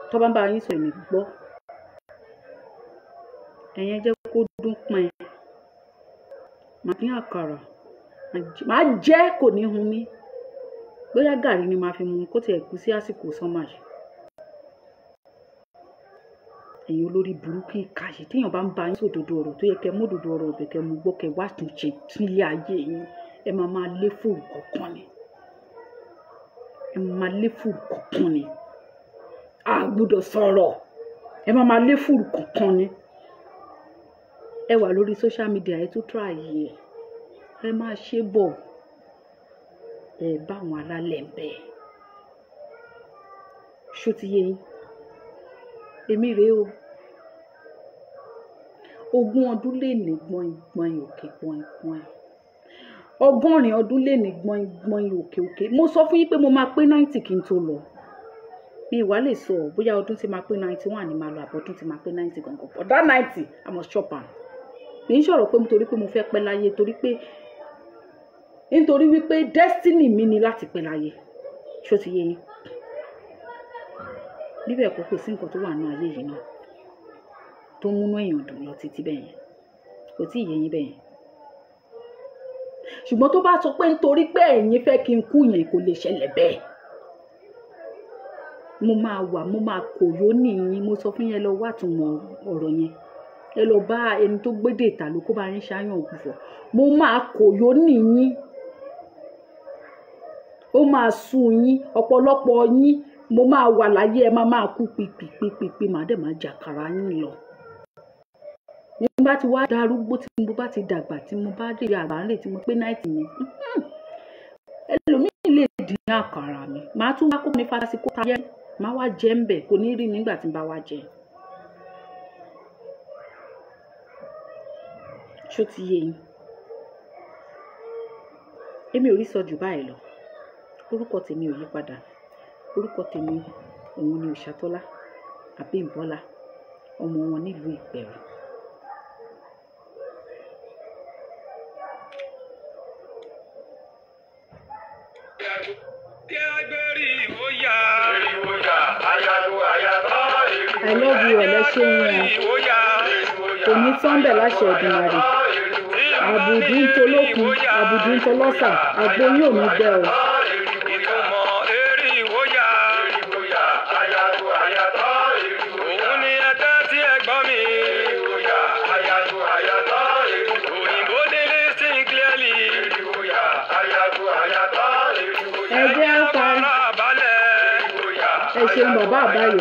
A: Tó bá ń bá yín sọ èmi gbọ́. Ẹ̀yin ẹ jẹ́ kó dún pin. Màá dín àkàrà. Màá jẹ́ kò ní hun mí. Bóyá gàrí ni màá fi mu kó tiẹ̀ kú sí àsìkò sọ́mà yìí. Ẹ̀yin olórí burúkú ìkà yìí, téèyàn bá ń bá yín sòdodo ọ̀rọ̀ tó yẹ kẹ́ mú òdodo ọ̀rọ̀ ọ̀bẹ kẹ́ mú gbọ́ kẹ́ wá tún ṣe sílé ayé yín, ẹ máa máa lé fòrò kọ̀ọ̀kan ni. Ẹ máa máa lé fòrò kọ̀ọ̀kan ni. A gbọ́dọ̀ sọ̀rọ̀. Ẹ máa máa lé fòrò kọ̀ọ̀kan ni. Ẹ wà lórí social media ẹ tún try ẹ̀. Ẹ máa ṣe bọ̀. Ẹ bá àwọn alálẹ̀ ń bẹ̀. Ṣó ti yé yín? Èmi rèé o. 20 ọdún lè ní gbọ̀n gbọ̀n òkè gbọ̀n gbọ̀n. 80 ọdún lè ní gbọ̀n gbọ̀n òkè òkè. Mo sọ fún yín pé mo máa pé 90 kí n tó lọ. Mi ìwà lè sọ bóyá ọdún tí máa pé 91 ni màá lọ àbọ̀ ọdún tí máa pé 90 gangan. But that 90, I must chop am. Kì í ṣọ̀rọ̀ pé nítorí pé mo fẹ́ pẹ́ láyé, torí pé nítorí wípé destiny mi ni láti pẹ́ láyé. Ṣó ti yé yín? Níbẹ̀ kọ́ kò sí nǹkan tó wà nínú ayé yìí náà tó ń múnú èèyàn dùn lọ títí bẹ́ẹ̀ yẹn. Kò tí ì yé yín bẹ́ẹ̀ yẹn. Ṣùgbọ́n tó bá sọ pé nítorí pé ẹ̀yin fẹ́ kí n kú yẹn, kò lè ṣẹlẹ̀ bẹ́ẹ̀. Mo máa wà, mo máa kò yó nìyín. Mo sọ fún yín, ẹ lọ wá àtúmọ̀ ọ̀rọ̀ yẹn. Ẹ lọ bá ẹni tó gbédè ìta ló kó bá yín ṣáyàn ògùfọ̀. Mo máa kò yó nìyín. Ó máa sú yín, ọ̀pọ̀lọpọ̀ yín. Mo máa wà láyé, ẹ máa máa kú pípípípí, màá dẹ̀ máa jàkàrà yín lọ. Ní bá ti wá darúgbó, tí mo bá ti dàgbà, tí mo bá dé àgbà ńlẹ̀ tí mo pé 90 mi. Ẹlòmíì lè dín àkàrà mi. Màá tún wá kó mi fata sí kó ta yẹ. Màá wá jẹ ń bẹ̀, kò ní rí nígbà tí n bá wá jẹ. Ṣó ti yé yín? Èmi ò rí sọ jù báyìí lọ. Orúkọ tèmi ò yí padà. Orúkọ tèmi òun ni Òṣàtọ́lá Abímbọ́lá, ọmọ wọn nílùú Ìpẹ̀rù. I love you, ẹ ṣeun o. Kò ní tán bẹ̀ láṣẹ Èdùmàrè. Àbùdí ń tolókun, àbùdí ń tọlọ́sà, àgbo yín ò ní gbẹ o. Ẹ jẹ́ á pa ẹ ṣeun bàbá àbáyọ.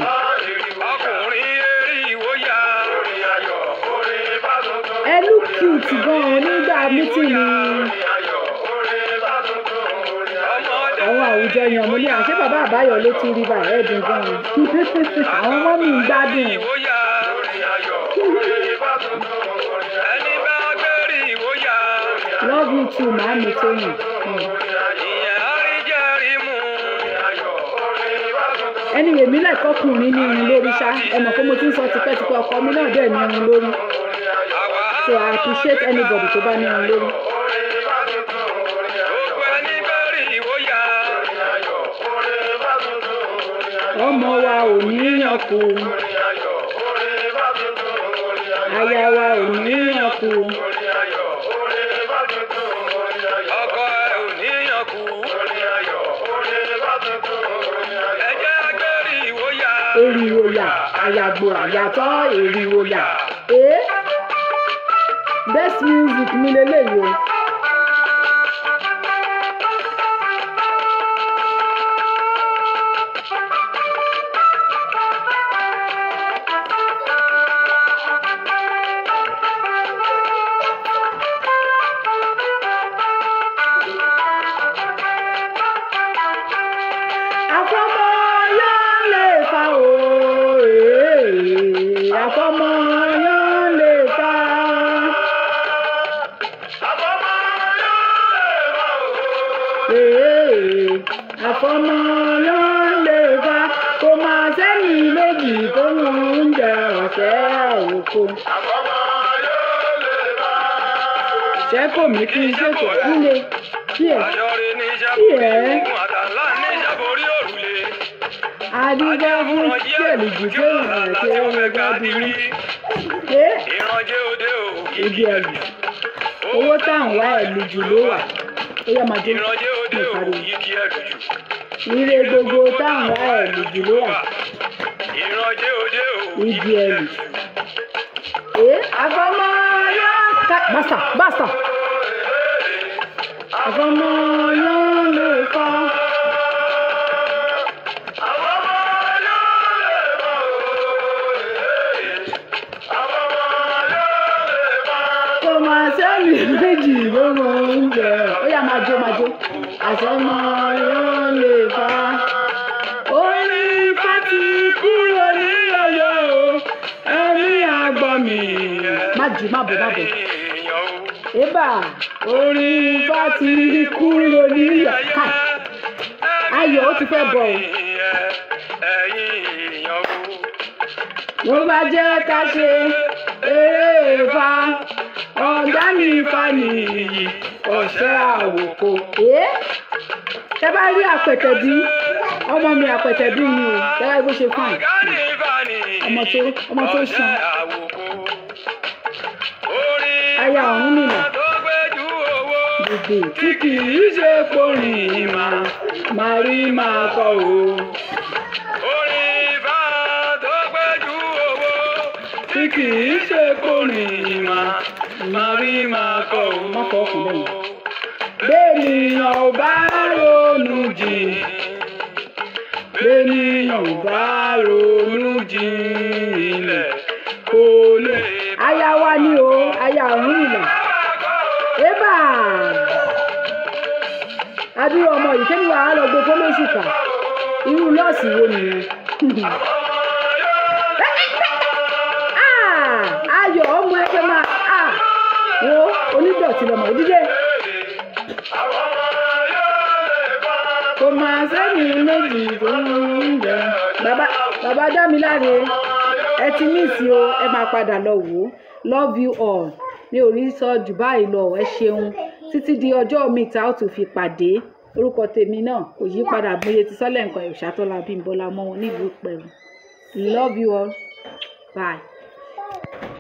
A: Ẹ look cute gan-an nígbà mítìnì àwọn àwùjọ yẹn. Mo ní àṣé bàbá àbáyọ ló tún rí báyìí, ẹ dùn gan-an. Àwọn ọmọ mi ń gbádùn. Love you too, màámi Tóyìn. Anyway, mi like ọkùnrin ní irun lórí ṣá. Ẹ mọ̀ pé mo ti ń sọ tipẹ́tipẹ́, ọkọ mi náà dẹ̀ ní irun lórí. So I appreciate anybody tó bá ní irun lórí. Ọmọ wa ò ní yàn kú. Aya wa ò ní yàn kú.
B: Ọkọ ẹ ò ní yàn kú.
A: Eriwo yà àyàgbò àyàtọ̀ eriwo yà. Best music mi leléyìí o. Àfọmọ yóò lè fa o, àfọmọ yóò lè fa. Àfọmọ yóò lè fa. Kò máa sẹ́ni méjì tó ń oúnjẹ ọ̀sẹ̀ àwòkọ. Ṣé kò mí kí n ṣètò nílé? Kí ẹ̀ kí ẹ̀ adigun fún jẹ́lìjì tó rìn àti ọmọ ẹgbẹ́ rí. Ibi ẹ̀lù owó táwọn wá ẹ̀lù jù ló wà. Ó yá máa jó ní ìpariwo. Ire gbogbo táwọn wá ẹ̀lù jù ló wà. Ibi ẹ̀lù. Àfọmọ́ yóò ká bàṣà bàṣà. Àfọmọ́ yóò lè fa. Kò máa sẹ́ni méjì ló mọ oúnjẹ. Ó yá máa jó máa jó. Àfọmọ́ yóò lè fa. Orí ifá ti kúrò ní ọ̀yọ́ o. Ẹ̀mí àgbọ̀n mi. Má jù má bò má bò. Ébà orí ifá ti kúrò ní ọ̀yọ́. Káì ayọ̀ ó ti fẹ́ bọ̀ o. Ló bá jẹ́ ká ṣe eré Ifá, ọ̀gá ní Ifá nìyí, ọ̀sẹ̀ àwòkọ. Tẹ bá rí àpẹ̀tẹ̀bí, ọmọ mi àpẹ̀tẹ̀bí ni o, tẹ bá rí bó ṣe fine. Ọmọ tó ṣan. Aya ọ̀hún nìyà. Gbègbè tí kì í ṣe porin máa máa rí máa kọ o.
B: Tí kì í ṣe kórìn máa máa rí máa kọ o.
A: Má fọ ọkùnrin bẹ́ẹ̀. Bẹ́ẹ̀nìyàn ò bá ronú jìn. Bẹ́ẹ̀nìyàn ò bá ronú jinlẹ̀ kò lè. Aya wa ni o, aya ọ̀hún ìlà. Ébà! Adúrú ọmọ yìí kébí wàá lọ gbé fọlọ́sù kà. Irú nọ́ọ̀sì wo nìyẹn? Ayọ̀ ọmọ ẹgbẹ́ máa wo onídọ̀tí lọmọ òdídé. Kò máa sẹ́ni méjì tó ń jẹ. Bàbá Dámiláre, ẹ ti míìsì o, ẹ máa padà lọ wò ó. Love you all. Mi ò rí sọ jù báyìí lọ, ẹ ṣeun. Títí di ọjọ́ mi ta ó tún fi pàdé. Orúkọ tèmi náà kò yí padà bóyá ti sọ́lẹ̀ nǹkan Òṣàtọ́lá Bímbọ́lá mọ́ wọn nílùú Ìpẹ̀rù. Love you all. Bye.